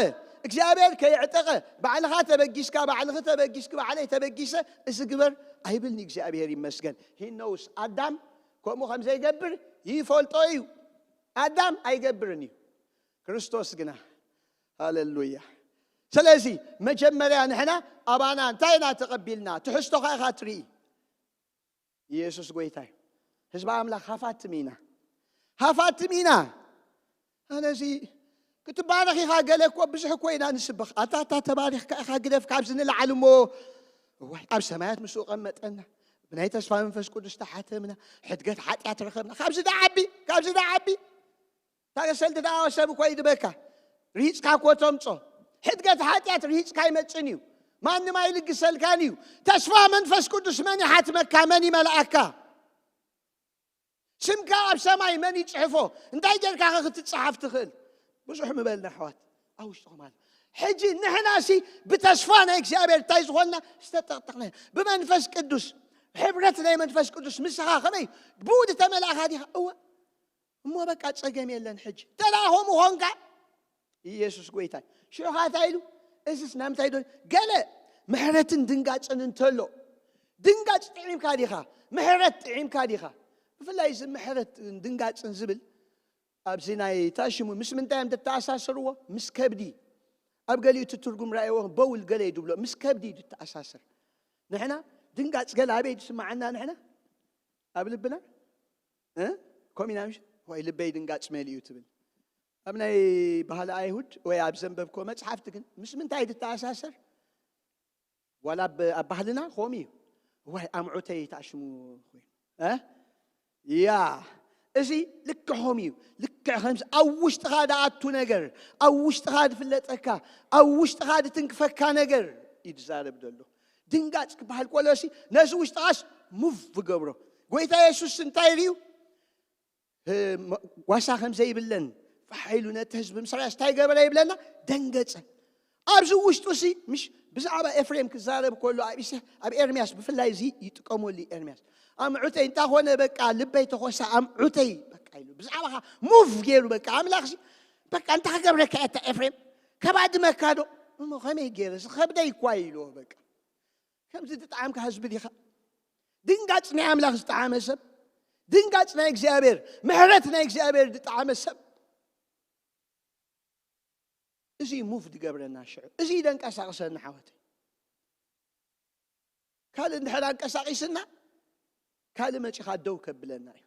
እግዚኣብሔር ከየዕጠቐ ባዕልኻ ተበጊስካ ባዕልኺ ተበጊስኪ ባዕለይ ተበጊሰ እዚ ግበር ኣይብልኒ እግዚኣብሔር ይመስገን። He knows ኣዳም ከምኡ ከም ዘይገብር ይፈልጦ እዩ። ኣዳም ኣይገብርን እዩ። ክርስቶስ ግና ሃሌሉያ። ስለዚ መጀመርያ ንሕና ኣባና እንታይ ኢና ተቐቢልና? ትሕዝቶኻ ኢኻ ትርኢ። ኢየሱስ ጎይታ እዩ። ህዝቢ ኣምላኽ ሃፋትም ኢና። ሃፋትም ኢና። ኣነዚ ክትባረኽ ኢኻ ገለ እኮ ብዙሕ እኮ ኢና ንስበኽ። ኣታ ኣታ ተባሪኽካ ኢኻ ግደፍ ካብዚ ንላዕሊ እሞ እዋይ ኣብ ሰማያት ምስኡ ቀመጠና። ብናይ ተስፋ መንፈስ ቅዱስ ተሓተምና። ሕድገት ሓጢኣት ረኸብና። ካብዚ ደዓቢ፣ ካብዚ ደዓቢ። ታገሰልቲ ደኣ ሰብ እኮ ይድበካ። ርሂጽካ እኮ ተምጾ። ሕድገት ሓጢኣት ርሂጽካ ኣይመጽን እዩ። ማንም ኣይልግሰልካን እዩ። ተስፋ መንፈስ ቅዱስ መን ይሓትመካ? መን ይመልኣካ? ስምካ ኣብ ሰማይ መን ይጽሕፎ? እንታይ ጌርካ ኸ ክትጽሓፍ ትኽእል? ብዙሕ ምበልና ኣሕዋት ኣብ ውሽጥኹም ኣሎ። ሕጂ ንሕናሲ ብተስፋ ናይ እግዚኣብሔር እንታይ ዝኾንና ዝተጠቕጠቕና ኢና። ብመንፈስ ቅዱስ ሕብረት ናይ መንፈስ ቅዱስ ምሳኻ ከመይ ብኡ ዝተመላእኻ ዲኻ? እወ እሞ በቃ ጸገም የለን። ሕጂ እንተ ደኣ ከምኡ ኾንካ ኢየሱስ ጎይታ እዩ። ሽዑ ኸዓ እንታይ ኢሉ? እዝስ ናምንታይ ዶ ገለ ምሕረትን ድንጋጽን እንተሎ ድንጋጽ ጥዒምካ ዲኻ? ምሕረት ጥዒምካ ዲኻ? ብፍላይ እዚ ምሕረት ድንጋጽን ዝብል ኣብዚ ናይ ታሽሙ ምስ ምንታይ እዮም ተተኣሳሰርዎ? ምስ ከብዲ። ኣብ ገሊኡ እቲ ትርጉም ራእይዎ በውል ገለ እዩ ድብሎ ምስ ከብዲ እዩ ዝተኣሳሰር። ንሕና ድንጋጽ ገለ ኣበይ ዝስማዓና ንሕና ኣብ ልብና እ? ከምኡ ኢና ምሽ ወይ ልበይ ድንጋጽ መሊኡ ትብል ኣብ ናይ ባህሊ ኣይሁድ ወይ ኣብ ዘንበብኮ መጽሓፍቲ ግን ምስ ምንታይ ዝተኣሳሰር ዋላ ኣብ ባህልና ከምኡ እዩ። ዋይ ኣምዑተይ ተኣሽሙ ኮይኑ እ? ያ እዚ ልክዖም እዩ። ልክዕ ከምዚ ኣብ ውሽጥኻ ድኣቱ ነገር ኣብ ውሽጥኻ ዝፍለጠካ ኣብ ውሽጥኻ ዝትንክፈካ ነገር እዩ ዝዛረብ ዘሎ። ድንጋጽ ክበሃል ከሎሲ ነዚ ውሽጥኻስ ሙቭ ዝገብሮ ጎይታ የሱስ እንታይ ርዩ ጓሳ ከም ዘይብለን ፋሕ ኢሉ ነቲ ህዝቢ ምስ ርኣስ እንታይ ገበረ ይብለና? ደንገጸ። ኣብዚ ውሽጡ ሲ ምሽ ብዛዕባ ኤፍሬም ክዛረብ ከሎ ኣብ ኢሳ ኣብ ኤርምያስ ብፍላይ እዚ ይጥቀመሉ እዩ ኤርምያስ ኣምዑተይ እንታይ ኮነ በቃ ልበይ ተኾሳ ኣምዑተይ በቃ ኢሉ ብዛዕባኻ ሙቭ ገይሩ በቃ ኣምላኽ ሲ በቃ እንታይ ክገብረካ እታ ኤፍሬም ከባድመካ ዶ እሞ ከመይ ገይረ ዝኸብደይ እኳ ኢልዎ በቃ ከምዚ ዝጠዓምካ ህዝቢ ዲኻ ድንጋጽ ናይ ኣምላኽ ዝጠዓመ ሰብ ድንጋጽ ናይ እግዚኣብሔር ምሕረት ናይ እግዚኣብሔር ዝጠዓመ ሰብ እዚ ሙቭ ዝገብረና ሽዑ እዚ ደንቀሳቕሰና ሓወት ካልእ እንድሕር ኣንቀሳቒስና ካልእ መጺኻ ደው ከብለና እዩ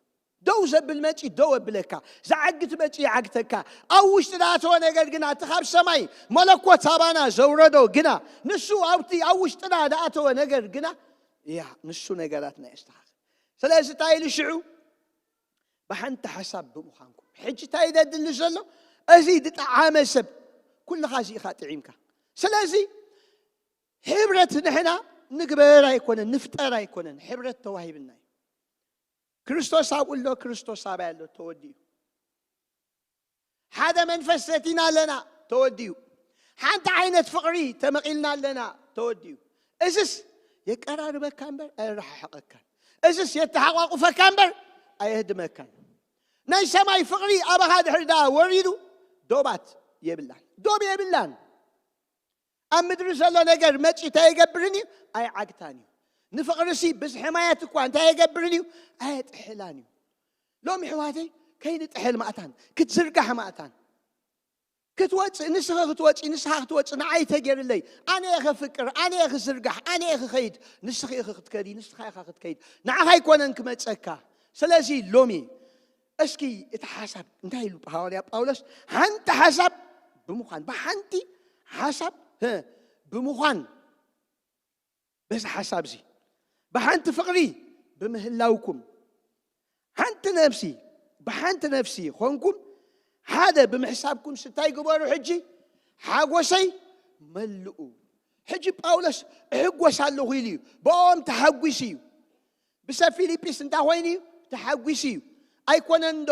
ደው ዘብል መጺ ደው ኣብለካ ዝዓግት መጺ ይዓግተካ ኣብ ውሽጢ ዝኣተወ ነገር ግና እቲ ካብ ሰማይ መለኮት ኣባና ዘውረዶ ግና ንሱ ኣብቲ ኣብ ውሽጥና ዝኣተወ ነገር ግና ያ ንሱ ነገራትና የስተኻኽል ስለዚ እንታይ ኢሉ ሽዑ ብሓንቲ ሓሳብ ብምዃንኩም ሕጂ እንታይ ዘድሊ ዘሎ እዚ ዝጠዓመ ሰብ ኩልኻ እዚኢኻ ጥዒምካ ስለዚ ሕብረት ንሕና ንግበር ኣይኮነን፣ ንፍጠር ኣይኮነን፣ ሕብረት ተዋሂብና እዩ። ክርስቶስ ኣብኡ ኣሎ፣ ክርስቶስ ኣባይ ኣሎ፣ ተወዲኡ። ሓደ መንፈስ ሰቲና ኣለና፣ ተወዲኡ። ሓንቲ ዓይነት ፍቕሪ ተመቒልና ኣለና፣ ተወዲኡ። እዝስ የቀራርበካ እምበር ኣየረሓሕቐካን። እዝስ የተሓቋቁፈካ እምበር ኣየህድመካን። ናይ ሰማይ ፍቕሪ ኣባኻ ድሕር ደኣ ወሪዱ ዶባት የብላን፣ ዶብ የብላን። ኣብ ምድሪ ዘሎ ነገር መጺኡ እንታይ የገብርን እዩ? ኣይዓግታን እዩ። ንፍቕርሲ ብዝሒ ማያት እኳ እንታይ የገብርን እዩ? ኣየጥሕላን እዩ። ሎሚ ኣሕዋተይ ከይንጥሕል ማእታን፣ ክትዝርጋሕ ማእታን፣ ክትወፅእ፣ ንስኺ ክትወፂ፣ ንስኻ ክትወፅእ፣ ንዓይ ተገይርለይ፣ ኣነ እየ ከፍቅር፣ ኣነ እየ ክዝርጋሕ፣ ኣነ እየ ክኸይድ፣ ንስኺ ኢኺ ክትከዲ፣ ንስኻ ኢኻ ክትከይድ፣ ንዓኻ ኣይኮነን ክመፀካ። ስለዚ ሎሚ እስኪ እቲ ሓሳብ እንታይ ኢሉ ሃዋርያ ጳውሎስ? ሓንቲ ሓሳብ ብምዃን፣ ብሓንቲ ሓሳብ፣ እ፣ ብምዃን፣ በዚ ሓሳብ እዚ ብሓንቲ ፍቕሪ ብምህላውኩም፣ ሓንቲ ነፍሲ፣ ብሓንቲ ነፍሲ ኾንኩም ሓደ ብምሕሳብኩም ስታይ ግበሩ። ሕጂ ሓጎሰይ መልኡ። ሕጂ ጳውሎስ እሕጎስ ኣለኹ ኢሉ እዩ። ብኦም ተሓጒሱ እዩ። ብሰብ ፊልጲስ እንታይ ኮይኑ እዩ? ተሓጒሱ እዩ። ኣይኮነን ዶ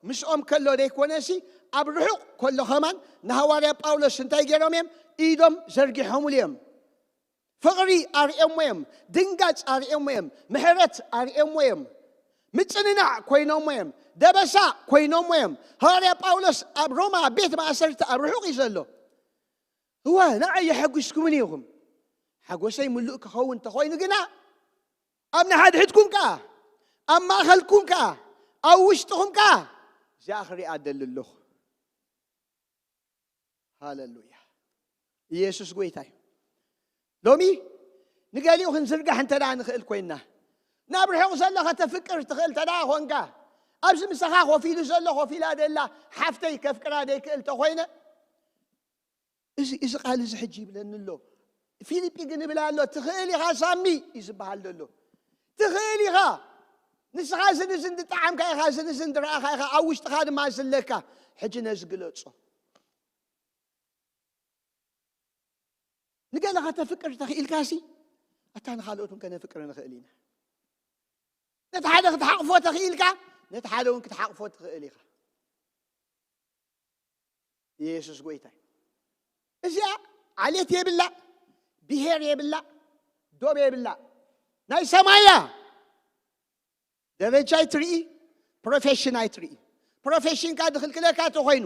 ምስኦም ከሎ ዘይኮነሲ ኣብ ርሑቕ ከሎ ኸማን ንሃዋርያ ጳውሎስ እንታይ ገይሮም እዮም? ኢዶም ዘርጊሖምሉ እዮም። ፍቕሪ ኣርእዮሞ እዮም። ድንጋጽ ኣርእዮሞ እዮም። ምሕረት ኣርእዮሞ እዮም። ምጽንናዕ ኮይኖሞ እዮም። ደበሳ ኮይኖሞ እዮም። ሃዋርያ ጳውሎስ ኣብ ሮማ ቤት ማእሰርቲ ኣብ ርሑቕ እዩ ዘሎ። እወ ንዓይ የሐጒስኩምኒ ኢኹም። ሓጎሰይ ምሉእ ክኸውን እንተኾይኑ ግና ኣብ ንሓድሕድኩም ከኣ ኣብ ማእኸልኩም ከኣ ኣብ ውሽጥኹም ከኣ እዚኣ ክሪኣ ደሊ ኣለኹ። ሃለሉያ። ኢየሱስ ጎይታ እዩ። ሎሚ ንገሊኡ ክንዝርጋሕ እንተ ደኣ ንኽእል ኮይንና፣ ናብ ርሑቕ ዘሎ ከተፍቅር ትኽእል እንተ ደኣ ኾንካ፣ ኣብዚ ምሳኻ ኮፍ ኢሉ ዘሎ ኮፍ ኢላ ደላ ሓፍተይ ከፍቅራ ደይክእል እንተኾይነ፣ እዚ፣ እዚ ቃል እዚ ሕጂ ይብለኒ ኣሎ። ፊልጲ ግን ይብል ኣሎ፣ "ትኽእል ኢኻ ሳሚ" እዩ ዝበሃል ዘሎ። ትኽእል ኢኻ። ንስኻ እዚ ንዚ እንድጠዓምካ ኢኻ፣ እዚ ንዚ እንድረኣኻ ኢኻ፣ ኣብ ውሽጥኻ ድማ ዝለካ። ሕጂ ነዚ ግለጾ። ንገለ ከተፍቅር ተኽኢልካሲ፣ ኣታ ንኻልኦት እውን ከነፍቅር ንኽእል ኢና። ነቲ ሓደ ክትሓቕፎ ተኽኢልካ፣ ነቲ ሓደ እውን ክትሓቕፎ ትኽእል ኢኻ። ኢየሱስ ጎይታ እዩ። እዚኣ ዓሌት የብላ፣ ብሄር የብላ፣ ዶብ የብላ። ናይ ሰማይ እያ። ደረጃ ኣይትርኢ፣ ፕሮፌሽን ኣይትርኢ። ፕሮፌሽንካ ድኽልክለካ ተኾይኑ፣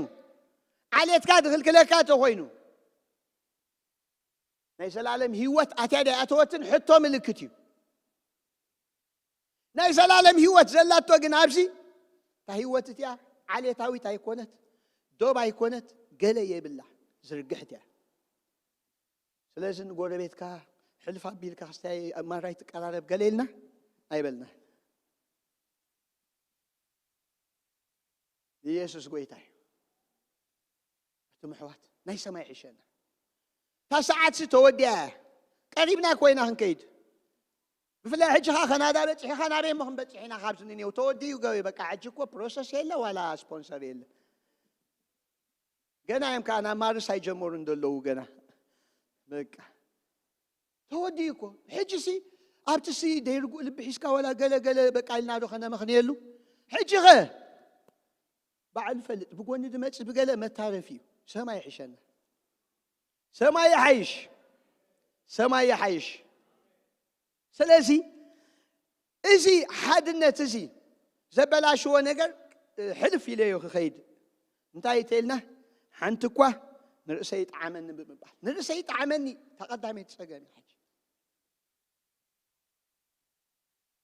ዓሌትካ ድኽልክለካ ተኾይኑ፣ ናይ ዘላለም ህይወት ኣትያ ዶ ኣይኣተወትን? ሕቶ ምልክት እዩ። ናይ ዘላለም ህይወት ዘላቶ ግን ኣብዚ፣ እታ ህይወት እቲኣ ዓሌታዊት ኣይኮነት፣ ዶብ ኣይኮነት፣ ገለ የብላ፣ ዝርግሕት እያ። ስለዚ ንጎረቤትካ ሕልፍ ኣቢልካ፣ "ክስታይ ኣብ ማራይ ትቀራረብ" ገለ ኢልና ኣይበልና። ኢየሱስ ጎይታ እዩ። ኣቱም ኣሕዋት፣ ናይ ሰማይ ይሕሸና። እታ ሰዓትሲ ተወዲኣ እያ። ቀሪብና እኮ ኢና ክንከይድ። ብፍላይ ሕጂ ኸዓ ካናዳ በጺሕኻ ናበይ እሞ ክንበጽሕ ኢና ካብዚ ንኔው? ተወዲኡ ገበይ፣ በቃ ሕጂ እኮ ፕሮሰስ የለ ዋላ ስፖንሰር የለ። ገና እዮም ከዓ ናብ ማርስ ኣይጀመሩን ዘለዉ ገና። በቃ ተወዲኡ እኮ። ሕጂ ሲ ኣብቲ ሲ ደይርጉእ ልቢ ሒዝካ ዋላ ገለ ገለ በቃ ኢልና ዶ ከነመኽንየሉ? ሕጂ ኸ ባዕሉ ይፈልጥ፣ ብጎኒ ዝመጽእ ብገለ መታረፊ እዩ። ሰማይ ይሕሸና። ሰማይ ይሓይሽ። ሰማይ ይሓይሽ። ስለዚ እዚ ሓድነት እዚ ዘበላሽዎ ነገር፣ እ፣ ሕልፍ ኢለዮ ክኸይድ። እንታይ ተልና? ሓንቲ እኳ ንርእሰይ ይጥዓመኒ ብምባል። ንርእሰይ ይጥዓመኒ፣ እታ ቀዳመይቲ ጸገም እያ ሕጂ።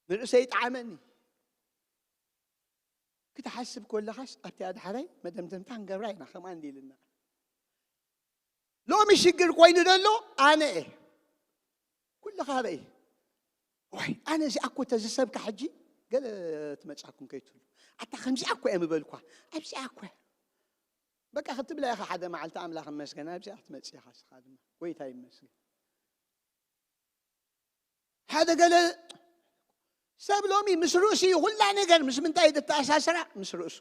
ንርእሰይ ይጥዓመኒ። ክትሓስብ ከለኻስ ኣብቲ ኣድሓራይ መደምደምታ ክንገብራ ኢና፣ ከምኣ እንዲልና። ሎሚ ሽግር ኮይኑ ዘሎ ኣነ እየ። ኩሉ ካበይ? ዋይ፣ ኣነ እዚኣ እኮ ተዝሰብካ ሕጂ ገለ ትመጻኩም ከይትብሉ። ኣታ ከምዚኣ እኮ እየ ምበልኳ። ኣብዚኣ እኮ እያ። በቃ ክትብላ ኢኻ ሓደ መዓልቲ ኣምላኽ ይመስገን። ኣብዚኣ ክትመጽእ ኢኻ እስኻ ድማ። ጎይታ ይመስገን። ሓደ ገለ ሰብ ሎሚ ምስ ርእሱ እዩ ኩላ ነገር። ምስ ምንታይ እዩ ዘተኣሳስራ? ምስ ርእሱ።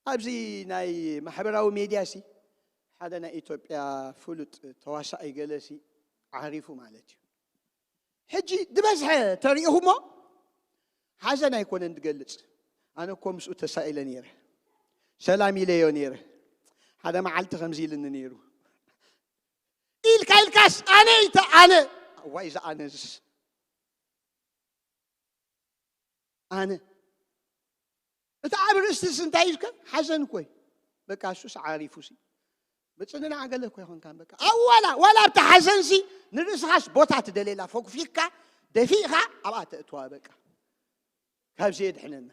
ኣብዚ ናይ ማሕበራዊ ሜድያ ሲ ሓደ ናይ ኢትዮጵያ ፍሉጥ ተዋሳኣይ ገለ ሲ ዓሪፉ ማለት እዩ። ሕጂ ዝበዝሐ ተሪኢኹሞ ሓዘን ኣይኮነን ዝገልጽ። ኣነ እኮ ምስኡ ተሳኢለ ነይረ፣ ሰላም ኢለዮ ነይረ፣ ሓደ መዓልቲ ከምዚ ኢልኒ ነይሩ ኢልካ ኢልካስ ኣነ ኢተ ኣነ ዋይ እዛ ኣነስ ኣነ እቲ ዓብ ርእስትስ እንታይ ኢልካ ሓዘን እኮ እዩ። በቃ እሱስ ዓሪፉ ሲ ምጽንናዕ ገለ እኮ ይኾንካን በቃ ኣብ ዋላ ዋላ ኣብቲ ሓዘን ሲ ንርእስኻስ ቦታ ትደልየላ ፎግፊግካ ደፊእኻ ኣብኣ ተእትዋ በቃ ካብዚ የድሕነና።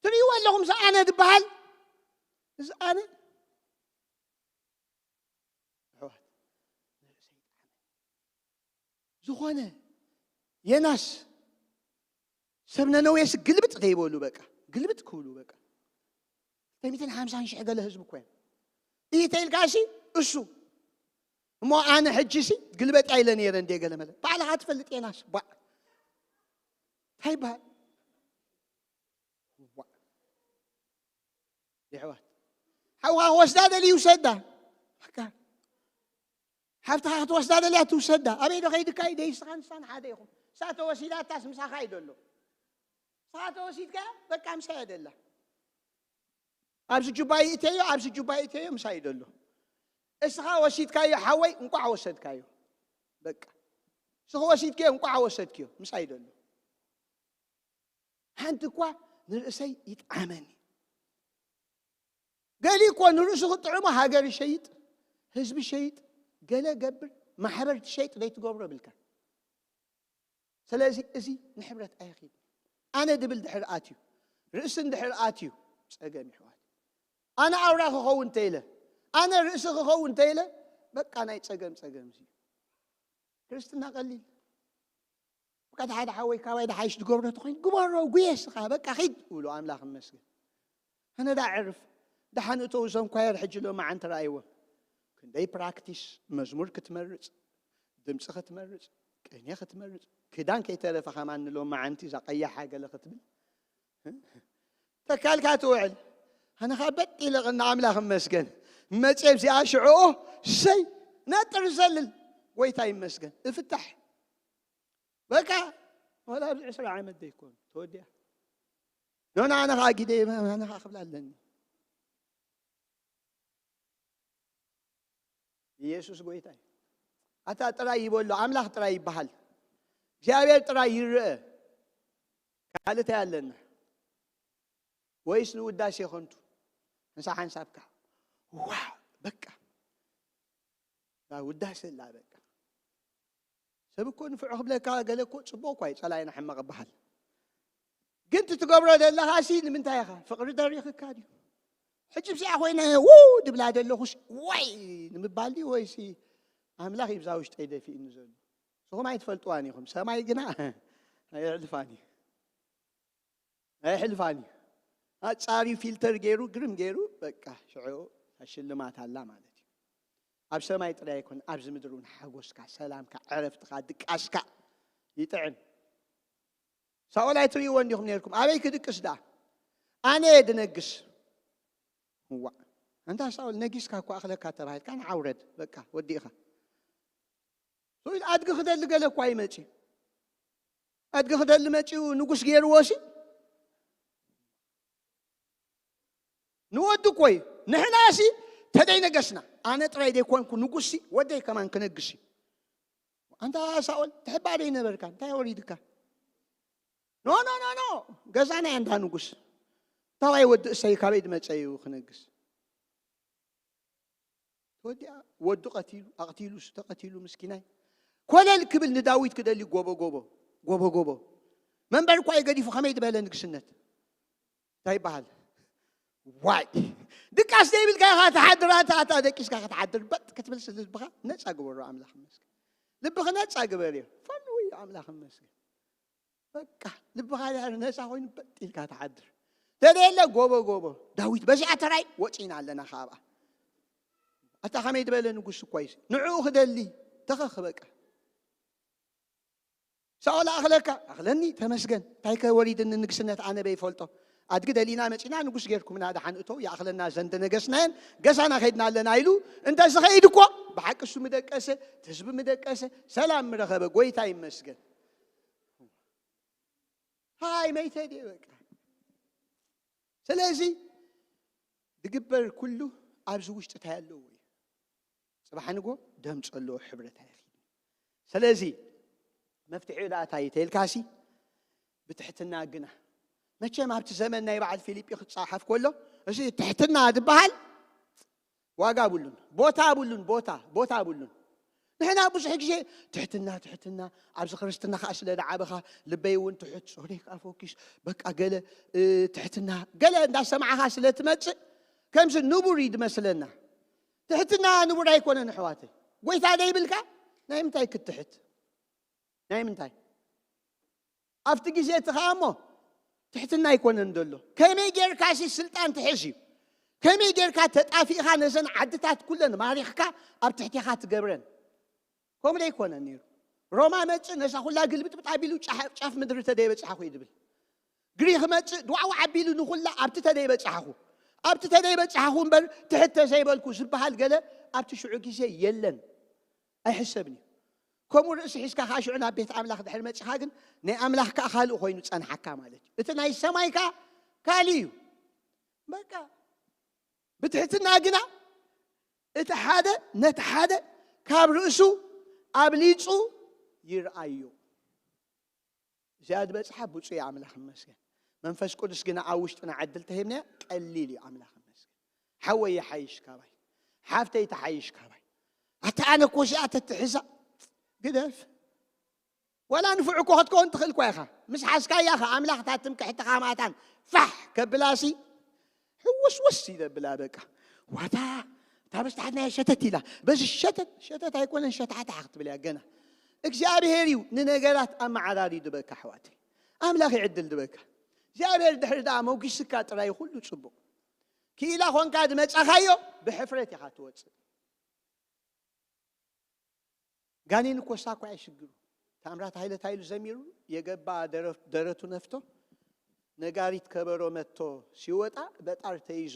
ትርእይዎ ኣለኹም እዚ ኣነ ዝበሃል እዚ ኣነ ኣሕዋት ዝኾነ የናስ ሰብ ነነዌስ ግልብጥ ዘይበሉ በቃ ግልብጥ ክብሉ በቃ ክልተ ሚእትን ሓምሳን ሽሕ ገለ ህዝቢ እኮ እዮም። ኢተ ኢልካ ሲ እሱ እሞ ኣነ ሕጂ ሲ ግልበጥ ኢለ ነይረ እንደ ገለ መለ ባዕልኻ ትፈልጥ የናስ ቧዕ እንታይ ይበሃል? ቧዕ የሕዋት ሓውኻ ክወስዳ ደልዩ ይውሰዳ በቃ ሓፍትኻ ክትወስዳ ደልያ ትውሰዳ ኣበይ ዶ ከይድካ እዩ ደይስኻ ንሳን ሓደ ኢኹም እሳ ተወሲዳታስ ምሳኻ እዩ ደሎ ንስኻ ተወሲድካ በቃ ምሳይ ደላ ኣብዚ ጁባ ይእተዮ ኣብዚ ጁባ ይእተዮ ምሳይ ደሎ እስኻ ወሲድካዮ ሓወይ እንቋዕ ወሰድካዮ በቃ እስኻ ወሲድካዮ እንቋዕ ወሰድክዮ ምሳይ ደሎ ሓንቲ እኳ ንርእሰይ ይጥዓመኒ ገሊ እኮ ንርእሱ ክጥዕሞ ሃገር ይሸይጥ ህዝቢ ሸይጥ ገለ ገብር ማሕበር ትሸይጥ ዘይትገብሮ ብልካ ስለዚ እዚ ንሕብረት ኣየኺድ ኣነ ድብል ድሕር ኣትዩ ርእሲ እንድሕር ኣትዩ ጸገም ይሕዋት ኣነ ኣውራ ክኸውን እንተኢለ ኣነ ርእሲ ክኸውን እንተኢለ በቃ ናይ ጸገም ጸገም እዚ ክርስትና ቀሊል ብቃ ሓደ ሓወይ ካባይ ድሓይሽ ዝገብሮ ተኮይኑ ግበሮ ጉየ ስኻ በቃ ኺድ ብሎ ኣምላኽ መስገን ኣነ ዳ ዕርፍ ደሓን እተው እዞም ኳየር ሕጂ ሎ መዓንቲ ረኣይዎም ክንደይ ፕራክቲስ መዝሙር ክትመርጽ ድምፂ ክትመርጽ ቅኔ ክትመርጽ ክዳን ከይተረፈ ከማን ሎ መዓንቲ እዛ ቀያሓ ገለ ክትብል ተካልካ ትውዕል ኣነ ካ በጥ ኢለ ቅና ኣምላኽ መስገን መፅየ ብዚኣ ሽዕኦ ሰይ ነጥር ዘልል ጎይታ ይመስገን እፍታሕ በቃ ወላ ኣብዚ ዕስራ ዓመት ዘይኮኑ ተወዲኣ ኖና ኣነ ከዓ ጊደ ኣነ ከዓ ክብላ ኣለኒ ኢየሱስ ጎይታ እዩ ኣታ ጥራይ ይበሎ ኣምላኽ ጥራይ ይበሃል እግዚኣብሔር ጥራይ ይርአ ካልእታይ ኣለና ወይስ ንውዳሴ ኸንቱ እንሳ ሓንሳብካ ዋ በቃ ውዳሴ ላ በቃ ሰብ እኮ ንፍዑ ክብለካ ገለ እኮ ፅቡቅ እኳ እዩ ፀላይና ሕመቅ በሃል ግን ትትገብሮ ዘለኻ ሲ ንምንታይ ኢኻ ፍቅሪ ደሪኽካ ድዩ ሕጂ ብዚኣ ኮይነ ው ድብላ ዘለኹስ ዋይ ንምባል ድዩ ወይሲ ኣምላኽ ይብዛ ውሽጠይ ደፊእኒ ዘሎ ንስኹም ኣይትፈልጥዋን ኢኹም ሰማይ ግና ኣየሕልፋን እዩ ኣይሕልፋን እዩ ኣጻሪ ፊልተር ገይሩ ግርም ገይሩ በቃ ሽዑ ሽልማት ኣላ ማለት እዩ ኣብ ሰማይ ጥራይ ኣይኮን ኣብዚ ምድሪ እውን ሓጎስካ ሰላምካ ዕረፍትካ ድቃስካ ይጥዕም ሳኦል ኣይትርእይዎ እንዲኹም ነርኩም ኣበይ ክድቅስ ደኣ ኣነ እየ ድነግስ ዋ ኣንታ ሳኦል ነጊስካ እኮ ኣኽለካ ተባሂልካ ንዓውረድ በቃ ወዲእኻ ስኢል ኣድጊ ክደሊ ገለ እኳ ይመፅእ ኣድጊ ክደሊ መፂኡ ንጉስ ገይርዎ ሲ ንወዲ እኮ እዩ ንሕና ሲ ተደይነገስና ኣነ ጥራይ ዘይኮንኩ ንጉስ ሲ ወደይ ከማን ክነግስ እዩ ኣንታ ሳኦል ትሕባእ ደይነበርካ እንታይ ወሪድካ ኖ ኖ ኖ ኖ ገዛና እያ እንዳ ንጉስ ታባይ ወዲ እሰይ ካበይ ድመፀ እዩ ክነግስ ተወዲኣ ወዱ ቀቲሉ ኣቕቲሉስ ተቐቲሉ ምስኪናይ ኮለል ክብል ንዳዊት ክደሊ ጎቦ ጎቦ ጎቦ ጎቦ መንበር እኳ እዩ ገዲፉ ከመይ ዝበለ ንግስነት እንታይ ይበሃል ዋይ ድቃስ ዘይብልካ ኢኻ ትሓድር ኣታ ኣታ ደቂስካ ክትሓድር በጥ ክትብል ስልብኻ ነፃ ግበሮ ኣምላኽ መስገን ልብኺ ነፃ ግበር እዩ ፈንው እዩ ኣምላኽ መስገን በቃ ልብኻ ድሕር ነፃ ኮይኑ በጥ ኢልካ ትሓድር ተደየለ ጎቦ ጎቦ ዳዊት በዚኣ ተራይ ወፂና ኣለና ካብኣ ኣታ ከመይ ዝበለ ንጉስ እኳ እዩ ንዕኡ ክደሊ ተኸኽ በቃ ሳኦል ኣኽለካ ኣኽለኒ ተመስገን እንታይ ከወሪድኒ ንግስነት ኣነ በይፈልጦ ኣድጊ ደሊና መጺና ንጉስ ጌርኩምና ደሓን እቶ ይኣኽለና ዘንድ ነገስናየን ገዛና ኸይድና ኣለና ኢሉ እንተ ዝኸይድ እኮ ብሓቂ እሱ ምደቀሰ፣ እቲ ህዝቢ ምደቀሰ፣ ሰላም ምረኸበ። ጎይታ ይመስገን። ሃይ መይተ ድየ በቃ። ስለዚ ዝግበር ኩሉ ኣብዚ ውሽጢ እንታይ ኣለዎ እዩ። ጽባሕ ንጎ ደምጾ ኣለዎ ሕብረት ኣይኽድ። ስለዚ መፍትሒ ዳእታ ይተልካሲ ብትሕትና ግና መቸም ኣብቲ ዘመን ናይ በዓል ፊልጲ ክጻሓፍ ከሎ እዚ ትሕትና ዝበሃል ዋጋ ብሉን፣ ቦታ ብሉን፣ ቦታ ቦታ ብሉን። ንሕና ብዙሕ ግዜ ትሕትና ትሕትና ኣብዚ ክርስትና ከዓ ስለ ዝዓበኻ ልበይ እውን ትሑት ሶደይ ከዓ ፎኪስ በቃ ገለ እ፣ ትሕትና ገለ እንዳሰማዕኻ ስለ ትመፅእ ከምዚ ንቡር እዩ ዝመስለና። ትሕትና ንቡር ኣይኮነን ኣሕዋተይ። ጎይታ ዘይብልካ ናይ ምንታይ ክትሕት? ናይ ምንታይ? ኣብቲ ግዜ እቲ ኸኣ እሞ ትሕትና ኣይኮነን ዘሎ። ከመይ ጌርካ ሲ ስልጣን ትሕዝ እዩ? ከመይ ጌርካ ተጣፊእኻ ነዘን ዓድታት ኩለን ማሪኽካ ኣብ ትሕቴኻ ትገብረን? ከምኡ ደይኮነን ነይሩ። ሮማ መጽእ ነዛ ኩላ ግልብጥብጥ ኣቢሉ ጫፍ ጫፍ ምድሪ ተደይበጽሓኹ እዩ ዝብል። ግሪኽ መጽእ ድዋዕዋዕ ኣቢሉ ንኹላ ኣብቲ ተደይበጽሓኹ ኣብቲ ተደይበጽሓኹ እምበር ትሕት ተዘይበልኩ ዝበሃል ገለ ኣብቲ ሽዑ ግዜ የለን። ኣይሕሰብን እዩ። ከምኡ ርእሲ ሒዝካ ከዓ ሽዑ ናብ ቤት ኣምላኽ ድሕሪ መጺኻ ግን ናይ ኣምላኽ ከዓ ካልእ ኮይኑ ጸንሓካ ማለት እዩ። እቲ ናይ ሰማይ ከዓ ካልእ እዩ። በቃ ብትሕትና ግና እቲ ሓደ ነቲ ሓደ ካብ ርእሱ ኣብሊጹ ይርኣዮ። እዚኣ ዝበጽሓ ብፁዕ እዩ ኣምላኽ ይመስገን። መንፈስ ቅዱስ ግና ኣብ ውሽጥና ዕድል ተሂብናያ ቀሊል እዩ ኣምላኽ ይመስገን። ሓወይ ይሓይሽ ካባይ፣ ሓፍተይ ትሓይሽ ካባይ። ኣታ ኣነ እኮ እዚኣ ተትሕዛ ግደፍ። ዋላ ንፉዕ እኮ ክትከውን ትኽእል እኳ ኢኻ። ምስ ሓዝካያ ኸ ኣምላኽ እታ ትምክሕትኻ ማታን ፋሕ ከብላሲ ሕውስውስ ይደብላ በቃ። ዋታ እታ በስታሕት ናይ ሸተት ኢላ በዚ ሸተት ሸተት ኣይኮነን ሸታሕታሕ ክትብል እያ ገና። እግዚኣብሔር እዩ ንነገራት ኣመዓራሪ ድበካ ኣሕዋተይ። ኣምላኽ ይዕድል ድበካ። እግዚኣብሔር ድሕሪ ደኣ መጒስካ ጥራይ ኩሉ ጽቡቕ። ክኢላ ኾንካ ድመጻኻዮ ብሕፍረት ኢኻ ትወጽእ። ጋኔን እኮ እሳ እኮ ኣይሽግሩ። ታምራት ሃይለ ታይሉ ዘሚሩ የገባ ደረ- ደረቱ ነፍቶ ነጋሪት ከበሮ መጥቶ ሲወጣ በጣር ተይዞ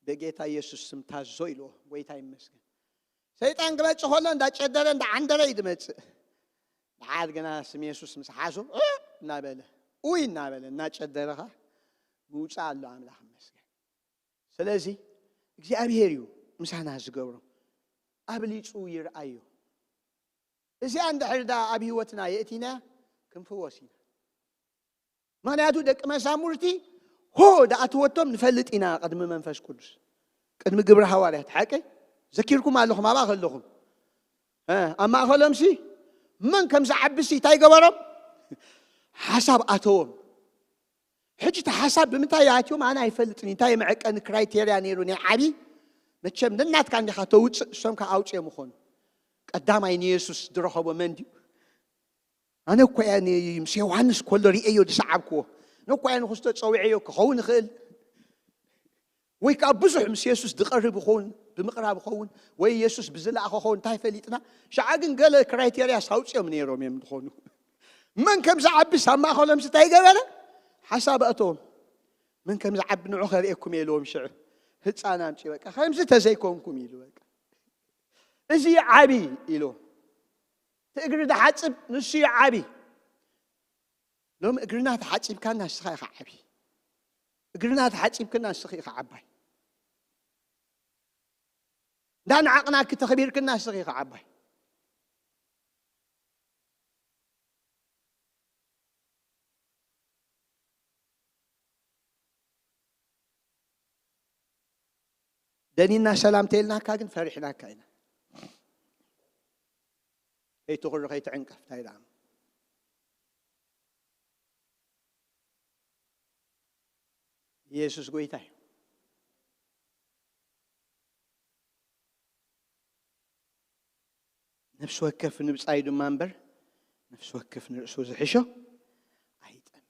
በጌታ ኢየሱስ ስም ታዞ ኢልዎ። ጎይታ ይመስገን። ሰይጣን ክመጽእ ከሎ እንዳጨደረ እንዳዓንደረ እዩ ዝመጽእ። ደሓር ግና ስም የሱስ ምስ ሓዞ እ እናበለ ኡይ እናበለ እናጨደረኻ ምውፃእ ኣሎ። ኣምላኽ ይመስገን። ስለዚ እግዚኣብሔር እዩ ምሳና ዝገብሮ። ኣብሊፁ ይርኣዮ። እዚኣ እንድሕር ዳ ኣብ ህይወትና የእቲና ክንፍወስ ኢና። ምክንያቱ ደቂ መዛሙርቲ ሆ ደኣትወቶም ንፈልጥ ኢና። ቅድሚ መንፈስ ቅዱስ ቅድሚ ግብሪ ሃዋርያት ሓቀይ ዘኪርኩም ኣለኹም ኣብኣ ከለኹም እ፣ ኣብ ማእኸሎምሲ መን ከም ዝዓብሲ እንታይ ገበሮም? ሓሳብ ኣተዎም። ሕጂ እቲ ሓሳብ ብምንታይ ኣትዮም ኣነ ኣይፈልጥን እዩ። እንታይ መዐቀኒ ክራይቴርያ ነይሩ ናይ ዓቢ መቸም ነናትካ እንዲኻ ተውፅእ እሶም ከ ኣውፅኦም ይኾኑ። ቀዳማይ ንየሱስ ዝረኸቦ መን ድዩ? ኣነ እኮ እያ ን- ምስ ዮሃንስ ኮሎ ርእየዮ ዝሰዓብክዎ። ኣነ እኮ እያ ንክስቶ ፀዊዐዮ ክኸውን ይኽእል ወይ ከዓ ብዙሕ ምስ የሱስ ዝቐርብ ይኸውን ብምቕራብ ይኸውን ወይ የሱስ ብዝለኣኸ ኸውን እንታይ ፈሊጥና። ሸዓ ግን ገለ ክራይቴርያስ ኣውፅኦም ነይሮም እዮም ዝኾኑ። መን ከም ዝዓብስ ኣብ ማእኸሎም እንታይ ገበረ? ሓሳብ ኣእተዎም። መን ከም ዝዓቢ ንዑ ከርእየኩም እየ ኢልዎም ሽዑ ህፃን ኣምፂ በቃ ከምዚ ተዘይኮንኩም ኢሉ በቃ እዚ ዓቢ ኢልዎም እቲ እግሪ ዝሓፅብ ንሱ እዩ ዓቢ። ሎም እግርና ተሓፂብካ ንስኻ ኢኻ ዓቢ። እግርና ተሓፂብክና ንስኺ ኢኻ ዓባይ። እንዳ ንዓቕናኪ ተኸቢርክና ንስኺ ኢኻ ዓባይ። ደኒና ሰላም ተይልናካ ግን ፈሪሕናካ ኢና። ከይትኹሪ ከይትዕንቀፍ እንታይ ደኣ ኢየሱስ ጎይታ እዩ። ነፍሲ ወከፍ ንብጻዩ ድማ እምበር ነፍሲ ወከፍ ንርእሱ ዝሕሾ ኣይጠምት።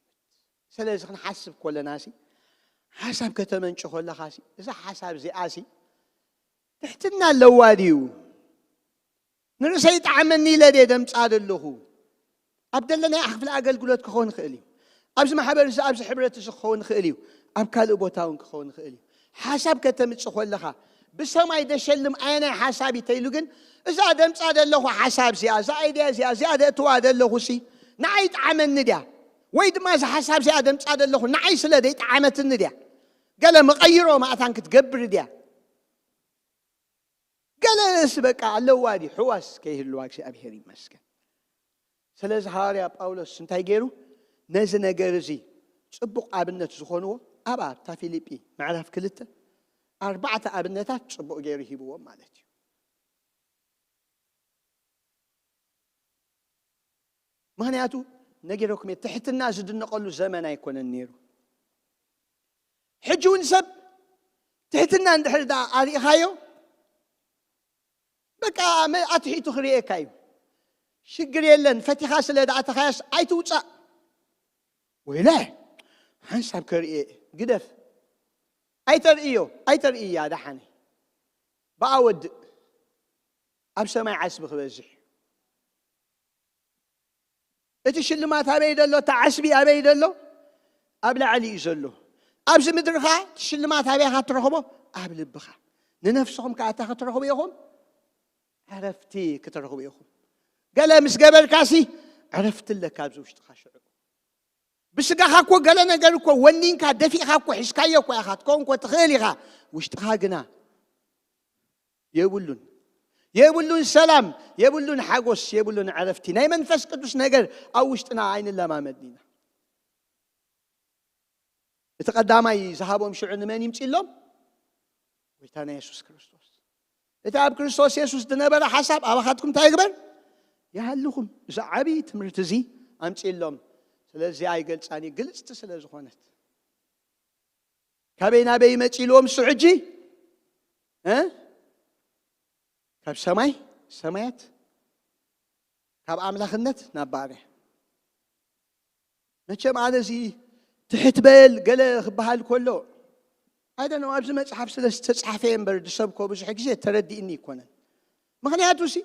ስለዚ ክንሓስብ ከለና ሲ ሓሳብ ከተመንጭ ከለኻ ሲ እዛ ሓሳብ እዚኣ ሲ ትሕትና ኣለዋ ድዩ? ንርእሰይ ይጥዓመኒ ኢለ ድየ ደምጻ ዘለኹ? ኣብ ደለናይ ክፍሊ ኣገልግሎት ክኸውን ይኽእል እዩ። ኣብዚ ማሕበር እዚ፣ ኣብዚ ሕብረት እዚ ክኸውን ይኽእል እዩ። ኣብ ካልእ ቦታ እውን ክኸውን ይኽእል እዩ። ሓሳብ ከተምጽእ ከለኻ፣ ብሰማይ ደሸልም ኣየናይ ሓሳብ እዩ ተይሉ፣ ግን እዛ ደምጻ ዘለኹ ሓሳብ እዚኣ፣ እዛ ኣይድያ እዚኣ፣ እዚኣ ደእትዋ ዘለኹ ሲ ንዓይ ይጥዓመኒ ድያ? ወይ ድማ እዛ ሓሳብ እዚኣ ደምጻ ዘለኹ ንዓይ ስለ ደይጠዓመትኒ ድያ? ገለ መቐይሮ ማእታን ክትገብር ድያ? ገለስ በቃ ኣለዋ ድዩ? ሕዋስ ከይህልዋ እግዚኣብሔር ይመስገን። ስለዚ ሃዋርያ ጳውሎስ እንታይ ገይሩ? ነዚ ነገር እዚ ጽቡቕ ኣብነት ዝኾንዎ ኣብ ኣብታ ፊልጲ ምዕራፍ ክልተ ኣርባዕተ ኣብነታት ጽቡቕ ገይሩ ሂብዎም ማለት እዩ። ምኽንያቱ ነጊረኩም እየ፣ ትሕትና ዝድነቐሉ ዘመን ኣይኮነን ነይሩ። ሕጂ እውን ሰብ ትሕትና እንድሕር ደኣ ኣርኢኻዮ፣ በቃ መ-፣ ኣትሒቱ ክርእየካ እዩ። ሽግር የለን፣ ፈቲኻ ስለ ደኣ ተኻያስ ኣይትውጻእ። ወይለ፣ ሓንሳብ ከርእየ፣ ግደፍ። ኣይተርእዮ፣ ኣይተርእያ፣ ደሓነ። ብኣ ወድእ። ኣብ ሰማይ ዓስቢ ክበዝሕ። እቲ ሽልማት ኣበይ ዘሎ? እቲ ዓስቢ ኣበይ ዘሎ? ኣብ ላዕሊ እዩ ዘሎ። ኣብዚ ምድሪ ኸኣ እቲ ሽልማት ኣበይ ኢኻ ትረኽቦ? ኣብ ልብኻ። ንነፍስኹም ከኣ እንታይ ክትረኽቡ ኢኹም? ዕረፍቲ ክትረኽቡ ኢኹም። ገለ ምስ ገበርካሲ ዕረፍቲ ኣለካ ኣብዚ ውሽጥኻ ሽዑ። ብስጋኻ እኮ ገለ ነገር እኮ ወኒንካ፣ ደፊእኻ እኮ፣ ሒዝካዮ እኮ ኢኻ፣ ትከውን እኮ ትኽእል ኢኻ። ውሽጥኻ ግና የብሉን። የብሉን ሰላም፣ የብሉን ሓጎስ፣ የብሉን ዕረፍቲ። ናይ መንፈስ ቅዱስ ነገር ኣብ ውሽጥና ኣይንለማመድን ኢና። እቲ ቀዳማይ ዝሃቦም ሽዑ ንመን ይምጺሎም? ጎይታና የሱስ ክርስቶስ። እቲ ኣብ ክርስቶስ የሱስ ዝነበረ ሓሳብ ኣባኻትኩም እንታይ ይግበር? ይሃልኹም። እዚ ዓብዪ ትምህርቲ እዚ ኣምጺሎም። ስለዚ ኣይገልጻን እዩ፣ ግልጽቲ ስለ ዝኾነት። ካበይ ናበይ መጺልዎም እሱ ሕጂ? እ? ካብ ሰማይ ሰማያት፣ ካብ ኣምላኽነት ናብ ባርያ። መቸም ኣነ እዚ ትሕት በል ገለ ክበሃል ከሎ፣ ኣይ ዶንት ኖው፣ ኣብዚ መጽሓፍ ስለ ዝተጻሕፈ እየ እምበር፣ ዝሰብኮ ብዙሕ ግዜ ተረዲእኒ ኣይኮነን። ምኽንያቱ ሲ፣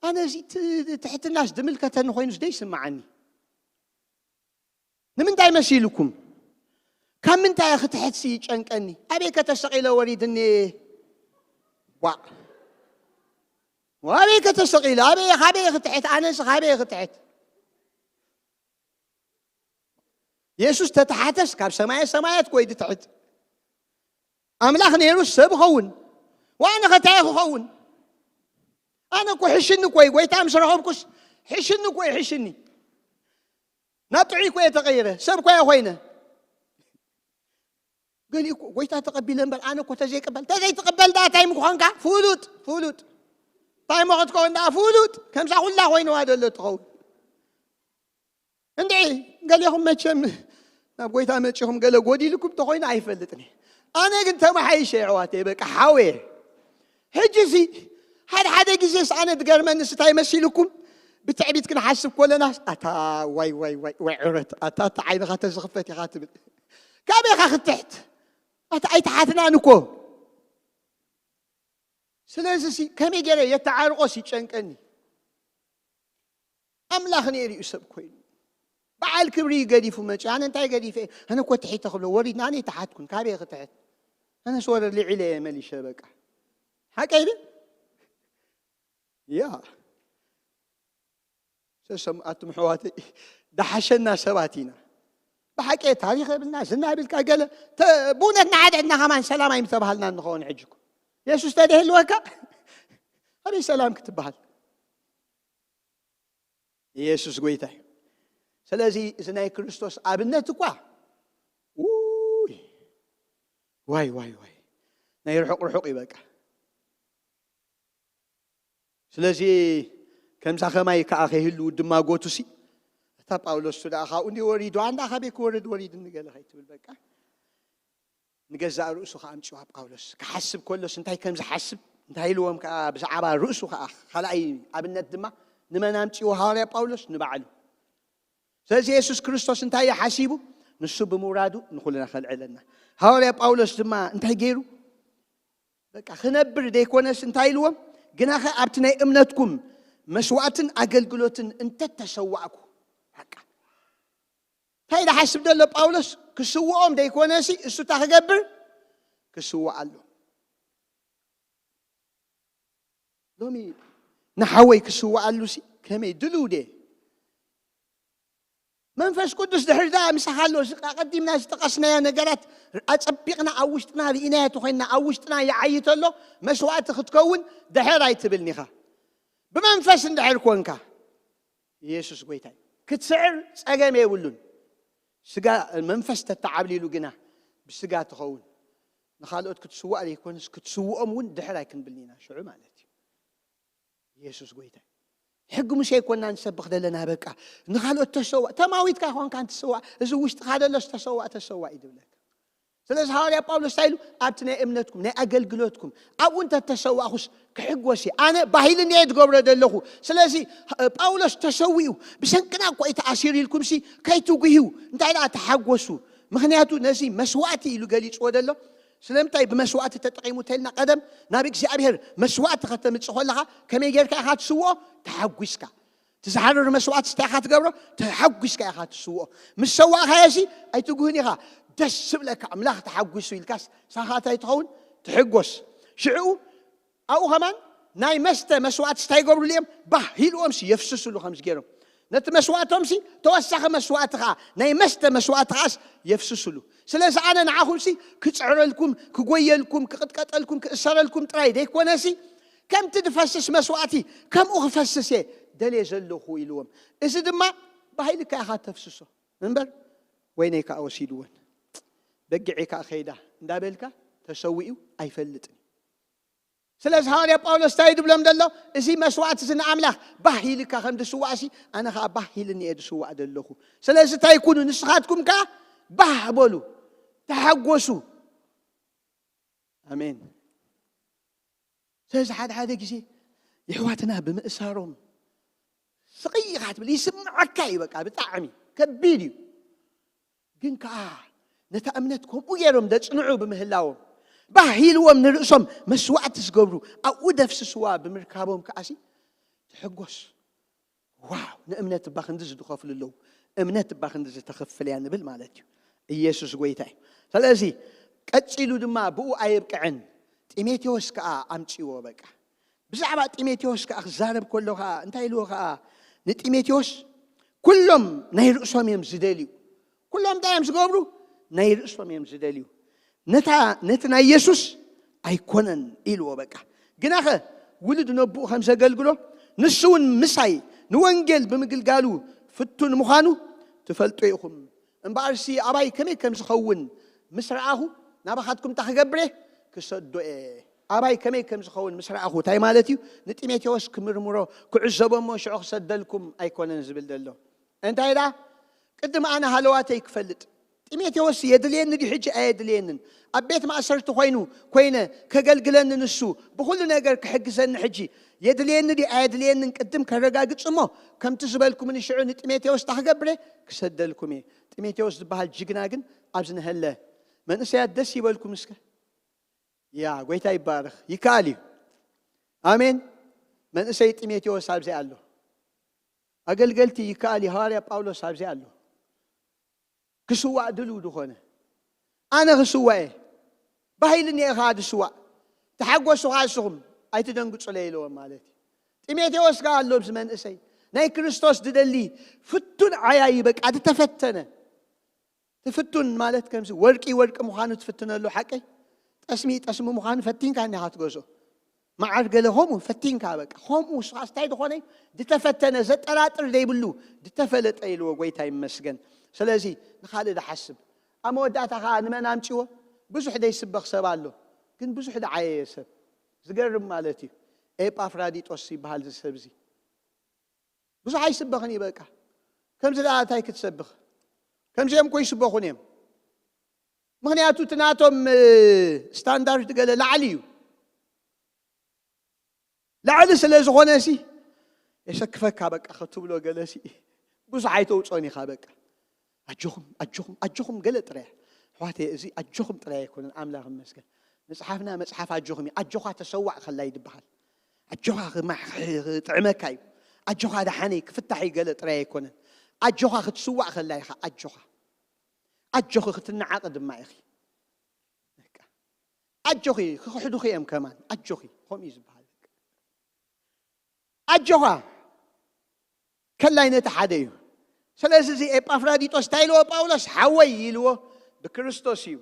ኣነ እዚ ት-፣ ትሕትናስ ዝምልከተኒ ኮይኑስ ደይስምዓኒ። ንምንታይ መሲልኩም? ካብ ምንታይ ክትሕት ሲ ይጨንቀኒ? ኣበይ ከተሰቒለ ወሪድኒ? ዋእ። ኣበይ ከተሰቒለ? ኣበይ፣ ካበይ ክትሕት? ኣነስ ካበይ ክትሕት? የሱስ ተተሓተስ ካብ ሰማየ ሰማያት ኮይ ትሕት። ኣምላኽ ነይሩ ሰብ ኸውን። ዋነ ኸታይ ክኸውን? ኣነ እኮ ሕሽኒ ኮይ፣ ጎይታ ምስ ረኸብኩስ ሕሽኒ ኮይ፣ ሕሽኒ። ናብ ጥዑይ ኮየ ተቐይረ፣ ሰብ ኮየ ኮይነ። ገሊኡ እኮ ጎይታ ተቐቢለ እምበር፣ ኣነ እኮ ተዘይቅበል፣ ተዘይትቕበል ደኣ እንታይ ምዃንካ ፍሉጥ፣ ፍሉጥ። እንታይ እሞ ክትከውን ደኣ ፍሉጥ፣ ከምዛ ኩላ ኮይንዋ ዘሎ ትኸውን። እንድዒ፣ ገሌኹም መቸም ናብ ጎይታ መጺኹም ገለ ጎዲልኩም ተኾይኑ ኣይፈልጥን እየ። ኣነ ግን ተመሓይሸ የሕዋተይ፣ በቃ ሓወየ። ሕጂ እዚ ሓደ ሓደ ግዜስ ኣነ ዝገርመንስ እንታይ መሲልኩም? ብትዕቢት ክንሓስብ ከለናስ፣ ኣታ ዋይ ዋይ ዋይ ዋይ ዕረት፣ ኣታ፣ ኣታ ዓይንኻ ተዝኽፈት ኢኻ ትብል። ካበይ ኢኻ ክትሕት? ኣታ ኣይተሓትናን እኮ። ስለዚ ሲ ከመይ ገይረ የተዓርቆስ ይጨንቀኒ። ኣምላኽ ነይሩ እዩ ሰብ ኮይኑ። በዓል ክብሪ እዩ ገዲፉ መጺኡ። ኣነ እንታይ ገዲፈ? ኣነ እኮ ትሒተ ክብሎ ወሪድና፣ ኣነ ይተሓትኩን፣ ካበይ ክትሕት? ኣነስ ወረ ልዒለ እየ መሊሸ በቃ። ሓቀይ ድዩ? ያ። ሰሰም ኣቱም ኣሕዋተይ፣ ደሓሸና ሰባት ኢና። ብሓቂ ታሪኽ የብልና፣ ዝና የብልካ ገለ። ተ-፣ ብእውነት ንሓድሕድና ከማን ሰላም ኣይምተባሃልናን ንኸውን ሕጂ እኮ። የሱስ ተደህልወካ፣ ኣበይ ሰላም ክትበሃል? ኢየሱስ ጎይታ እዩ። ስለዚ እዚ ናይ ክርስቶስ ኣብነት እኳ፣ ውይ፣ ዋይ፣ ዋይ፣ ዋይ፣ ናይ ርሑቕ ርሑቕ እዩ በቃ። ስለዚ ከምዛ ከማይ ከኣ ከይህልዉ ድማ ጎቱሲ፣ እታ ጳውሎስ ደኣ ካብኡ እንዲ ወሪዱ፣ ኣንዳ ካበይ ክወርድ ወሪድኒ ገለ ከይትብል በቃ። ንገዛእ ርእሱ ከኣ ኣምጽዋ ጳውሎስ። ክሓስብ ከሎስ እንታይ ከም ዝሓስብ፣ እንታይ ኢልዎም ከኣ ብዛዕባ ርእሱ ከኣ ካልኣይ ኣብነት ድማ ንመን ኣምጽዎ ሃዋርያ ጳውሎስ? ንባዕሉ። ስለዚ የሱስ ክርስቶስ እንታይ እዩ ሓሲቡ? ንሱ ብምውራዱ ንኹልና ከልዕለና። ሃዋርያ ጳውሎስ ድማ እንታይ ገይሩ? በቃ ክነብር ደይኮነስ እንታይ ኢልዎም? ግናኸ ኣብቲ ናይ እምነትኩም መስዋዕትን ኣገልግሎትን እንተተሰዋእኩ፣ በቃ እንታይ ዝሓስብ ዘሎ ጳውሎስ? ክስውኦም ዘይኮነሲ እሱ እንታይ ክገብር? ክስውኣሎም። ሎሚ ንሓወይ ክስውኣሉሲ ከመይ ድልው ድየ? መንፈስ ቅዱስ ድሕሪ ደኣ ምሳኻ ኣሎ። እዚ ኣቐዲምና ዝጠቐስናዮ ነገራት ኣጸቢቕና ኣብ ውሽጥና ርኢናዮ ተኾይንና፣ ኣብ ውሽጥና ይዓይት ኣሎ። መስዋእቲ ክትከውን ድሕር ኣይትብልኒኻ። ብመንፈስ እንድሕር ኮንካ፣ ኢየሱስ ጎይታ እዩ። ክትስዕር ጸገም የብሉን። ስጋ መንፈስ ተተዓብሊሉ ግና ብስጋ ትኸውን። ንኻልኦት ክትስዋእ ዘይኮነስ ክትስውኦም እውን ድሕር ኣይክንብልን ኢና ሽዑ ማለት እዩ። ኢየሱስ ጎይታ እዩ። ሕጊ ሙሴ ኣይኮና ንሰብኽ ዘለና በቃ ንኻልኦት ተሰዋ ተማዊትካ ይኾንካ እንትስዋ እዚ ውሽጥኻ ደሎስ ተሰዋ ተሰዋ እዩ ዝብለካ። ስለዚ ሃዋርያ ጳውሎስ እንታይ ኢሉ ኣብቲ ናይ እምነትኩም ናይ ኣገልግሎትኩም ኣብኡ እንተተሰዋእኹስ ክሕጎስ እየ ኣነ ባሂልኒ እየ ዝገብሮ ዘለኹ። ስለዚ ጳውሎስ ተሰዊኡ ብሰንክና እኮ እዩ ተኣሲሩ ኢልኩምሲ ከይትጉህዩ እንታይ ደኣ ተሓጎሱ። ምክንያቱ ነዚ መስዋእቲ ኢሉ ገሊፅዎ ዘሎ ስለምንታይ ብመስዋእቲ ተጠቂሙ ተልና ቀደም ናብ እግዚኣብሔር መስዋእቲ ከተምፅእ ከለኻ ከመይ ጌርካ ኢኻ ትስውኦ? ተሓጒስካ። ትዝሓርር መስዋእቲ ስታይ ኢኻ ትገብሮ? ተሓጒስካ ኢኻ ትስውኦ። ምስ ሰዋእካዮሲ ኣይትጉህን ኢኻ። ደስ ዝብለካ ኣምላኽ ተሓጒሱ ኢልካስ ሳኻ እንታይ ትኸውን? ትሕጎስ። ሽዕኡ ኣብኡ ኸማን ናይ መስተ መስዋእቲ ስታይ ይገብሩሉ እዮም? ባህ ኢልዎምሲ የፍስሱሉ ከምዚ ገይሮም ነቲ መስዋእቶምሲ ተወሳኺ መስዋእቲ ኸዓ ናይ መስተ መስዋእቲ ኸዓስ የፍስሱሉ። ስለዚ ኣነ ንዓኹምሲ ክፅዕረልኩም ክጎየልኩም ክቕጥቀጠልኩም ክእሰረልኩም ጥራይ ዘይኮነሲ ከምቲ ዝፈስስ መስዋእቲ ከምኡ ክፈስስ እየ ደልየ ዘለኹ ኢልዎም። እዚ ድማ ባሂልካ ኢኻ ተፍስሶ እምበር ወይነይ ከዓ ወሲድወን በጊዐይ ከዓ ከይዳ እንዳበልካ ተሰዊኡ ኣይፈልጥን። ስለዚ ሃዋርያ ጳውሎስ እንታይ ድብሎም ዘሎ? እዚ መስዋእቲ እዚ ንኣምላኽ ባህ ኢልካ ከም ዝስዋእሲ ኣነ ከዓ ባህ ኢልኒ እየ ዝስዋእ ዘለኹ። ስለዚ እንታይ ኩኑ ንስኻትኩም ከዓ ባህ በሉ ተሓጎሱ። ኣሜን። ስለዚ ሓደ ሓደ ግዜ የሕዋትና ብምእሳሮም ስቕይ ኢኻ ትብል ይስምዐካ እዩ። በቃ ብጣዕሚ ከቢድ እዩ። ግን ከዓ ነታ እምነት ከምኡ ገይሮም ዘፅንዑ ብምህላዎም ባህ ኢልዎም ንርእሶም መስዋእቲ ዝገብሩ ኣብኡ ደፍስስዋ ብምርካቦም ከዓሲ ትሕጎስ። ዋው ንእምነት እባ ክንዲ ዝኸፍሉ ኣለዉ። እምነት እባ ክንዲ ዝተኸፍል እያ ንብል ማለት እዩ። ኢየሱስ ጎይታ እዩ። ስለዚ ቀፂሉ ድማ ብኡ ኣየብቅዐን ጢሞቴዎስ ከዓ ኣምፅዎ በቃ ብዛዕባ ጢሞቴዎስ ከዓ ክዛረብ ከሎ ከዓ እንታይ ኢልዎ ከዓ ንጢሞቴዎስ ኩሎም ናይ ርእሶም እዮም ዝደልዩ። ኩሎም እንታይ እዮም ዝገብሩ? ናይ ርእሶም እዮም ዝደልዩ። ነታ ነቲ ናይ ኢየሱስ ኣይኮነን ኢልዎ በቃ። ግናኸ ውሉድ ነብኡ ከም ዘገልግሎ ንሱ እውን ምሳይ ንወንጌል ብምግልጋሉ ፍቱን ምዃኑ ትፈልጡ ኢኹም። እምበኣርሲ ኣባይ ከመይ ከም ዝኸውን ምስ ረኣኹ ናባኻትኩም እንታይ ክገብር እየ? ክሰዶ እየ። ኣባይ ከመይ ከም ዝኸውን ምስ ረኣኹ እንታይ ማለት እዩ? ንጢሞቴዎስ ክምርምሮ ክዕዘቦ እሞ ሽዑ ክሰደልኩም ኣይኮነን ዝብል ዘሎ። እንታይ ደኣ ቅድሚ ኣነ ሃለዋተይ ክፈልጥ ጢሞቴዎስ የድልየኒ ድዩ ሕጂ ኣየድልየንን? ኣብ ቤት ማእሰርቲ ኮይኑ ኮይነ ከገልግለኒ ንሱ ብኩሉ ነገር ክሕግዘኒ ሕጂ የድልየኒ ድዩ ኣየድልየንን ቅድም ከረጋግጽ እሞ ከምቲ ዝበልኩምኒ ሽዑ ንጢሞቴዎስ ታክገብረ ክሰደልኩም እየ። ጢሞቴዎስ ዝበሃል ጅግና ግን ኣብዚ ነሀለ መንእሰያት ደስ ይበልኩም እስከ። ያ ጎይታ ይባረኽ። ይከኣል እዩ። ኣሜን። መንእሰይ ጢሞቴዎስ ኣብዚ ኣሎ። ኣገልገልቲ ይከኣል እዩ። ሃዋርያ ጳውሎስ ኣብዚ ኣሎ። ክስዋእ ድልው ዝኾነ ኣነ ክስዋእ እየ። ባሂልኒ እየ ከዓ ድስዋእ። ተሓጎሱ ከዓ እስኹም ኣይትደንግጹለይ ኢለዎም ማለት እዩ። ጢሞቴዎስ ከዓ ኣሎ ኣብዚ መንእሰይ ናይ ክርስቶስ ድደሊ ፍቱን ዓያዪ በቃ ዝተፈተነ ትፍቱን ማለት ከምዚ ወርቂ ወርቂ ምዃኑ ትፍትነሉ ሓቀይ ጠስሚ ጠስሚ ምዃኑ ፈቲንካ እንዲኻ ትገዝኦ። መዓር ገለ ከምኡ ፈቲንካ በቃ ከምኡ ንስኻስ እንታይ ዝኾነ ዝተፈተነ ዘጠራጥር ዘይብሉ ዝተፈለጠ ኢልዎ ጎይታ ይመስገን። ስለዚ ንኻልእ ዝሓስብ ኣብ መወዳእታ ከዓ ንመን ኣምፅዎ ብዙሕ ዘይስበኽ ሰብ ኣሎ ግን ብዙሕ ዝዓየየ ሰብ ዝገርም ማለት እዩ። ኤጳፍራዲጦስ ይበሃል እዚ ሰብ እዚ ብዙሕ ኣይስበኽን እዩ በቃ። ከምዚ ደኣ እንታይ ክትሰብኽ ከምዚኦም እኮ ይስበኹን እዮም። ምክንያቱ እቲ ናቶም ስታንዳርድ ገለ ላዕሊ እዩ። ላዕሊ ስለ ዝኾነ ሲ የሰክፈካ በቃ ክትብሎ ገለ ሲ ብዙሕ ኣይተውፅኦን ኢኻ በቃ። ኣጆኹም ኣጆኹም ኣጆኹም ገለ ጥራይ ኣሕዋተ እዚ ኣጆኹም ጥራይ ኣይኮነን ኣምላኽ ይመስገን። መፅሓፍና መፅሓፍ ኣጆኹም እዩ ኣጆኻ ተሰዋዕ ከላይ ዝበሃል ኣጆኻ ክጥዕመካ እዩ። ኣጆኻ ደሓነይ ክፍታሕ እዩ ገለ ጥራይ ኣይኮነን። ኣጆኻ ክትስዋዕ ከላ ኢኻ ኣጆኻ ኣጆኺ ክትነዓቒ ድማ ኢኺ። በቃ ኣጆኺ ክኽሕዱኺ እዮም ከማን ኣጆኺ ከምኡ እዩ ዝበሃል። በቃ ኣጆኻ ከላይ ነቲ ሓደ እዩ። ስለዚ እዚ ኤጳፍራዲጦስ እንታይ ኢልዎ ጳውሎስ? ሓወይ ኢልዎ ብክርስቶስ እዩ።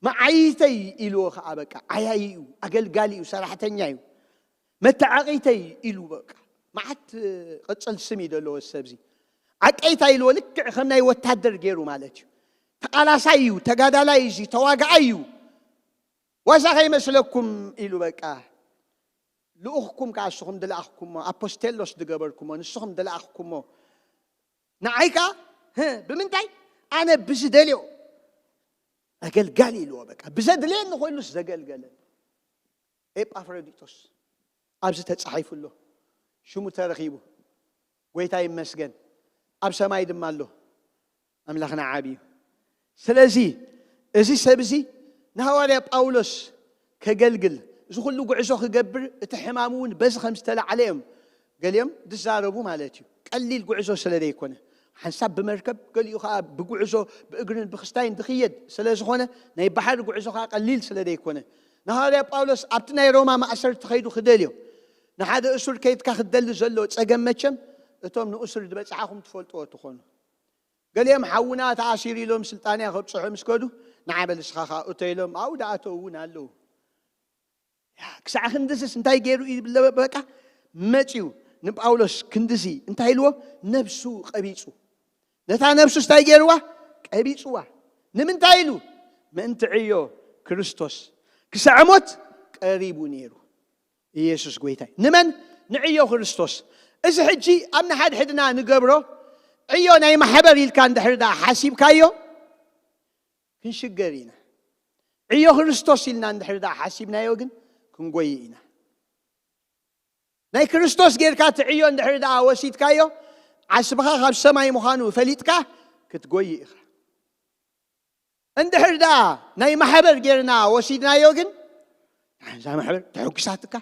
መዓይተይ ኢልዎ ከዓ በቃ ዓያይ እዩ፣ ኣገልጋሊ እዩ፣ ሰራሕተኛ እዩ። መተዓቂተይ ኢሉ በቃ መዓት ቅፅል ስም እዩ ዘለዎ ሰብዚ። ዓቀይታ ኢልዎ ልክዕ ከም ናይ ወታደር ገይሩ ማለት እዩ። ተቓላሳይ እዩ፣ ተጋዳላይ እዩ፣ ተዋጋኣይ እዩ። ዋዛ ከይመስለኩም ኢሉ በቃ ልኡኽኩም ከዓ ንስኹም ድለኣኽኩሞ፣ ኣፖስቴሎስ ድገበርኩሞ ንስኹም ድለኣኽኩሞ ንዓይ ከዓ ህ፣ ብምንታይ ኣነ ብዝደልዮ ኣገልጋሊ ኢልዎ በቃ ብዘድልየኒ ኮይኑስ ዘገልገለ ኤጳፍሮዲጦስ ኣብዚ ተጻሒፉ ኣሎ። ሽሙ ተረኺቡ። ጎይታ ይመስገን። ኣብ ሰማይ ድማ ኣሎ። ኣምላኽና ዓቢ እዩ። ስለዚ እዚ ሰብ እዚ ንሃዋርያ ጳውሎስ ከገልግል እዚ ኩሉ ጉዕዞ ክገብር እቲ ሕማሙ እውን በዚ ከም ዝተላዕለ እዮም ገሊኦም ዝዛረቡ ማለት እዩ። ቀሊል ጉዕዞ ስለ ዘይኮነ ሓንሳብ ብመርከብ ገሊኡ ከዓ ብጉዕዞ ብእግርን ብክስታይን ዝኽየድ ስለ ዝኾነ ናይ ባሕሪ ጉዕዞ ከዓ ቀሊል ስለ ዘይኮነ ንሃዋርያ ጳውሎስ ኣብቲ ናይ ሮማ ማእሰርቲ ከይዱ ክደልዮ ንሓደ እሱር ከይድካ ክትደሊ ዘሎ ፀገም መቸም እቶም ንእሱር ዝበፅሓኹም ትፈልጥዎ ትኾኑ። ገሊኦም ሓውና ተኣሲሩ ኢሎም ስልጣንያ ከብፅሑ ምስ ከዱ ንዓበል ንስኻ ከዓ እቶ ኢሎም ኣብኡ ደኣተው እውን ኣለዉ። ያ፣ ክሳዕ ክንድዝስ እንታይ ገይሩ እዩ ዝብለ በቃ መፅዩ ንጳውሎስ ክንድዚ እንታይ ኢልዎ? ነብሱ ቀቢፁ። ነታ ነብሱ እንታይ ገይርዋ? ቀቢፅዋ። ንምንታይ ኢሉ? ምእንቲ ዕዮ ክርስቶስ ክሳዕ ሞት ቀሪቡ ነይሩ። ኢየሱስ ጎይታይ ንመን? ንዕዮ ክርስቶስ። እዚ ሕጂ ኣብ ንሓድሕድና ንገብሮ ዕዮ ናይ ማሕበር ኢልካ እንድሕር ደኣ ሓሲብካዮ ክንሽገር ኢና። ዕዮ ክርስቶስ ኢልና እንድሕር ደኣ ሓሲብናዮ ግን ክንጎይ ኢና። ናይ ክርስቶስ ጌርካ እቲ ዕዮ እንድሕር ደኣ ወሲድካዮ ዓስብኻ ካብ ሰማይ ምዃኑ ፈሊጥካ ክትጎይ ኢኻ። እንድሕር ደኣ ናይ ማሕበር ጌርና ወሲድናዮ ግን እዛ ማሕበር ተሐጉሳትካ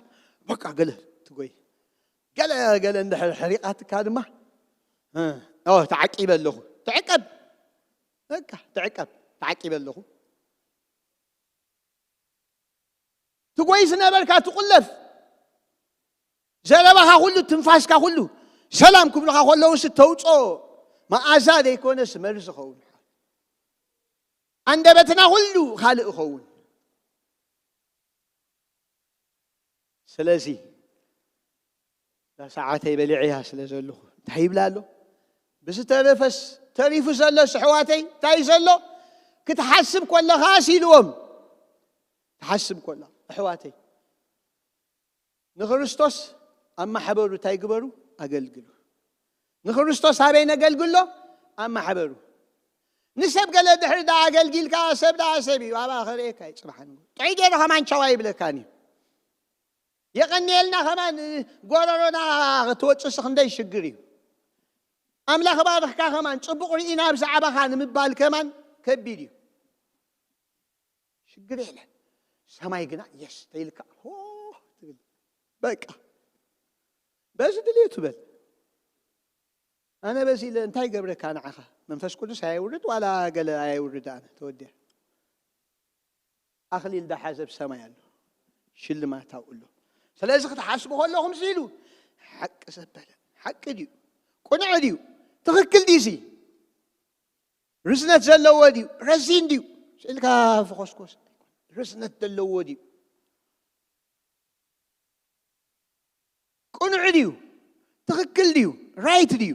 በቃ ገለ ትጎይ ገለ ገለ እንድሕር ሕሪቃትካ ድማ እ፣ ኦ ተዓቂበ ኣለኹ። ትዕቀብ በቃ ትዕቀብ። ተዓቂበ ኣለኹ። ትጎይ ዝነበርካ ትቁለፍ። ዘረባኻ ኩሉ ትንፋስካ ኩሉ ሰላም ክብሉኻ ከለውስ ተውፅኦ መኣዛ ዘይኮነስ መርዚ ኸውን። ኣንደበትና ኩሉ ካልእ ኸውን። ስለዚ እዛ ሰዓተይ በሊዐያ ስለ ዘለኹ እንታይ ይብላ ኣሎ? ብዝተረፈስ ተሪፉ ዘሎስ ኣሕዋተይ እንታይ ዘሎ ክትሓስብ ከለኻስ ኢልዎም። ትሓስብ ከሎ ኣሕዋተይ ንክርስቶስ ኣብ ማሕበሩ እንታይ ግበሩ? ኣገልግሉ። ንክርስቶስ ኣበይ ነገልግሎ? ኣብ ማሕበሩ። ንሰብ ገለ ድሕሪ ደኣ ኣገልጊልካ ሰብ ደኣ ሰብ እዩ ኣባ ከርእየካ እዩ ፅባሕ ንግሆ ጥዑይ ገይሩ ከማን ቻዋ ይብለካን እዩ። የቐንየልና ከማን ጎረሮና ክትወፅስ ክንደይ ሽግር እዩ። ኣምላኽ ባርኽካ ከማን ፅቡቕ ርኢና ብዛዕባኻ ንምባል ከማን ከቢድ እዩ። ሽግር የለን። ሰማይ ግና የስ ተይልካ ሆ ትብል በቃ በዚ ድልየቱ በል። ኣነ በዚ ኢለ እንታይ ገብረካ ንዓኻ መንፈስ ቅዱስ ኣየውርድ ዋላ ገለ ኣየውርድ ኣነ ተወዲያ ኣኽሊል ዳሓዘ ብሰማይ ኣሎ ሽልማት ኣብኡ ኣሎ። ስለዚ ክትሓስቡ ከለኹም ኢሉ ሓቂ ዘበለ ሓቂ ድዩ? ቁኑዕ ድዩ? ትኽክል ድዩ? ርዝነት ዘለዎ ድዩ? ረዚን ድዩ? ስእልካ ፈኾስኮስ ርዝነት ዘለዎ ድዩ? ቁኑዕ ድዩ? ትኽክል ድዩ? ራይት ድዩ?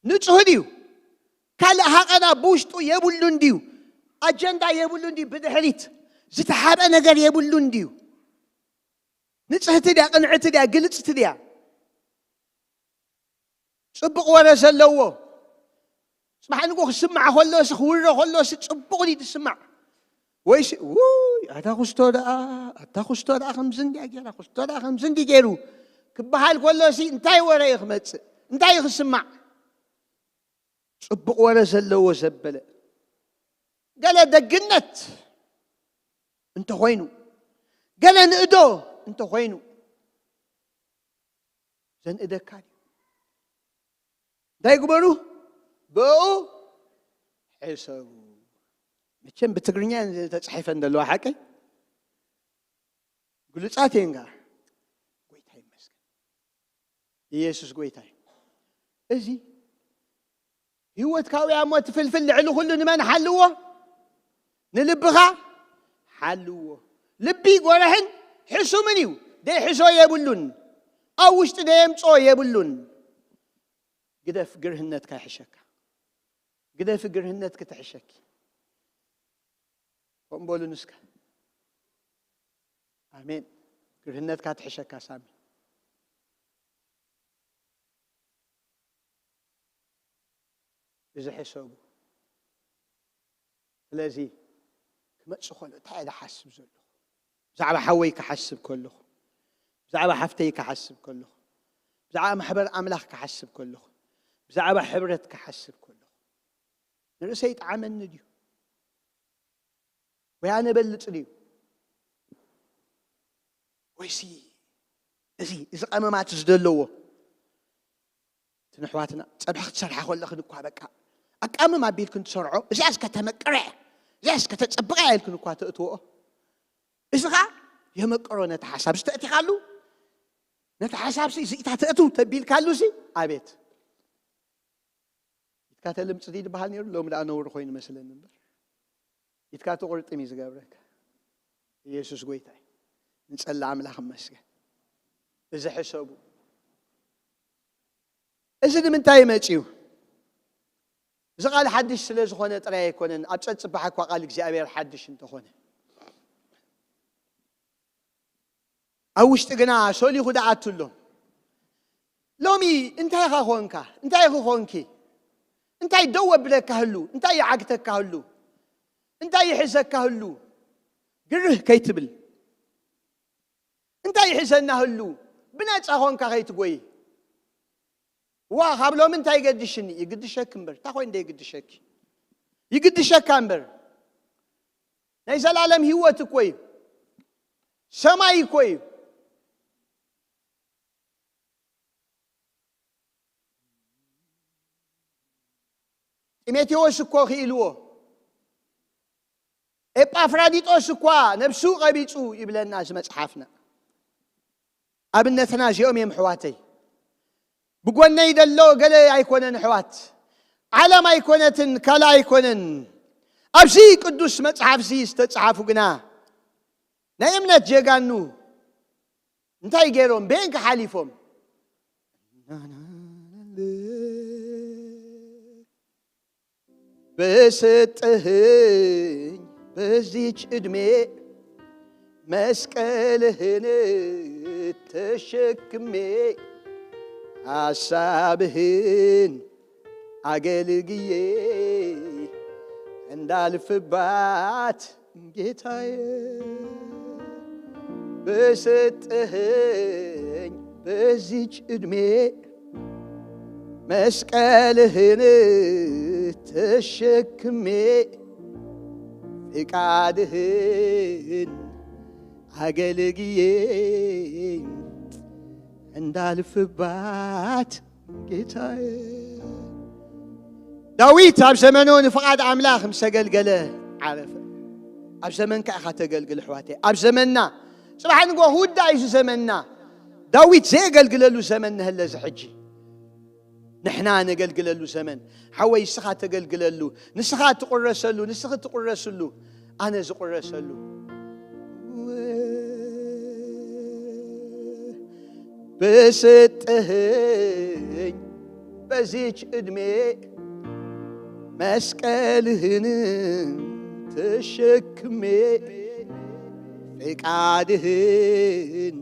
ንጹህ ድዩ? ካልእ ሃቐና ብውሽጡ የብሉን ድዩ? ኣጀንዳ የብሉን ድዩ? ብድሕሪት ዝተሓበ ነገር የብሉን ድዩ? ንጽህቲ ድያ? ቅንዕቲ ድያ? ግልጽቲ ድያ? ጽቡቕ ወረ ዘለዎ ጽባሕ ንጎ ክስማዕ ከሎሲ ክውረ ከሎሲ ጽቡቕ ድዩ ዝስማዕ? ወይሲ ውይ ኣታ ኩስቶ ደኣ ኣታ ኩስቶ ደኣ ከምዚ እንዲያ ገይራ ኩስቶ ደኣ ከምዚ እንዲ ገይሩ ክበሃል ከሎሲ እንታይ ወረ እዩ ክመጽእ? እንታይ እዩ ክስማዕ? ጽቡቕ ወረ ዘለዎ ዘበለ ገለ ደግነት እንተኾይኑ ገለ ንእዶ እንተኾይኑ ዘንእደካ ድዩ? እንታይ ግበሩ? ብኡ ሕሰቡ። መቸም ብትግርኛ ተጻሒፈን ዘለዋ ሓቀይ ግሉጻት እየን። ጎይታ ይመስገን። ኢየሱስ ጎይታ እዩ። እዚ ህይወት ካውያ እሞ እቲ ፍልፍል ልዕሊ ኩሉ ንመን ሓልዎ? ንልብኻ ሓልዎ። ልቢ ጎረሕን ሕሱምን እዩ። ደይሕዞ የብሉን። ኣብ ውሽጢ ደየምጾ የብሉን። ግደፍ ግርህነትካ ይሕሸካ። ግደፊ ግርህነትኪ ትሕሸኪ። ከምኡ በሉ ንስካ። ኣሜን። ግርህነትካ ትሕሸካ ሳሚ። እዚ ሕሰቡ። ስለዚ ክመጽእ ከሎ እንታይ እየ ዝሓስብ ዘለኹ? ብዛዕባ ሓወይ ክሓስብ ከለኹ፣ ብዛዕባ ሓፍተይ ክሓስብ ከለኹ፣ ብዛዕባ ማሕበር ኣምላኽ ክሓስብ ከለኹ፣ ብዛዕባ ሕብረት ክሓስብ ከለኹ፣ ንርእሰይ ይጥዓመኒ ድዩ? ወይ ኣነ በልጽ ድዩ? ወይሲ እዚ፣ እዚ ቀመማት እዚ ዘለዎ? እቲ ንሕዋትና ጸብሒ ክትሰርሓ ከለኽን እኳ በቃ ኣቃምም ኣቢልክን ትሰርዖ፣ እዚኣስ ከተመቅረ፣ እዚኣስ ከተጸብቐ ኢልክን እኳ ተእትወኦ። እዚ ኸኣ የመቅሮ ነቲ ሓሳብ ዝተእቲኻሉ፣ ነቲ ሓሳብሲ እዚእታ ተእትው ተቢልካሉሲ፣ ኣቤት። ኢድካ ተልምጽ ድዩ ዝበሃል ነይሩ? ሎሚ ደኣ ነውሪ ኮይኑ መስለኒ እምበር። ኢድካ ትቑርጥም እዩ ዝገብረካ። ኢየሱስ ጎይታ እዩ። ንጸላ ኣምላኽ እመስገን። እዚ ሕሰቡ። እዚ ንምንታይ መጺኡ? እዚ ቃል ሓድሽ ስለ ዝኾነ ጥራይ ኣይኮነን። ኣብ ጸጽባሕ እኳ ቃል እግዚኣብሔር ሓድሽ እንተኾነ፣ ኣብ ውሽጢ ግና ሶሊኹ ደኣቱ ኣሎ። ሎሚ እንታይ ኢኻ ኾንካ? እንታይ ኢኺ ኾንኪ? እንታይ ደው ኣብለካ ህሉ? እንታይ ይዓግተካ ህሉ? እንታይ ይሕዘካ ህሉ? ግርህ ከይትብል። እንታይ ይሕዘና ህሉ? ብነጻ ኾንካ ከይትጎይ። ዋ፣ ካብ ሎሚ እንታይ ይገድሽኒ? ይግድሸኪ እምበር። እንታይ ኮይኑ እንደ ይግድሸኪ? ይግድሸካ እምበር። ናይ ዘላለም ህይወት እኮ እዩ። ሰማይ እኮ እዩ። ጢሞቴዎስ እኮ ክኢልዎ፣ ኤጳፍራዲጦስ እኳ ነብሱ ቀቢጹ ይብለና እዚ መጽሓፍና። ኣብነትና እዚኦም እዮም ኣሕዋተይ። ብጎነይ ዘሎ ገለ ኣይኮነን ኣሕዋት፣ ዓለም ኣይኮነትን፣ ካልእ ኣይኮነን። ኣብዚ ቅዱስ መጽሓፍዚ ዝተጻሓፉ ግና ናይ እምነት ጀጋኑ እንታይ ገይሮም? በየን ክሓሊፎም? በሰጠኸኝ በዚች ዕድሜ መስቀልህን ተሸክሜ ሐሳብህን አገልግዬ እንዳልፍባት ጌታዬ በሰጠኸኝ በዚች ዕድሜ መስቀልህን ተሸክሜ ፍቃድህን አገልግዬ እንዳልፍባት ጌታዬ። ዳዊት ኣብ ዘመኑ ንፍቓድ ኣምላኽ ምስ ኣገልገለ ዓረፈ። ኣብ ዘመንካ ኢኻ ተገልግል ኣሕዋተይ። ኣብ ዘመንና ጽባሕ ንግሆ ክውዳእ እዩ ዘመንና። ዳዊት ዘየገልግለሉ ዘመን ንህለ እዚ ሕጂ ንሕና ነገልግለሉ ዘመን። ሓወይ ንስኻ ተገልግለሉ፣ ንስኻ ትቑረሰሉ፣ ንስኺ ትቑረስሉ፣ ኣነ ዝቑረሰሉ። በሰጠኸኝ በዚች ዕድሜ መስቀልህን ተሸክሜ ፍቃድህን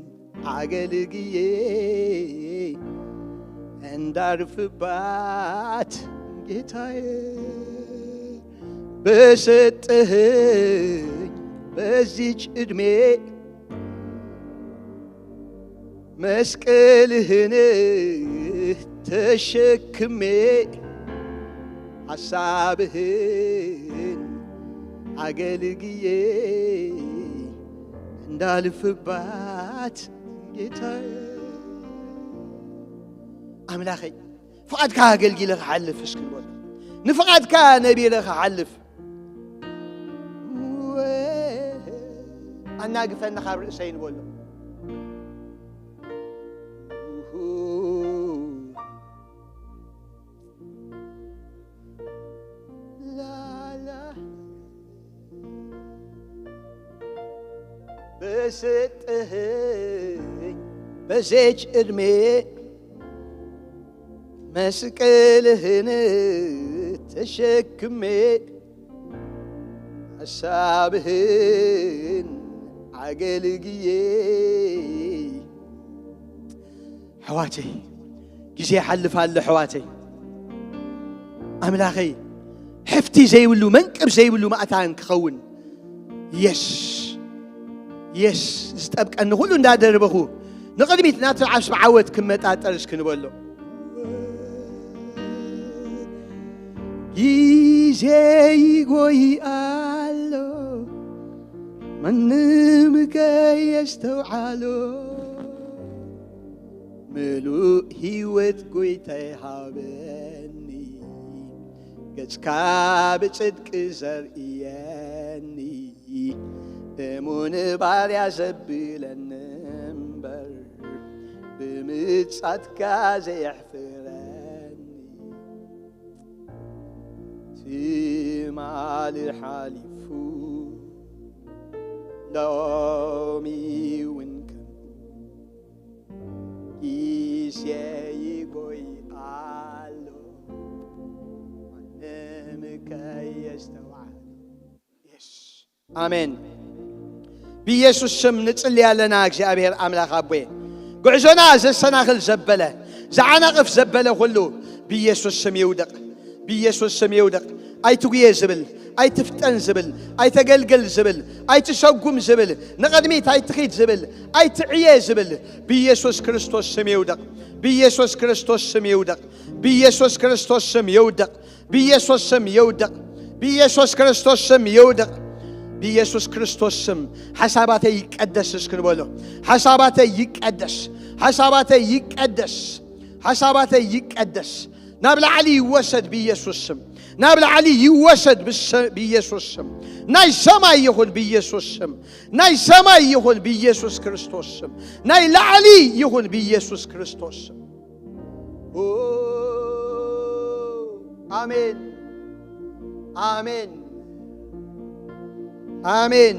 አገልግዬ እንዳርፍባት ጌታዬ በሰጠኸኝ በዚች ዕድሜ መስቀልህን ተሸክሜ ሐሳብህን አገልግዬ እንዳልፍባት ጌታዬ። ኣምላኸይ ፍቓድካ ኣገልጊለ ክሓልፍ እስኪ በሉ። ንፍቓድካ ነቢረ ክሓልፍ ኣናግፈኒ ካብ ርእሰይ ንበሎ። ላላ በሰጠኸኝ በዚች ዕድሜ መስቀልህን ተሸክሜ ሐሳብህን አገልግዬ። ኣሕዋተይ፣ ግዜ ይሓልፍ ኣሎ ኣሕዋተይ። ኣምላኸይ፣ ሕፍቲ ዘይብሉ መንቅብ ዘይብሉ ማእታን ክኸውን። የስ፣ የስ፣ ዝጠብቀኒ ኩሉ እንዳደርበኹ ንቕድሚት ናብቲ ዓስቢ ዓወት ክመጣጠር እስኪ ንበሎ። ግዜ ይጎይ ኣሎ፣ ማንም ከየስተውዓሎ። ምሉእ ህይወት ጎይታይ ሃበኒ፣ ገጽካ ብጽድቂ ዘርእየኒ። እሙን ባርያ ዘብለኒ እምበር፣ ብምጻትካ ዘየሕፍረኒ። ትማሊ ሓሊፉ፣ ሎሚ እውን ከምኡ። ግዜ ይጎይ ኣሎ፣ ማንም ከየስተውዓሎ። የስ። ኣሜን። ብኢየሱስ ስም ንጽሊ ኣለና። እግዚኣብሔር ኣምላኽ ኣቦየ፣ ጉዕዞና ዘሰናኽል ዘበለ፣ ዝዓናቕፍ ዘበለ ኩሉ ብኢየሱስ ስም ይውደቕ፣ ብኢየሱስ ስም ይውደቕ። ኣይትጉየ ዝብል፣ ኣይትፍጠን ዝብል፣ ኣይተገልግል ዝብል፣ ኣይትሰጉም ዝብል፣ ንቕድሚት ኣይትኺድ ዝብል፣ ኣይትዕየ ዝብል ብኢየሱስ ክርስቶስ ስም ይውደቕ፣ ብኢየሱስ ክርስቶስ ስም ይውደቕ፣ ብኢየሱስ ክርስቶስ ስም ይውደቕ። ብኢየሱስ ስም ይውደቕ። ብኢየሱስ ክርስቶስ ስም ይውደቕ። ብኢየሱስ ክርስቶስ ስም ሓሳባተይ ይቀደስ እስኪ ንበሎ። ሓሳባተይ ይቀደስ፣ ሓሳባተይ ይቀደስ፣ ሓሳባተይ ይቀደስ። ናብ ላዕሊ ይወሰድ ብኢየሱስ ስም፣ ናብ ላዕሊ ይወሰድ ብሰ-፣ ብኢየሱስ ስም። ናይ ሰማይ ይኹን ብኢየሱስ ስም፣ ናይ ሰማይ ይኹን ብኢየሱስ ክርስቶስ ስም፣ ናይ ላዕሊ ይኹን ብኢየሱስ ክርስቶስ ስም። ኦ፣ ኣሜን፣ ኣሜን፣ ኣሜን።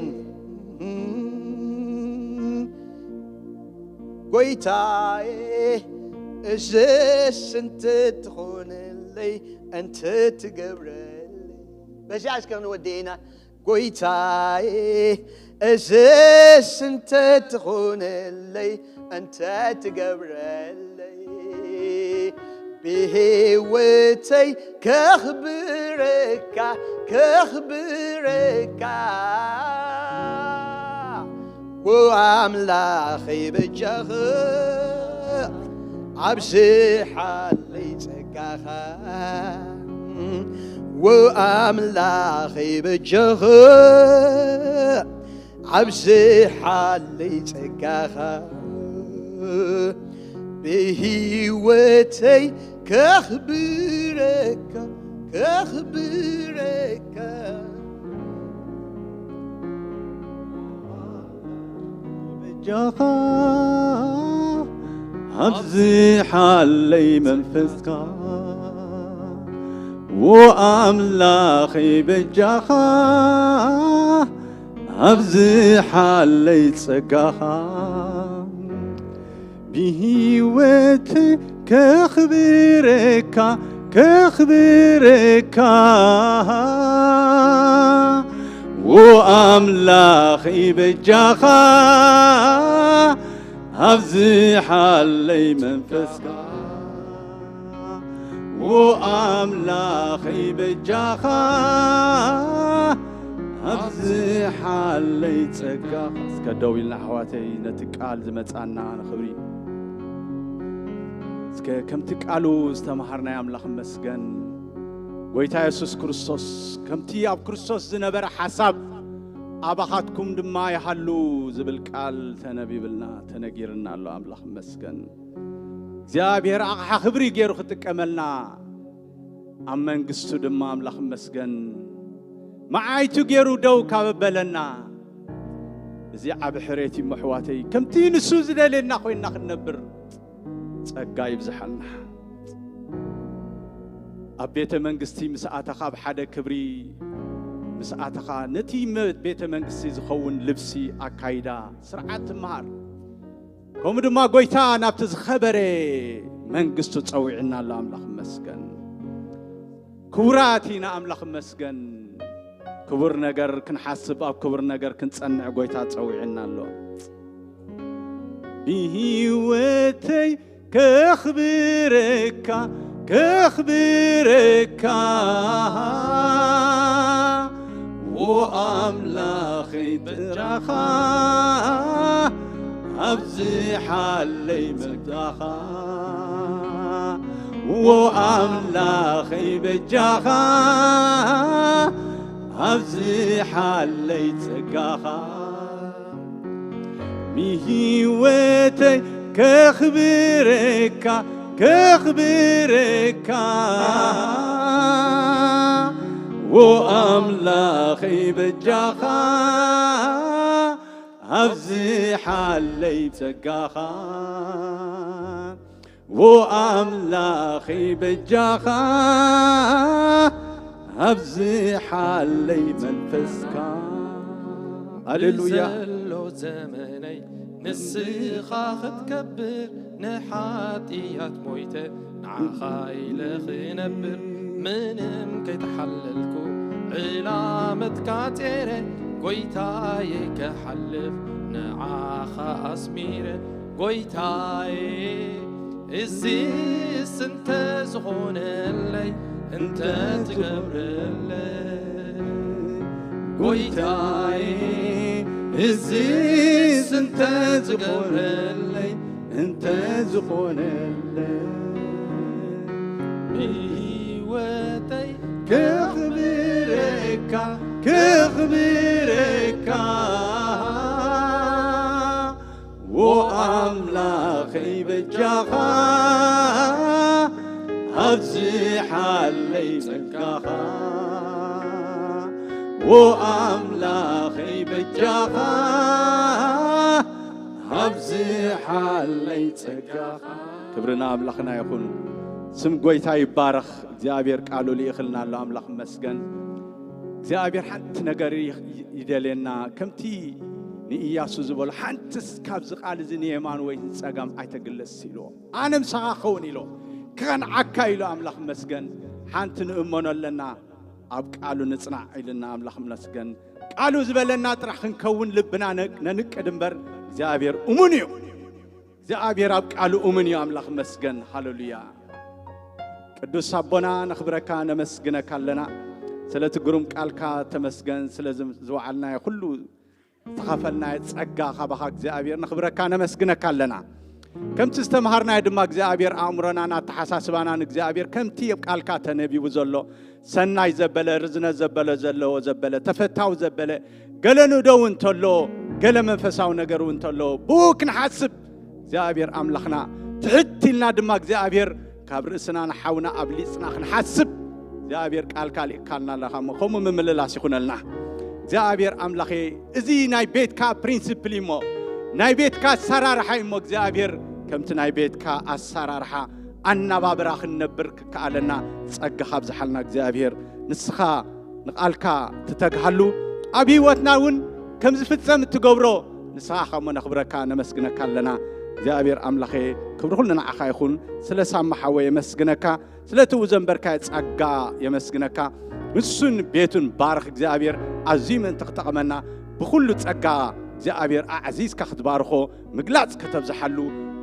ጎይታዬ፣ እዝስ እንተ ትኾነለይ፣ እንተ ትገብረለይ። በዚኣ እስከ ክንወድእ ኢና። ጎይታዬ፣ እዝስ እንተ ትኾነለይ፣ እንተ ትገብረለይ፣ ብህይወተይ ከኽብረካ፣ ከኽብረካ። ወኣምላኸይ በጃኻ ኣብዝሓለይ ጸጋኻ፣ ወኣምላኸይ በጃኻ ኣብዝሓለይ ጸጋኻ፣ ብህይወተይ ከኽብረካ፣ ከኽብረካ። በጃኻ ኣብዝሓለይ መንፈስካ፣ ወኣምላኸይ በጃኻ ኣብዝሓለይ ጸጋኻ፣ ብህይወት ከኽብረካ፣ ከኽብረካ። ወኣምላኸይ በጃኻ ኣብዝሓለይ መንፈስካ፣ ወኣምላኸይ በጃኻ ኣብዝሓለይ ጸጋኻ። እስከ ደው ኢልና ኣሕዋተይ ነቲ ቃል ዝመጻና ንኽብሪ። እስከ ከምቲ ቃሉ ዝተምሃርናዮ ኣምላኽ እመስገን። ጎይታ የሱስ ክርስቶስ፣ ከምቲ ኣብ ክርስቶስ ዝነበረ ሓሳብ ኣባኻትኩም ድማ ይሃሉ ዝብል ቃል ተነቢብልና፣ ተነጊርና ኣሎ። ኣምላኽ እመስገን። እግዚኣብሔር ኣቕሓ ክብሪ ገይሩ ክጥቀመልና ኣብ መንግስቱ ድማ ኣምላኽ መስገን መዓይቱ ገይሩ ደው ካብ በለና፣ እዚ ዓቢ ሕሬት እዩ ኣሕዋተይ። ከምቲ ንሱ ዝደልየና ኮይንና ክንነብር ጸጋ ይብዝሓልና። ኣብ ቤተ መንግስቲ ምስ ኣተኻ፣ ኣብ ሓደ ክብሪ ምስ ኣተኻ፣ ነቲ መ-፣ ቤተ መንግስቲ ዝኸውን ልብሲ፣ ኣካይዳ፣ ስርዓት ትመሃር። ከምኡ ድማ ጎይታ ናብቲ ዝኸበረ መንግስቱ ጸዊዕና ኣሎ። ኣምላኽ ይመስገን። ክቡራት ኢና፣ ኣምላኽ ይመስገን። ክቡር ነገር ክንሓስብ፣ ኣብ ክቡር ነገር ክንጸንዕ ጎይታ ጸዊዕና ኣሎ። ብህይወተይ ከኽብረካ፣ ከኽብረካ፣ ዎ ኣምላኸይ በጃኻ፣ ኣብዚ ሓለይ መግዛኻ። ዎ ኣምላኸይ በጃኻ፣ ኣብዚ ሓለይ ጸጋኻ። ብህይወተይ ከኽብረካ፣ ከኽብረካ፣ ዎ ኣምላኸይ በጃኻ፣ ኣብዚ ሓለይ ጸጋኻ። ዎ ኣምላኸይ በጃኻ፣ ኣብዚ ሓለይ መንፈስካ። ሃሌሉያ። ዘሎ ዘመነይ ንስኻ ክትከብር፣ ንሓጢኣት ሞይተ ንዓኻ ኢለ ክነብር፣ ምንም ከይተሓለልኩ ዕላመትካ ጼረ፣ ጎይታየ ክሓልፍ ንዓኻ ኣስሚረ። ጎይታየ፣ እዚስ እንተ ዝኾነለይ፣ እንተ ትገብረለይ፣ ጎይታየ፣ እዚስ እንተ ትገብረለይ፣ እንተ ዝኾነለይ፣ ብህይወተይ ከኽብረካ፣ ከኽብረካ። ዎ ኣምላኸይ በጃኻ፣ ኣብዚ ሓለይ ጸጋኻ። ዎ ኣምላኸይ በጃኻ፣ ኣብዚ ሓለይ ጸጋኻ። ክብሪ ንኣምላኽና ይኹን። ስም ጎይታ ይባረኽ። እግዚኣብሔር ቃሉ ልኢኽልና ኣሎ። ኣምላኽ ይመስገን። እግዚኣብሔር ሓንቲ ነገር ይ-፣ ይደልየና። ከምቲ ንኢያሱ ዝበሎ፣ ሓንትስ ካብዚ ቃል እዚ ንየማን ወይ ንጸጋም ኣይተግለስ ኢልዎ። ኣነ ምሳኻ ክኸውን ኢሎ። ክቐንዓካ ኢሎ። ኣምላኽ ይመስገን። ሓንቲ ንእመኖ ኣለና። ኣብ ቃሉ ንጽናዕ ኢልና ኣምላኽ ይመስገን። ቃሉ ዝበለና ጥራሕ ክንከውን ልብና ነ-፣ ነንቅድ እምበር እግዚኣብሔር እሙን እዩ። እግዚኣብሔር ኣብ ቃሉ እሙን እዩ። ኣምላኽ ይመስገን። ሃሌሉያ። ቅዱስ ኣቦና ነኽብረካ ነመስግነካ ኣለና። ስለቲ ግሩም ቃልካ ተመስገን። ስለ ዝም-፣ ዝወዓልናዮ ኩሉ ዝተኸፈልናዮ ጸጋ ካባኻ እግዚኣብሔር ነኽብረካ ነመስግነካ ኣለና። ከምቲ ዝተምሃርናዮ ድማ እግዚኣብሔር ኣእምሮናን ኣተሓሳስባናን እግዚኣብሔር ከምቲ ኣብ ቃልካ ተነቢቡ ዘሎ ሰናይ ዘበለ፣ ርዝነት ዘበለ፣ ዘለዎ ዘበለ፣ ተፈታዊ ዘበለ፣ ገለ ንእዶ እውን እንተሎ፣ ገለ መንፈሳዊ ነገር እውን እንተሎ፣ ብኡ ክንሓስብ እግዚኣብሔር ኣምላኽና ትሕት ኢልና ድማ እግዚኣብሔር ካብ ርእስና ንሓውና ኣብሊጽና ክንሓስብ እግዚኣብሔር ቃልካ ልኢካልና ኣለኻ እሞ ከምኡ ምምልላስ ይኹነልና። እግዚኣብሔር ኣምላኸ፣ እዚ ናይ ቤትካ ፕሪንሲፕል እዩ እሞ፣ ናይ ቤትካ ኣሰራርሓ እዩ እሞ፣ እግዚኣብሔር ከምቲ ናይ ቤትካ ኣሰራርሓ ኣነባብራ ክንነብር ክከኣለና ጸጋ ካብዝሓልና እግዚኣብሔር። ንስኻ ንቓልካ ትተግሃሉ፣ ኣብ ህይወትና እውን ከም ዝፍጸም እትገብሮ ንስኻ እሞ ነኽብረካ ነመስግነካ ኣለና። እግዚኣብሔር ኣምላኸ፣ ክብሪ ኩሉ ንዓኻ ይኹን። ስለ ሳማ ሓወ የመስግነካ፣ ስለ እቲ ዘንበርካዮ ጸጋ የመስግነካ። ንሱን ቤቱን ባርኽ እግዚኣብሔር። ኣዝዩ ምእንቲ ክጠቕመና ብኹሉ ጸጋ እግዚኣብሔር ኣዕዚዝካ ክትባርኾ፣ ምግላጽ ከተብዝሓሉ፣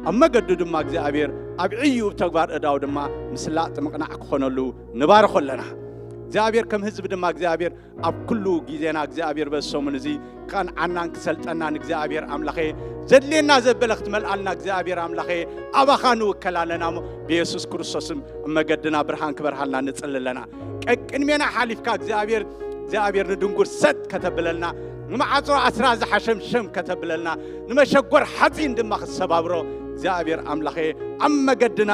ኣብ መገዱ ድማ እግዚኣብሔር ኣብ ዕዩ፣ ኣብ ተግባር እዳው ድማ ምስላጥ ምቕናዕ ክኾነሉ ንባርኾ ኣለና። እግዚኣብሔር ከም ህዝቢ ድማ እግዚኣብሔር ኣብ ኩሉ ግዜና እግዚኣብሔር በዚ ሰሙን እዚ ክቐንዓናን ክሰልጠናን እግዚኣብሔር ኣምላኸ፣ ዘድልየና ዘበለ ክትመልኣልና እግዚኣብሔር ኣምላኸ፣ ኣባኻ ንውከል ኣለና እሞ ብየሱስ ክርስቶስም ኣብ መገድና ብርሃን ክበርሃልና ንጽሊ ኣለና። ቀቅድሜና ሓሊፍካ እግዚኣብሔር፣ እግዚኣብሔር ንድንጉር ሰጥ ከተብለልና፣ ንመዓጾ ኣስራዚ ሓሸምሸም ከተብለልና፣ ንመሸጎር ሓጺን ድማ ክትሰባብሮ እግዚኣብሔር ኣምላኸ፣ ኣብ መገድና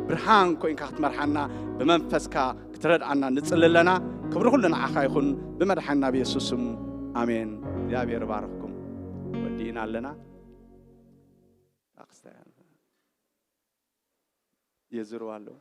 ብርሃን ኮይንካ ክትመርሓና ብመንፈስካ ትረድኣና ንጽሊ ኣለና። ክብሪ ኩሉ ንዓኻ ይኹን፣ ብመድሓንና ብየሱስ ስም፣ ኣሜን። እግዚኣብሔር ይባርኽኩም። ወዲእና ኣለና። ኣክስታይ የዝርዋ ኣለዉ።